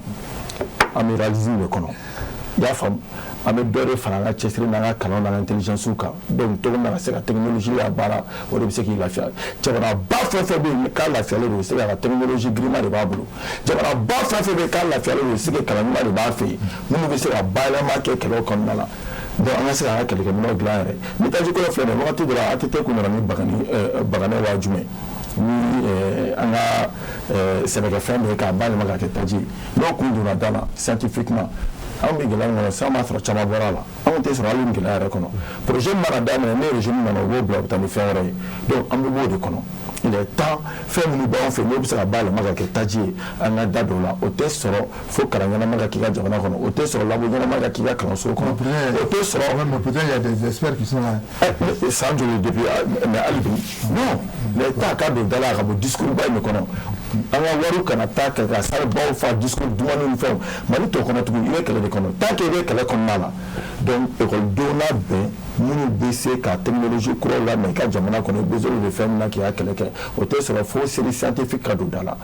an bɛ réalisme de kɔnɔ, i y'a faamu. An bɛ dɔ de fara an ka cɛsiri n'an ka kalan n'an ka intelligence kan. Donc cogo min na ka se ka technologie la baara, o de bɛ se k'i lafiya. Jamanaba fɛn fɛn bɛ yen k'a lafiyalen don, o bɛ se k'a ka technologie girinma de b'a bolo. Jamanaba fɛn fɛn bɛ yen k'a lafiyalen don, o bɛ se ka kalan ɲuman de b'a fɛ yen, minnu bɛ se ka bayɛlɛma kɛ kɛlɛw kɔnɔna la. Donc an ka se k'an ka kɛlɛkɛminɛnw dilan yɛrɛ. Ni taji ko filɛ nin ye, wagati dɔ la ATT kun nana ni baganɛ waa jumɛn ni an ka sɛnɛkɛfɛn dɔ ye k'a bayɛlɛma k'a kɛ taji ye, n'o kun donna da la scientifiquement, anw bɛ gɛlɛya min kɔnɔ sisan, b'a sɔrɔ caman bɔra a la. Anw tɛ sɔrɔ hali nin gɛlɛya yɛrɛ kɔnɔ. Projet mana daminɛ, ni régime nana, u b'o bila, u bɛ taa ni fɛn wɛrɛ ye. Donc an bɛ b'o de kɔnɔ. Il est temps, fɛn minnu b'anw fɛ n'o bɛ se ka bayɛlɛma ka kɛ taji ye, an ka da don o la. O tɛ sɔrɔ fo kalan ɲɛnama ka k'i ka jamana kɔnɔ, o tɛ sɔrɔ labo ɲɛnama ka k'i ka kalanso kɔnɔ, o tɛ sɔrɔ. Mais peut-être il y a des experts qui sont là. San joli depuis, mais hali bi non, il est temps ka don da la ka bɔ discours ba in de kɔnɔ. An ka wariw kana taa ka salle baw fa discours dumani ni fɛnw. Mali t'o kɔnɔ tugun, i bɛ kɛlɛ de kɔnɔ. Tant que i bɛ kɛlɛ kɔnɔna la, donc ekɔlidenw labɛn minnu bɛ se ka technologie kuraw lamɛn i ka jamana kɔnɔ, i besoin de fɛn min na k'i ka kɛlɛ kɛ, o tɛ sɔrɔ fo série scientifique ka don da la.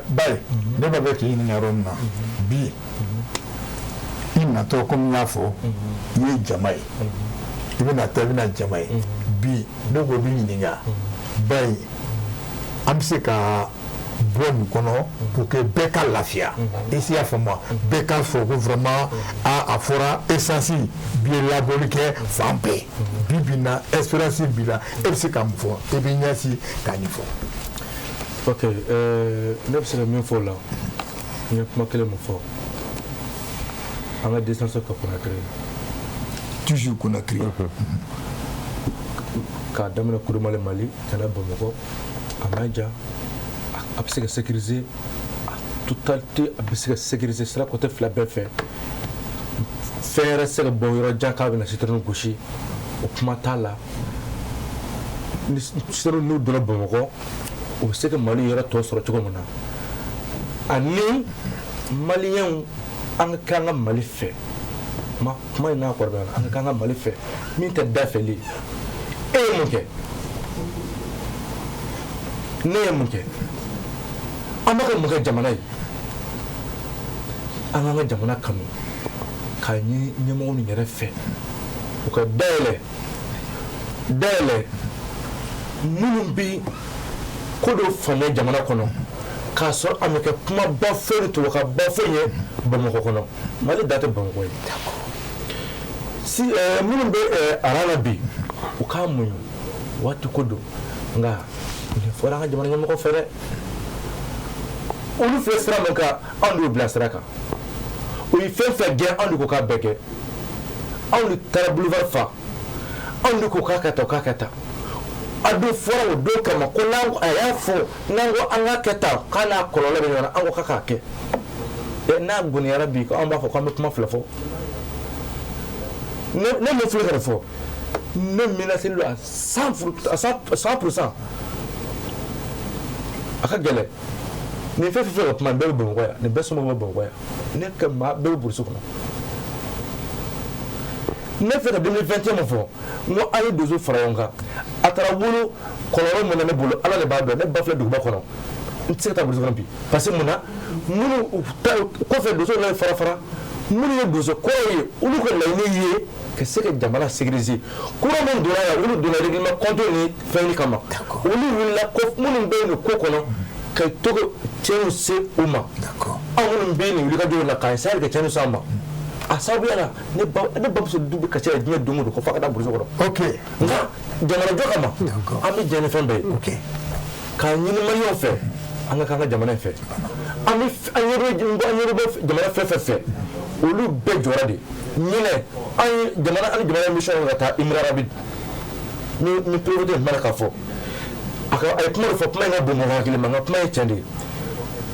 Bayi, ne b'a fɛ k'i ɲininka yɔrɔ min na bi, i natɔ, komi n y'a fɔ, i ye jama ye, i bɛna taa, i bɛna jama ye bi. Ne ko b'i ɲininka, Bayi, an bɛ se ka bɔ nin kɔnɔ pour que bɛɛ ka lafiya, i se y'a faamu, bɛɛ k'a fɔ ko vraiment a fɔra essence bi ye labɔli kɛ fan bɛɛ bi bi in na, espérance b'i la, e bɛ se ka mun fɔ? E b'i ɲɛsin ka nin fɔ. Ok, ne bɛ se ka min fɔ o la, n ye kuma kelen min fɔ, an ka destination ka Conakry. Toujours Conakry. K'a daminɛ Kurumale Mali ka na Bamakɔ, a ma ja, a bɛ se ka sécuriser a totalité, a bɛ se ka sécuriser sira côté fila bɛɛ fɛ. Fɛn yɛrɛ tɛ se ka bɔ yɔrɔ jan k'a bɛna citerne gosi, o kuma t'a la. Ni citerne n'u donna Bamakɔ, u bɛ se ka Mali yɔrɔ tɔ sɔrɔ cogo min na. Ani maliyɛnw, an ka kɛ an ka Mali fɛ. Kuma in n'a kɔrɔbaya la, an ka kɛ an ka Mali fɛ min tɛ dafɛli ye. E ye mun kɛ? Ne ye mun kɛ? An bɛ ka mun kɛ jamana ye? An k'an ka jamana kanu k'a ɲini ɲɛmɔgɔw ni yɛrɛ fɛ, u ka dayɛlɛ dayɛlɛ minnu bi ko dɔ faamuya jamana kɔnɔ, k'a sɔrɔ a ma kɛ kumaba foyi ni tubabukanba foyi ye Bamakɔ kɔnɔ. Mali da tɛ Bamakɔ ye. Si minnu bɛ aran na bi, u k'a muɲu, waati ko don. Nka nin fɔra an ka jamana ɲɛmɔgɔ fɛ dɛ, olu filɛ sira min kan, anw de y'u bila sira kan. U ye fɛn fɛn gɛn, anw de ko k'a bɛɛ kɛ. Anw de taara boulevard fa, anw de ko k'a ka tan, k'a ka tan. A don fɔra o don kama ko n'an a y'a fɔ n'an ko an k'a kɛ tan, k'a n'a kɔlɔlɔ bɛ ɲɔgɔn na, an ko k'a k'a kɛ. N'a gɔniyara bi, ko an b'a fɔ k'an bɛ kuma fila fɔ. Ne mun filɛ ka nin fɔ, ne menacé don à 100%. A ka gɛlɛn. Nin fɛn fɛn ka kuma, nin bɛɛ bɛ Bamakɔ yan, nin bɛɛ somɔgɔw bɛ Bamakɔ yan, ne ka maa bɛɛ bɛ burusi kɔnɔ. Ne fɛ ka 2021 min fɔ, n ko an ye donso fara ɲɔgɔn kan, a taara wolo kɔlɔlɔ min na ne bolo, Ala de b'a dɔn. Ne ba filɛ duguba kɔnɔ, n tɛ se ka taa burusi kɔnɔ bi, parce que mun na, minnu ta kɔfɛ donso ye fara fara, minnu ye donso kɔrɔw ye, olu ka laɲini ye ka se ka jamana sécuriser. Kura minnu donna yan, olu donna règlement compte ni fɛn kama, olu wulila ko minnu bɛ nin ko kɔnɔ ka to ka tiɲɛniw se u ma. Anw minnu bɛ nin wulikajɔw la k'a essayer ka tiɲɛniw s'an ma, a sababuya la, ne bamuso du bɛ kasi la diɲɛ don o don ko f'a ka taa burusi kɔnɔ. Nka jamanajɔ kama, an bɛ jɛ ni fɛn bɛɛ ye k'a ɲini maliyɛnw fɛ, an ka k'an ka jamana in fɛ. An bɛ an ɲɛ bɛ jamana fɛn fɛn fɛ, olu bɛɛ jɔra de ɲinɛ. An ye jamana, an ni jamana mission ka taa Émirats arabes ni priorité tun b'a la k'a fɔ. A ka a ye kuma dɔ fɔ, kuma in ka bon mɔgɔ hakili ma, nka kuma ye tiɲɛ de ye.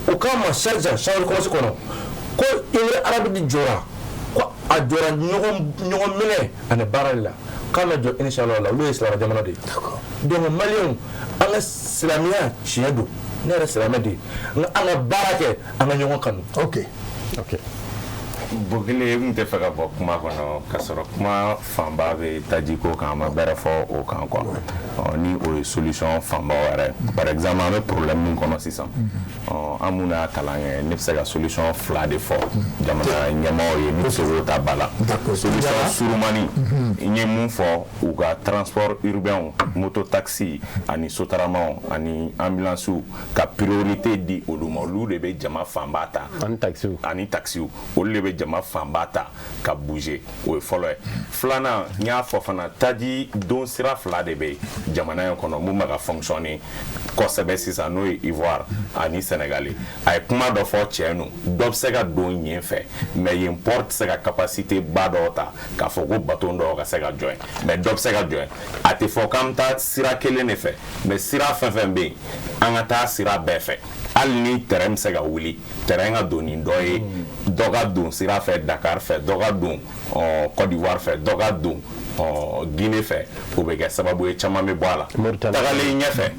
O k'an ma Sharjah, chambre de commerce kɔnɔ, ko Émirats arabes jɔra, ko a jɔra ɲɔgɔn minɛ ani baara de la, k'a ma jɔ inshallah la. Olu ye silamɛ jamana de ye. Donc maliyɛnw, an ka silamɛya tiɲɛ don, ne yɛrɛ silamɛ de ye, nka an ka baara kɛ, an ka ɲɔgɔn kanu. Ok. Bokele, n tɛ fɛ ka bɔ kuma kɔnɔ ka sɔrɔ kuma fanba bɛ tajiko kan, an ma bɛrɛ fɔ o kan quoi. Ni o ye solution fanba yɛrɛ, par exemple an bɛ problème min kɔnɔ sisan, an mun y'a kalan kɛ, ne bɛ se ka solution fila de fɔ jamana ɲɛmaaw ye, ne bɛ se k'o ta ba la. Solution surumani, n ye mun fɔ, u ka transport urbain, moto taxi ani sotaramaw ani ambulance, ka priorité di olu ma. Olu de bɛ jama fanba ta. Ani taxiw. Ani taxiw, olu de bɛ jama fanba ta ka bouger. O ye fɔlɔ ye. Filanan, n y'a fɔ fana, taji don sira fila de bɛ jamana in kɔnɔ mun bɛ ka fonctionner kosɛbɛ sisan, n'o ye Ivoire ani Sénégal. A ye kuma dɔ fɔ, tiɲɛ don, dɔ bɛ se ka don yen fɛ, mais yen port tɛ se ka capacité ba dɔw ta k'a fɔ ko bateau dɔw ka se ka jɔ yen, mais dɔ bɛ se ka jɔ yen. A tɛ fɔ k'an bɛ taa sira kelen de fɛ, mais sira fɛn fɛn bɛ yen, an ka taa sira bɛɛ fɛ. Hali ni terrain bɛ se ka wuli, terrain ka don ni dɔ ye, dɔ ka don sira fɛ Dakar fɛ, dɔ ka don Côte d'Ivoire fɛ, dɔ ka don Guinée fɛ, o bɛ kɛ sababu ye caman bɛ bɔ a la. Tagalen ɲɛfɛ,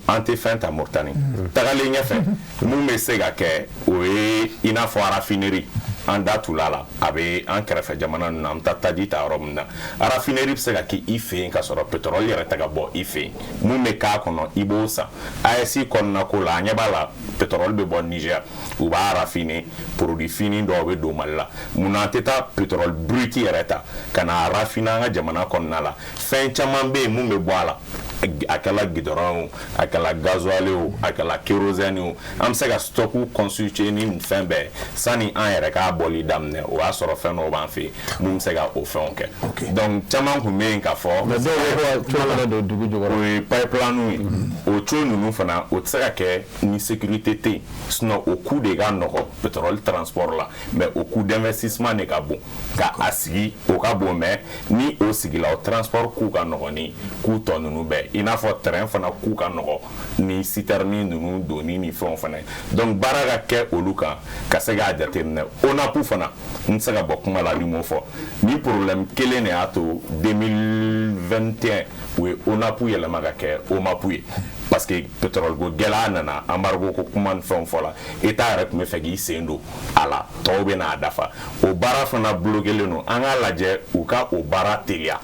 an tɛ fɛn ta Mauritanie. Tagalen ɲɛfɛ, mun bɛ se ka kɛ, o ye i n'a fɔ raffinerie, an da tula la, a bɛ an kɛrɛfɛ jamana ninnu na, an bɛ taa taji ta yɔrɔ min na. Raffinerie bɛ se ka kɛ i fɛ yen ka sɔrɔ pétrole yɛrɛ tɛ ka bɔ i fɛ yen. Mun bɛ k'a kɔnɔ, i b'o san. AES kɔnɔna ko la, an ɲɛ b'a la, pétrole bɛ bɔ Niger, u b'a raffiner, produit fini dɔw bɛ don Mali la. Munna an tɛ taa pétrole brut yɛrɛ ta ka na raffiner an ka jamana kɔnɔna la? Fɛn caman bɛ yen mun bɛ bɔ a la, a kɛla goudron o, a kɛla gasoil o, a kɛla kérosène o, an bɛ se ka stock constituer ni nin fɛn bɛɛ sani an yɛrɛ k'a bɔli daminɛ. O y'a sɔrɔ fɛn dɔw b'an fɛ yen mun bɛ se ka o fɛnw kɛ. Donc caman tun bɛ yen k'a fɔ. Mais dɔw bɛ ko ka tuyau fana don dugu jukɔrɔ. O ye pipeline ye. O tuyau ninnu fana, o tɛ se ka kɛ ni sécurité tɛ yen, sinon o coût de ka nɔgɔ pétrole transport la, mais o coût d'investissement de ka bon ka a sigi, o ka bon. Mais ni o sigila, o transport coût ka nɔgɔ ni coût tɔ ninnu bɛɛ, i n'a fɔ train fana coût ka nɔgɔ ni citerne ninnu donni ni fɛnw fana. Donc baara ka kɛ olu kan ka se k'a jateminɛ. ONAP fana, n tɛ se ka bɔ kuma la ni m'o fɔ. Ni problème kelen de y'a to 2021 u ye ONAP yɛlɛma ka kɛ OMAP ye, parce que pétrole ko gɛlɛya nana, embargo ko kuma ni fɛnw fɔla, État yɛrɛ tun bɛ fɛ k'i sen don a la, tɔw bɛ n'a dafa. O baara fana bloqué don. An k'a lajɛ u ka o baara teliya.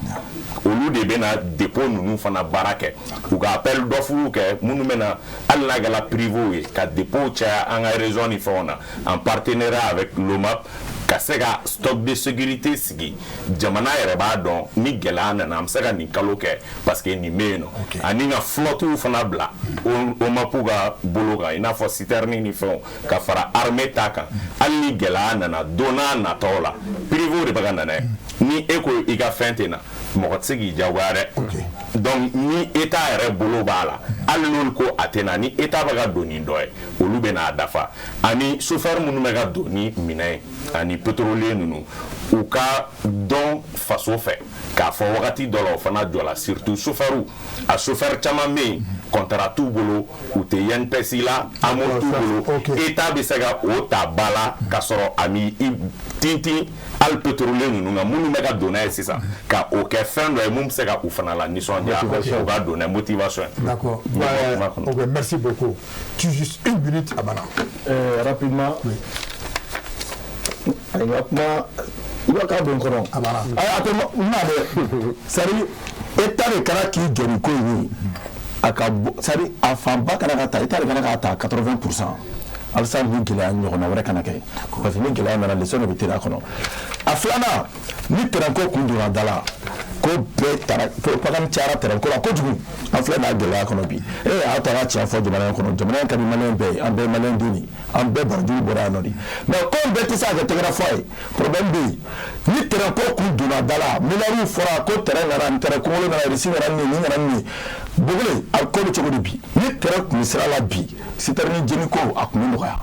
Olu de bɛna dépôt ninnu fana baara kɛ, u ka appel d'offres kɛ minnu bɛna, hali n'a kɛra privé ye, ka dépôt caya an ka région ni fɛnw na, en partenariat avec l'OMAP, ka se ka stock de sécurité sigi. Jamana yɛrɛ b'a dɔn ni gɛlɛya nana, an bɛ se ka nin kalo kɛ parce que nin bɛ yen nɔ. Ani ka flotte fana bila OMAP ka bolo kan, i n'a fɔ citerne ni fɛnw, ka fara armée ta kan. Hali ni gɛlɛya nana don n'a nataw la, privé de bɛ ka na n'a ye. Ni e ko i ka fɛn tɛ na, mɔgɔ tɛ se k'i jagoya dɛ. Donc ni État yɛrɛ bolo b'a la, hali n'olu ko a tɛ na, ni État bɛ ka don ni dɔ ye, olu bɛ n'a dafa. Ani chauffeur minnu bɛ ka don ni minɛn ye ani pétrolier ninnu, u ka dɔn faso fɛ k'a fɔ wagati dɔ la o fana jɔla, surtout chauffeur. A chauffeur caman bɛ yen, contrat t'u bolo, u tɛ INPS la, AMO t'u bolo. État bɛ se ka o ta ba la ka sɔrɔ a m'i tintin hali pétrolier ninnu kan minnu bɛ ka don n'a ye sisan, ka o kɛ fɛn dɔ ye mun bɛ se ka u fana la nisɔndiya, u ka don n'a motivation ye. D'accord. Ouais, ok, merci beaucoup. Tu juste une minute, Abana. Rapidement. Oui. Ayiwa, kuma i b'a k'a don kɔnɔ. A banna. A tɛ n na dɛ, c'est à dire État de kɛra k'i jɔ ni ko in ye, a ka bɔ, c'est à dire a fanba kana ka ta, État de kana k'a ta 80 %, halisa ni gɛlɛya ɲɔgɔnna wɛrɛ kana kɛ, parce que ni gɛlɛya nana, leçon de bɛ teliya kɔnɔ. A filanan, ni terrain ko kun donna da la, ko bɛɛ taara, propagande cayara terrain ko la kojugu. An filɛ n'a gɛlɛya kɔnɔ bi. E y'a to an ka tiɲɛ fɔ jamana in kɔnɔ, jamana in ka di maliyɛn bɛɛ ye, an bɛɛ ye maliyɛn den de ye, an bɛɛ barajuru bɔra yan nɔ de. Mais ko bɛɛ tɛ se ka kɛ tɛgɛrɛ fɔ ye, problème bɛ yen. Ni terrain ko kun donna da la, miliyariw fɔra ko terrain nana, nin terrain kunkolo nana, Russie nana nin, nin nana nin ye. Bogole, a ko bɛ cogo di bi? Ni terrain kun bɛ sira la bi, citerne jeni ko a kun bɛ nɔgɔya,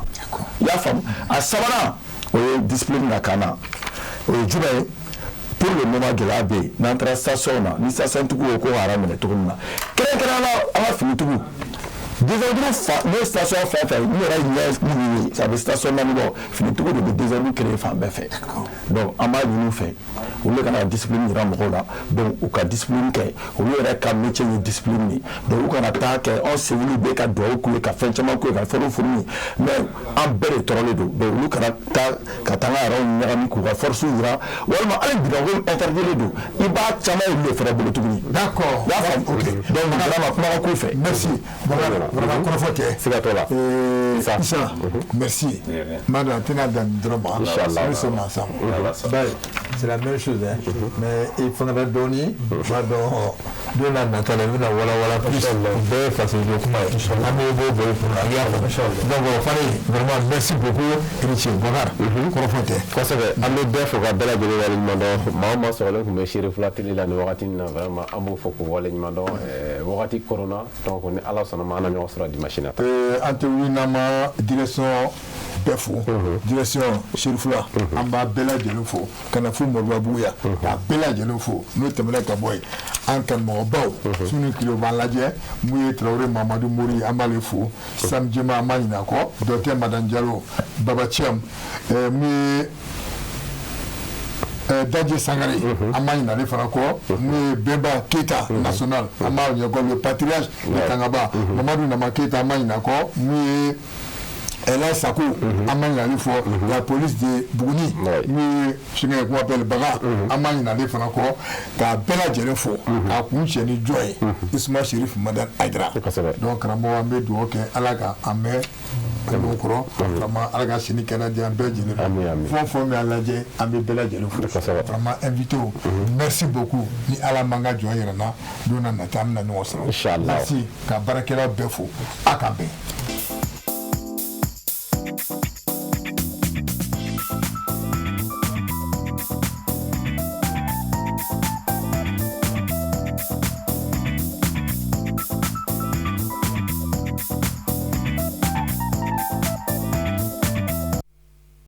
i y'a faamu. A sabanan, o ye discipline ka kan na. O ye jumɛn ye? Pour le moment, gɛlɛya bɛ yen. N'an taara station na, ni station tigiw ko ko k'a minɛ cogo min na, kɛrɛnkɛrɛnnenya la an ka finitigiw désordre fa n'o ye station fɛn fɛn, n yɛrɛ ɲɛ minnu ye, ça bɛ station naani bɔ, finitigiw de bɛ désordre créer fan bɛɛ fɛ. Donc an b'a ɲini u fɛ, olu de kana discipline yira mɔgɔw la. Donc u ka discipline kɛ, olu yɛrɛ ka métier ye discipline de ye. Donc u kana taa kɛ anw civil bɛ ka duwawu k'u ye, ka fɛn caman k'u ye, ka fɛnw furu ye, mais an bɛɛ de tɔɔrɔlen don. Donc olu kana taa ka taa an ka yɛrɛw ɲagami k'u ka force yira, walima hali bidɔnko interdit don, i b'a caman olu de fɛnɛ bolo tuguni. D'accord. I y'a faamu? Donc vraiment, kuma ka k'u fɛ. Merci. Voilà, vraiment kɔrɔfɔ kɛ. Siga t'o la. Issa, merci. Madame, tɛna dan nin dɔrɔn ma. Inch'Allah. Nous sommes ensemble. Bye. C'est la même chose. choses, hein. Mais i fangara dɔɔni, b'a dɔn don n'a nata la, i bɛna walawala plus. Bɛɛ ye fasoden kuma ye, an bɛ bɔ bɔ i kunna, i y'a faamu. Donc Fane, vraiment merci beaucoup, i ni ce. Bakar, kɔrɔfɔ tɛ. Kosɛbɛ, an bɛ bɛɛ fo ka bɛɛ lajɛlen waleɲuman dɔn. Maa o maa sɔgɔlen tun bɛ Seere Fula Télé la nin wagati in na, vraiment an b'o fɔ k'o waleɲuman dɔn. Wagati koronna, donc ni Ala sɔnna ma, an na ɲɔgɔn sɔrɔ dimanche nata. An tɛ wuli n'an ma direction bɛɛ fo. Direction Seere Fula, an b'a bɛɛ lajɛlen fo ka na fo Moribabugu yan, k'a bɛɛ lajɛlen fo. N'o tɛmɛna ka bɔ yen, an kanumɔgɔbaw su ni tile b'an lajɛ. Mun ye Tarawele Mamadu Mori, an b'ale fo. Sam Jema, an b'a ɲinɛ a kɔ. Docteur Madame Diallo, Baba Thiam, mun ye Dadje Sangare, an b'a ɲinɛ ale fana kɔ. Mun ye Bɛnba Keyita national, an b'a ɲinɛ kɔ, le patriarche de Kangaba, Mamadu Nama Keyita, an b'a ɲinɛ a kɔ. Mun ye Ela Sako, an b'a ɲinɛ ale fɔ. La police de Buguni, mun ye fɛngɛ qu'on appelle Baga, an b'a ɲinɛ ale fana kɔ. K'a bɛɛ lajɛlen fo, k'a kun cɛ ni jɔn ye, Isuma Sherif Madani Hayidara. Donc karamɔgɔ, an bɛ dugawu kɛ, Ala ka an mɛn ɲɔgɔn kɔrɔ. Vraiment, Ala ka sini kɛnɛ di an bɛɛ lajɛlen ma. Fɛn o fɛn bɛ an lajɛ, an bɛ bɛɛ lajɛlen fo. Vraiment, invité, merci beaucoup. Ni Ala m'an ka jɔn yɛrɛ na, don n'a nata an bɛna ɲɔgɔn sɔrɔ. Merci ka baarakɛlaw bɛɛ fo, a k'an bɛn.